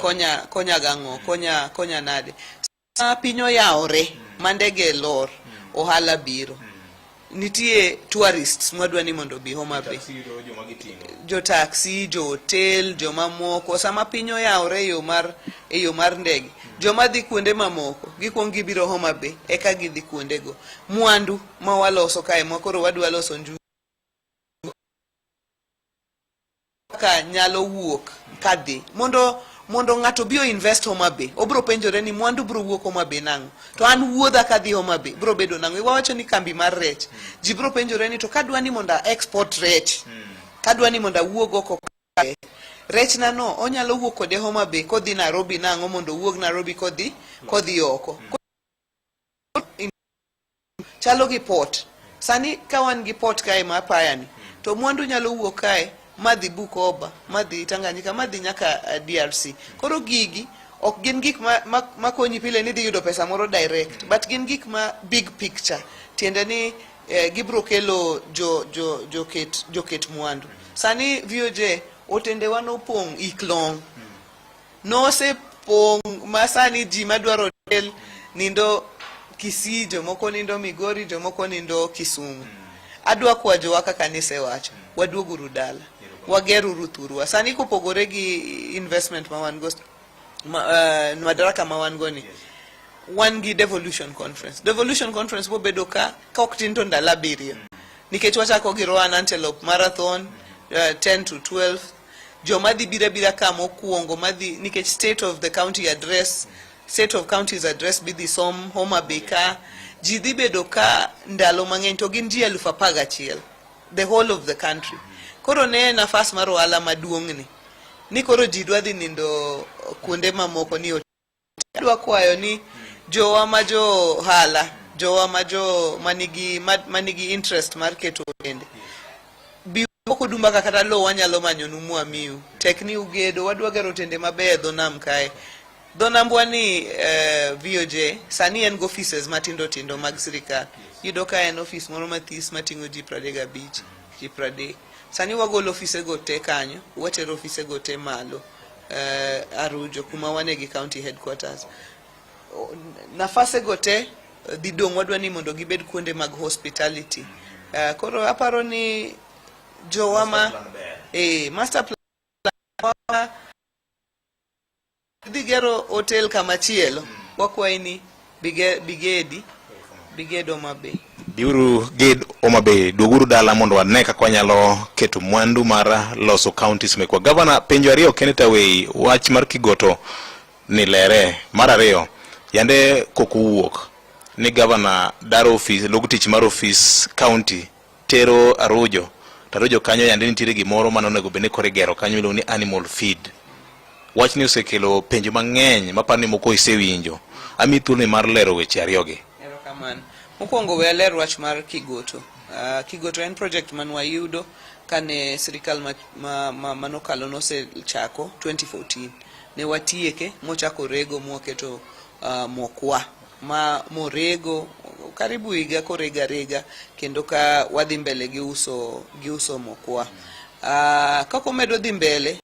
konya konya gang'o konya konya nade. Sama piny oyawore ma ndege lor ohala biro. Nitie tourists mwadwa ni mondo obi Homa Bay. Jo taxi, jo hotel, jomamoko. Sama piny oyawore e yo mar e yo mar ndege, joma dhi kuonde mamoko gikuong gibiro Homa Bay eka gidhi kuondego. Mwandu ma waloso kae ma koro wadwa loso njugu kaka nyalo wuok kadhi mondo mondo ng'ato obi o invest Homa Bay obro penjore ni mwandu bro wuok Homa Bay nang'o to an wuodha kadhi Homa Bay bro bedo nang'o wawacho ni kambi mar rech ji bro penjore ni to kadwa ni mondo a export rech kadwa ni mondo awuog oko kae rech na no onyalo wuok kode Homa Bay kodhi Nairobi nang'o mondo owuog Nairobi kodhi kodhi oko chalo gi port. Sani ka wan gi port kae ma apaya ni, to mwandu nyalo wuok kae madhi Bukoba, madhi Tanganyika, madhi nyaka eh, DRC. Koro gigi ok gin gik ma, ma, ma konyi pile ni idhi yudo pesa moro direct, but gin gik ma big picture. Tiende ni eh, gibro kelo jo, jo, joket, joket mwandu. Sani VOJ otendewa nopong' ik long'. Nosepong' ma sani ji madwaro hotel nindo Kisii, jomoko nindo Migori, jomoko nindo Kisumu. Adwa kwa jowa kaka nisewacho, waduoguru dala, wageruru thurwa. Sani kopogore gi investment ma wan go, ma, uh, madaraka ma wan go ni, wan gi devolution conference. Devolution conference bobedo ka ka ok tin to ndalo abiriyo. Nikech wachako gi Roan Antelope Marathon uh, 10 to 12 joma dhi biro abira ka mokwongo madhi nikech state of the county address state of counties address bidhi som Homa Bay ka ji dhi bedo ka ndalo mang'eny to gin ji 11,000 the whole of the country koro ne nafas mar ohala maduong'ni ni koro ji dwa dhi nindo kuonde mamoko ni Adwa kwayo ni jowa ma jo ohala, jowa ma jo manigi manigi interest mar keto otende bi kodu mbaka kata lowo wanyalo manyonu mwamiu. Tek ni ugedo, wadwa gero otende mabeyo e dho nam kae. Dho nambwa ni eh, VOJ sani en gi offices matindo tindo mag sirikal. Iyudo ka en ofis moro mathis mating'o ji 35, ji 30. Sani wagolo ofisego te kanyo, watero ofisego te malo. uh, Arujo kuma wane gi county headquarters. Nafase go te eh, dhi dong' wadwa ni mondo gibed kuonde mag hospitality. Uh, koro aparo ni jowa ma eh, master plan dhi gero hotel kama chielo wakwayi ni bigedi biged Homa Bay. Biuru ged Homa Bay, duoguru dala mondo wane kaka wanyalo keto mwandu mar loso counties mekwa. Gavana, penjo ariyo kende tawei wach mar Kigoto ni lere. Mar ariyo, yande koko wuok ni gavana daro ofis, log tich mar ofis county tero Arujo. To Arujo kanyo yande nitiere gimoro mane onego bed ni koro igero kanyo miluongo ni animal feed. Wachni osekelo penjo mang'eny maparo ni moko isewinjo. Amiyi thuoloni mar lero weche ariyogi. Erokamano. Mokwongo we aler wach mar Kigoto. Uh, Kigoto en project man wayudo kane sirikal ma, ma, ma, manokalo nosechako 2014. Ne watieke mochako rego mwaketo uh, mokwa ma morego karibu higa korega rega kendo ka wadhi mbele gi uso gi uso mokwa. Uh, kaka omedo dhi mbele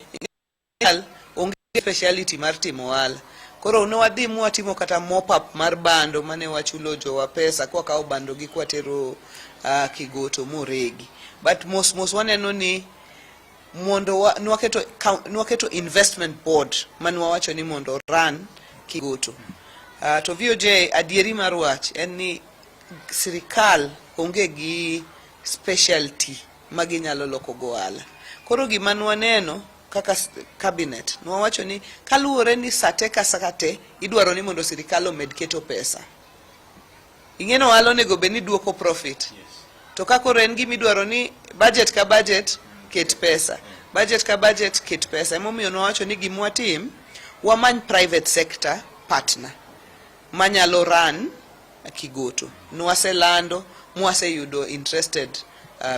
onge speciality mar timo ohala. Koro ne wadhi mwatimo kata mop up mar bando mane wachulo jowa pesa kwakawo bando gi kwatero uh, Kigoto moregi. But mos mos waneno ni mondo wa, nwaketo, nwaketo investment board mane wawacho ni mondo run Kigoto. Uh, to VOJ adieri mar wach en ni sirikal onge gi specialty ma ginyalo loko go ohala. Koro gima nwaneno kaka cabinet nwawacho ni kaluwore ni sate ka sate idwaro ni mondo sirikal omed keto pesa. Ing'e ni ohala onego bed ni duoko profit. To ka koro en gima idwaro ni budget ka budget ket pesa. Budget ka budget ket pesa. Emomiyo nwawacho ni gima watim, wamany private sector partner manyalo run Kigoto. Nwaselando mwaseyudo interested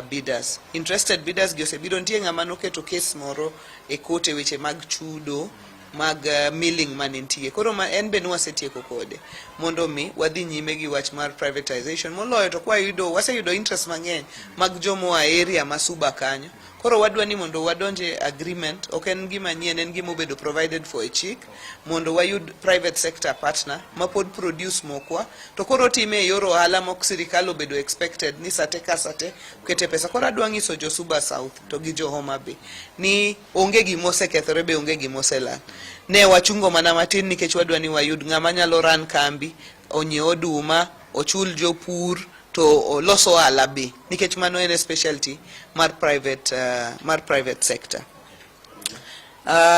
bidders. Interested bidders gi osebiro, nitie ng'ama noketo case moro e court e weche mag chudo mag milling mane nitie. Koro ma en be nwasetieko kode mondo mi wadhi nyime gi wach mar privatization. Moloyo to kwayudo, waseyudo interest mang'eny mag jomoa area ma Suba kanyo. Koro wadwa ni mondo wadonj e agreement, ok en gima nyien, en gima obedo provided for e chik, mondo wayud private sector partner ma pod produce mokwa, to koro otime e yor ohala mok sirikal obedo expected ni sate ka sate okete pesa. Koro adwa nyiso jo Suba South to gi jo Homa Bay ni onge gima osekethore be onge gima oselal. Ne wachungo mana matin nikech wadwa ni wayud ng'ama nyalo run kambi, onyiew oduma, ochul jopur, to olos ohala be nikech mano en e specialty mar private, mar private sector.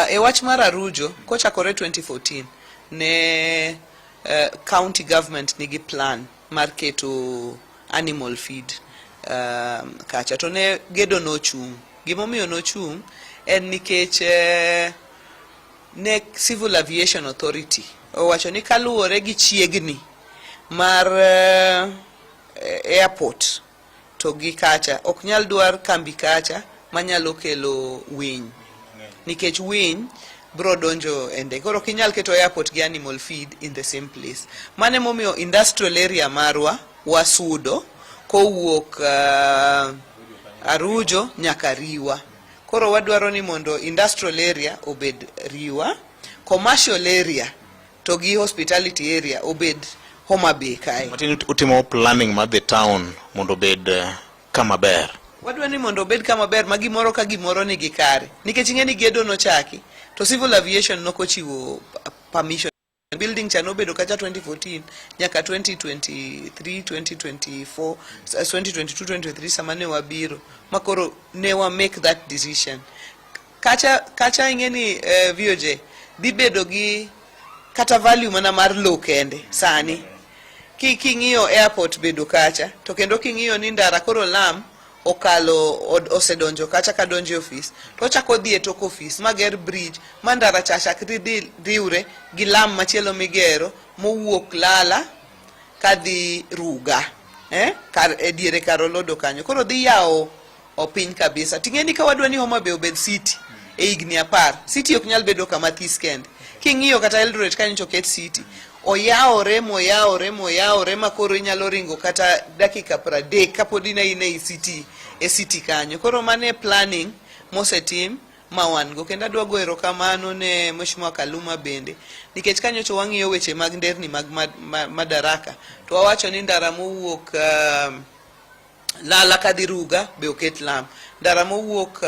E wach mar Arujo, kochakore 2014 ne county government nigi plan mar keto animal feed kacha to ne gedo nochung'. Gimomiyo nochung' en nikech ne Civil Aviation Authority owacho ni kaluwore gi chiegni mar airport to gi kacha ok nyal dwar kambi kacha manyalo kelo winy nikech winy bro donjo e ndege. Koro ok inyal keto airport gi animal feed in the same place. Mano emomiyo industrial area marwa wasudo kowuok Arujo nyaka Riwa. Koro wadwaro ni mondo industrial area obed Riwa, commercial area to gi hospitality area obed Homa Bay kae. Matin utimo planning mar the town mondo obed kama ber. Wadwa ni mondo obed kama ber ma gimoro ka gimoro nigi kare. Nikech ing'e ni gedo nochaki to civil aviation nokochiwo permission. Building cha nobedo kacha 2014 nyaka 2023, 2024, 2022, 2023 sama ne wabiro ma koro ne wa make that decision. Kacha, kacha ing'e ni VOJ dhi bedo gi kata value mana mar low kende sani. King'iyo airport bedo kacha to kendo king'iyo ni ndara koro lam okalo osedonjo kacha kadonjo e ofis to ochako dhi e tok ofis mager bridge ma ndara cha chak dhi riwre gi lam machielo migero mowuok Lala kadhi Ruga kar e diere kar Olodo kanyo. Koro dhi yawo opiny kabisa. Ting'e ni ka wadwa ni Homa Bay obed city e higni 10, city ok nyal bedo kama this kende. King'iyo kata Eldoret kanyo oket city, oyawore moyawore moyawore ma koro inyalo ringo kata dakika 30 kapod in aina e city, e city kanyo. Koro mano e planning mosetim ma wan go. Kendo adwa go erokamano ne Mheshimiwa Kaluma bende, nikech kanyocha wang'iyo weche mag nderni mag Madaraka, to wawacho ni ndara mowuok Lala kadhi Ruga be oket lam, ndara mowuok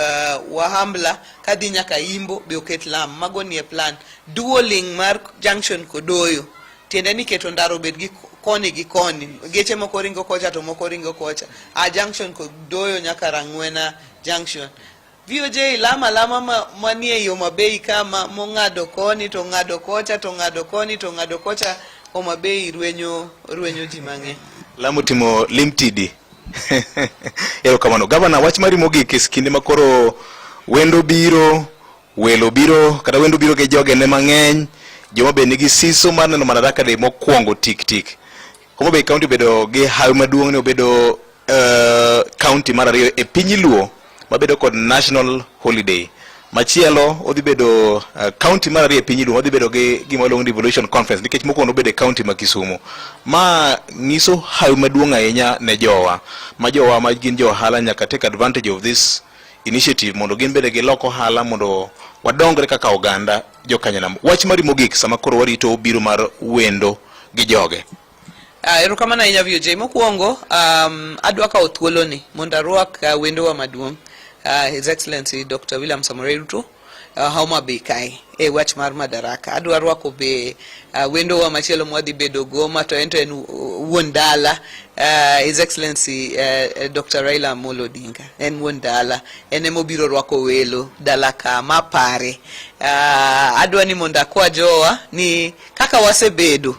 Wahambla kadhi nyaka Imbo be oket lam. Mago nie plan. Duoling mar junction Kodoyo, tiende ni keto ndara obed gi koni gi koni, geche moko ringo kocha to moko ringo kocha. A junction Kodoyo nyaka Rang'wena junction. VOJ lama lama manie ei Homa Bay ka ma mong'ado koni to ng'ado kocha to ng'ado koni to ng'ado kocha, Homa Bay rwenyo ji mang'eny. Lamo timo limtidi. Erokamano. Gavana, wach mari mogik e kinde ma koro wendo biro, welo biro, kata wendo biro gi jogene mang'eny, joma be nigi siso mar neno Madaraka Day mokwongo tik tik. Homa Bay County obedo gi hawi maduong' ni obedo county mar ariyo e piny Luo mabedo kod national holiday. Machielo odhi bedo county mar ariyo e piny Luo odhi bedo gi gima waluongo ni devolution conference nikech mokwongo obedo e county ma Kisumu. Ma nyiso hawi maduong' ahinya ne jowa, ma jowa ma gin jo ohala nyaka take advantage of this initiative mondo gin bende gilok ohala mondo wadongre kaka oganda jokanyanam. Wach mari mogik sama koro warito biro mar wendo gi joge. Erokamano ahinya VOJ. Mokwongo, adwa kawo thuoloni mondo arwak wendowa maduong', His Excellency Dr. William Samoei Ruto. Homa Bay kae e wach mar Madaraka. Adwa rwako be wendowa machielo mwadhi bedo go ma to en to en wuon dala His Excellency Dr. Raila Amolo Odinga en wuon dala en ema obiro rwako welo dala ka ma pare. Adwa ni mondo akwa jowa ni kaka wasebedo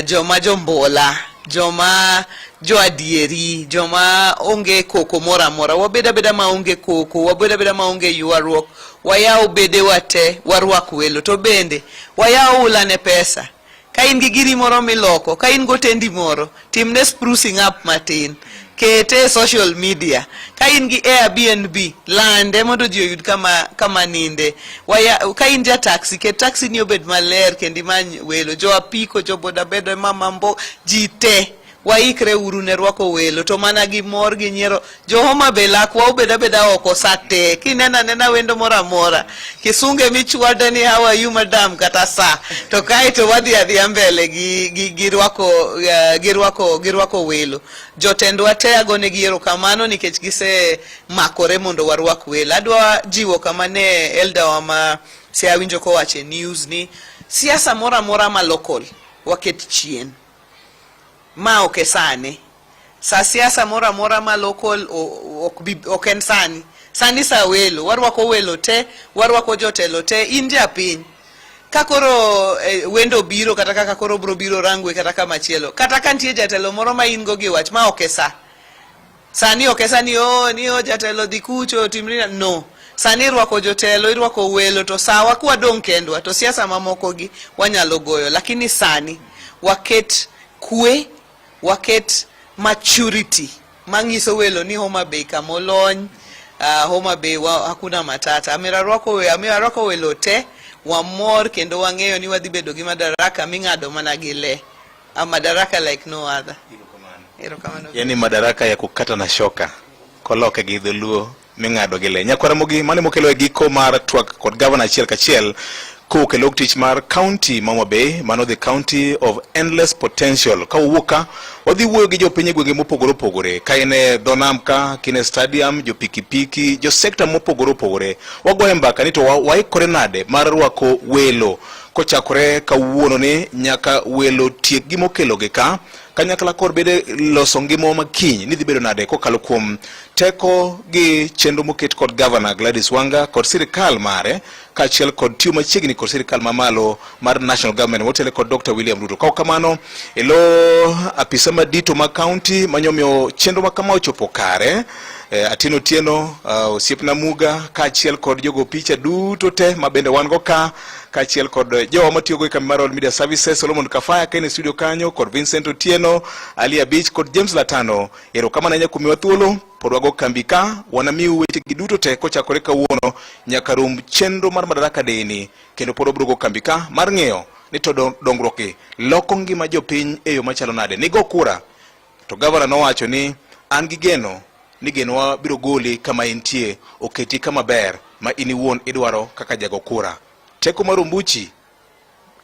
joma jombola joma joadieri joma onge koko moro amora wabed abeda maonge koko wabed abeda maonge ywaruok wayaw bedewa te warwak welo to bende wayaw ula ne pesa ka in gi giri moro miloko ka in gotendi moro timne sprucing up matin kete e social media ka in gi Airbnb lande mondo ji oyud kama, kama ninde Waya, ka in ja taxi ket taxi ni obed maler kendo imany welo jo apiko jo bodaboda mama mbo ji te waikre uru ne rwako welo to mana gi mor gi nyiero jo Homa Bay lakwa obed abeda oko sa te kineno anena wendo moro amora kisunge michwade ni how are you madam kata sa to kae to wadhi adhiya mbele gi, gi, gi, rwako, gi, rwako, gi rwako welo jotendwa te agonegi erokamano nikech gisemakore mondo warwak welo adwa jiwo kama ne elder wa ma se awinjo kowacho e news ni siasa moro amora ma local waket chien ma ok e sani sa siasa moro amora ma local ok bi ok en sani sani sa welo warwako welo te warwako jotelo te in japiny ka koro wendo biro kata kaka koro bro biro Rangwe kata kama chielo kata ka nitie jatelo moro ma in go gi wach ma ok e sa sani ok e sani o ni o jatelo dhi kucho timri na-" no sani irwako jotelo irwako welo to sawa kwadong' kendwa to siasa mamoko gi wanyalo goyo lakini sani waket kwe waket maturity manyiso welo ni Homa Bay kamolony Homa Bay wa, hakuna matata amira rwako we, amira rwako welo te wamor kendo wang'eyo ni wadhi bedo gi madaraka ming'ado mana gi le a madaraka like no other erokamano Yani madaraka ya kukata na shoka koloke gi dholuo ming'ado gi le. Nyakwara Ramogi mane mokelo e giko mar twak kod gavana achiel kachiel kowuok e log tich mar county ma Homa Bay, mano the county of endless potential. Ka wawuok ka, wadhi wuoyo gi jopiny e gwenge mopogore opogore, ka in e dho nam ka, ka in e stadium, jo pikipiki, jo sekta mopogore opogore. Wagoye mbaka ni to waikore nade mar rwako welo kochakore kawuono ni nyaka welo tiek gimokelogi ka kanyakla kod bede loso ngima ma kiny ni dhi bedo nade kokalo kuom teko gi chenro moket kod gavana Gladys Wanga kod sirikal mare kaachiel kod tiyo machiegni kod sirikal mamalo mar national government motelo kod Dr. William Ruto. Kaok kamano, e lo apisa madito mag county manyomiyo chenro ma kama ochopo kare Atieno Otieno, osiepna Muga kaachiel kod jogo picha duto te ma bende wan go ka kaachiel kod jowa matiyogo e kambi mar All Media Services, Solomon Kafaya ka en e studio kanyo kod Vincent Otieno, Ali Abich kod James Latano. Erokamano ahinya kuom miwa thuolo, pod wago kambi ka, wanamiu weche gi duto te kochakore kawuono nyaka rum chenro mar Madaraka Day ni, kendo pod wabiro go kambi ka mar ng'eyo ni to dongruok gi loko ngima jopiny e yo machalo nade. Nigo kura to gavana nowacho ni an gi geno ni genowa biro goli kama intie oketi kama ber ma in iwuon idwaro kaka jago kura. Teko mar ombuchi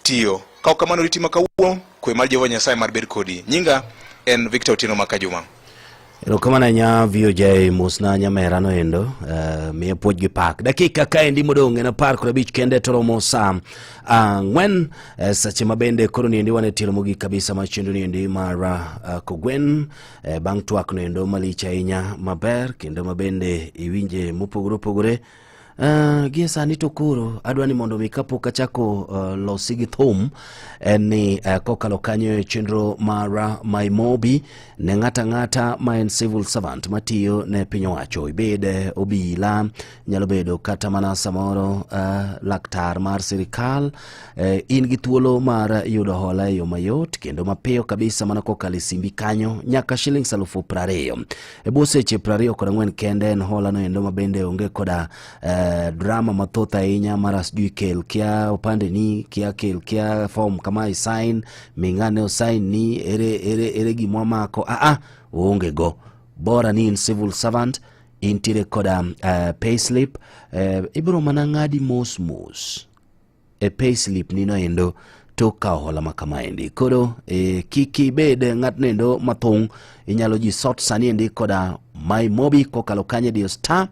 tiyo. Ka ok kamano riti ma kawuono, kwe mar Jehova Nyasaye mar bed kodi. Nyinga en Victor Otieno Makajuma. Erokamano ahinya VOJ mosna nyamera noendo miye puoch gi pak. Dakika kaendi modong' en 15 kende to romo sa 4 seche ma bende koro niendi wan e tielo mogik kabisa mar chenro niendi mar Kogwen bang' twak noendo malich ahinya maber kendo ma bende iwinje mopogore opogore. Gie sani to koro adwa ni mondo mi kapok achako losi gi thum en ni kokalo kanyo e chenro mar Maimobi ne ng'ata ang'ata ma en civil servant matiyo ne piny owacho, ibed obila, nyalo bedo kata mana samoro laktar mar sirikal, in gi thuolo mar yudo hola e yo mayot kendo mapiyo kabisa mana kokalo e simbi kanyo nyaka shillings 20,000 e bwo seche 24 kende. En hola no endo mabende onge koda drama mathoth ahinya mar sijui kel kia opande ni kia kel kia form kama isign mi ng'ane osign ni ere, ere, ere gimwa mako aa oonge go bora ni in civil servant intiere koda payslip ibiro mana ng'adi mos mos e payslip ni noendo tok kawo hola ma kamaendi. Koro kik ibed ng'atno endo mathung', inyalo ji sort sani endi koda MyMobi kokalo kanyo diyo star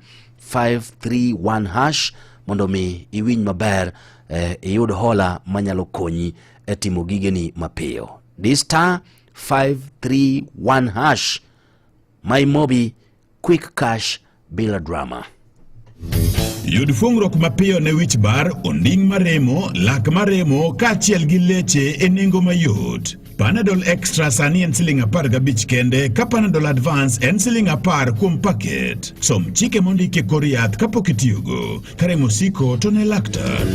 531 hash mondo mi iwinj maber eh, iyud hola manyalo konyi e timo gigeni mapiyo. Di star 531 hash MyMobi quick cash bila drama. Yud fuong'ruok mapiyo ne wich bar, onding' maremo, lak maremo kaachiel gi leche e nengo mayot. Panadol Extra sani en siling 15 kende ka Panadol Advance en siling 10 kuom paket. Som chike mondiki e kor yath kapok itiyogo. Ka remo osiko to ne laktar.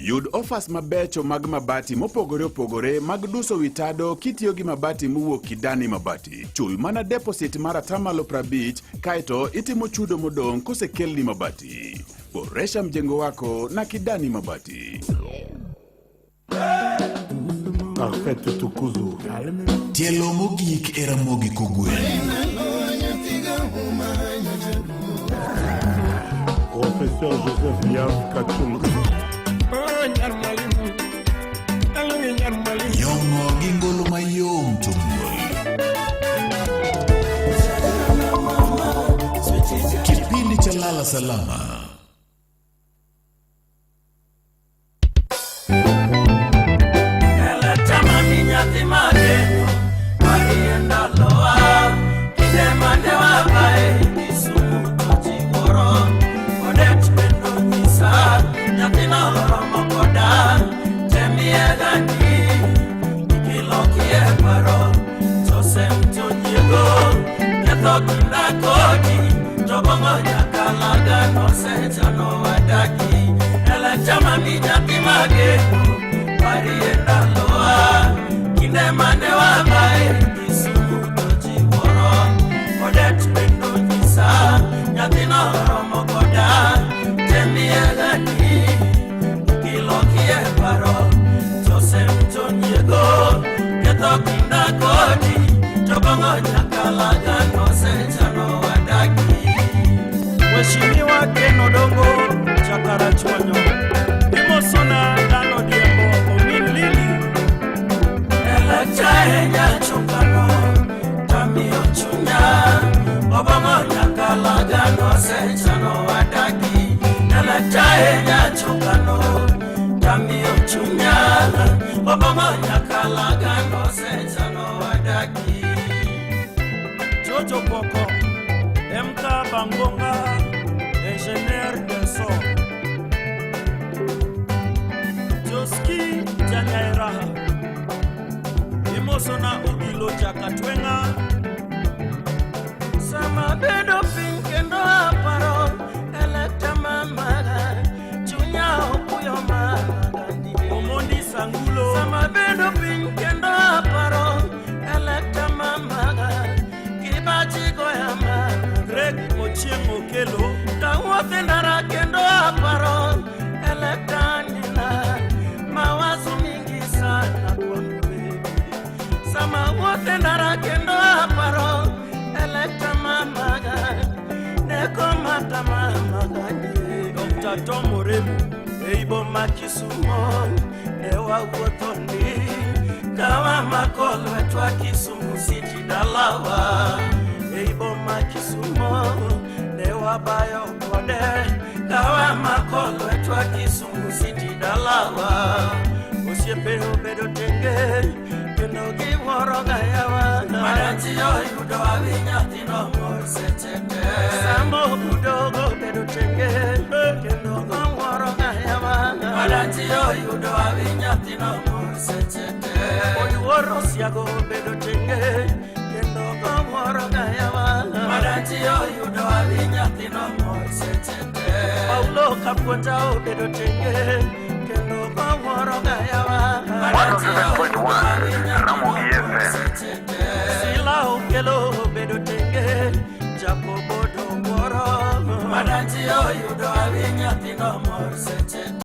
Yud offers mabecho mag mabati mopogore opogore mag duso wi tado kitiyo gi mabati mowuok Kidani Mabati. Chul mana deposit mar atamalo 50 kaeto itimo chudo modong' kosekelni mabati. Boresha mjengo wako na Kidani Mabati. Parfait Tukuzu. Tielo mogik e Ramogi Kogwen. Professeur Joseph Yav Kachung. Nyong'o gi ngolo mayom to muol. Kipindi cha Lala Salama. Mheshimiwa Ken Odongo Chakarachuonyo Imosona Dano Diembo Omin Lili Elachae nyachukano Tamiyo chunya Obongo nyakalagano Sechano wadagi Elachae nyachukano Tamiyo chunya Obongo nyakalagano Sechano wadagi Jojo Boko MK Bangonga Ingénieur de son Joski Janyairaha Imosona Ogilo Jakatwenga Sama bedo piny kendo aparo Elekta mamaga Chunya okuyo maga Omondi Sangulo Sama bedo piny kendo aparo Elekta mamaga Kibachi goya maga Greg Ochieng Okelo Kawuotho e ndara kendo aparo Elekta nina Mawazo mingi sana kuom baby Sama wuotho e ndara kendo aparo Elekta mamaga Neko mata mamaga nie Dr. Tom Oremo Ei boma Kisumo ne wawuotho ndi kawamako lwetwa Kisumu City dalawa Ei boma Kisumo ne wabayo kode kawamako lwetwa Kisumu City dalawa Osiepe obedo tenge kendo giwuoro ga yawa Maranji oyudo awi nyathino mor seche te Samo budogo bedo tenge kendo giwuoro ga yawa Maranji oyudo awi nyathino mor seche te Oyuoro siago bedo tenge kendo giwuoro ga yawa Maranji oyudo awi nyathino mor seche te Paulo Kapwata obedo tenge kendo giwuoro ga yawa Maranji oyudo awi nyathino mor seche te Sila okelo obedo tenge Jacobo dowuoro Maranji oyudo awi nyathino mor seche te.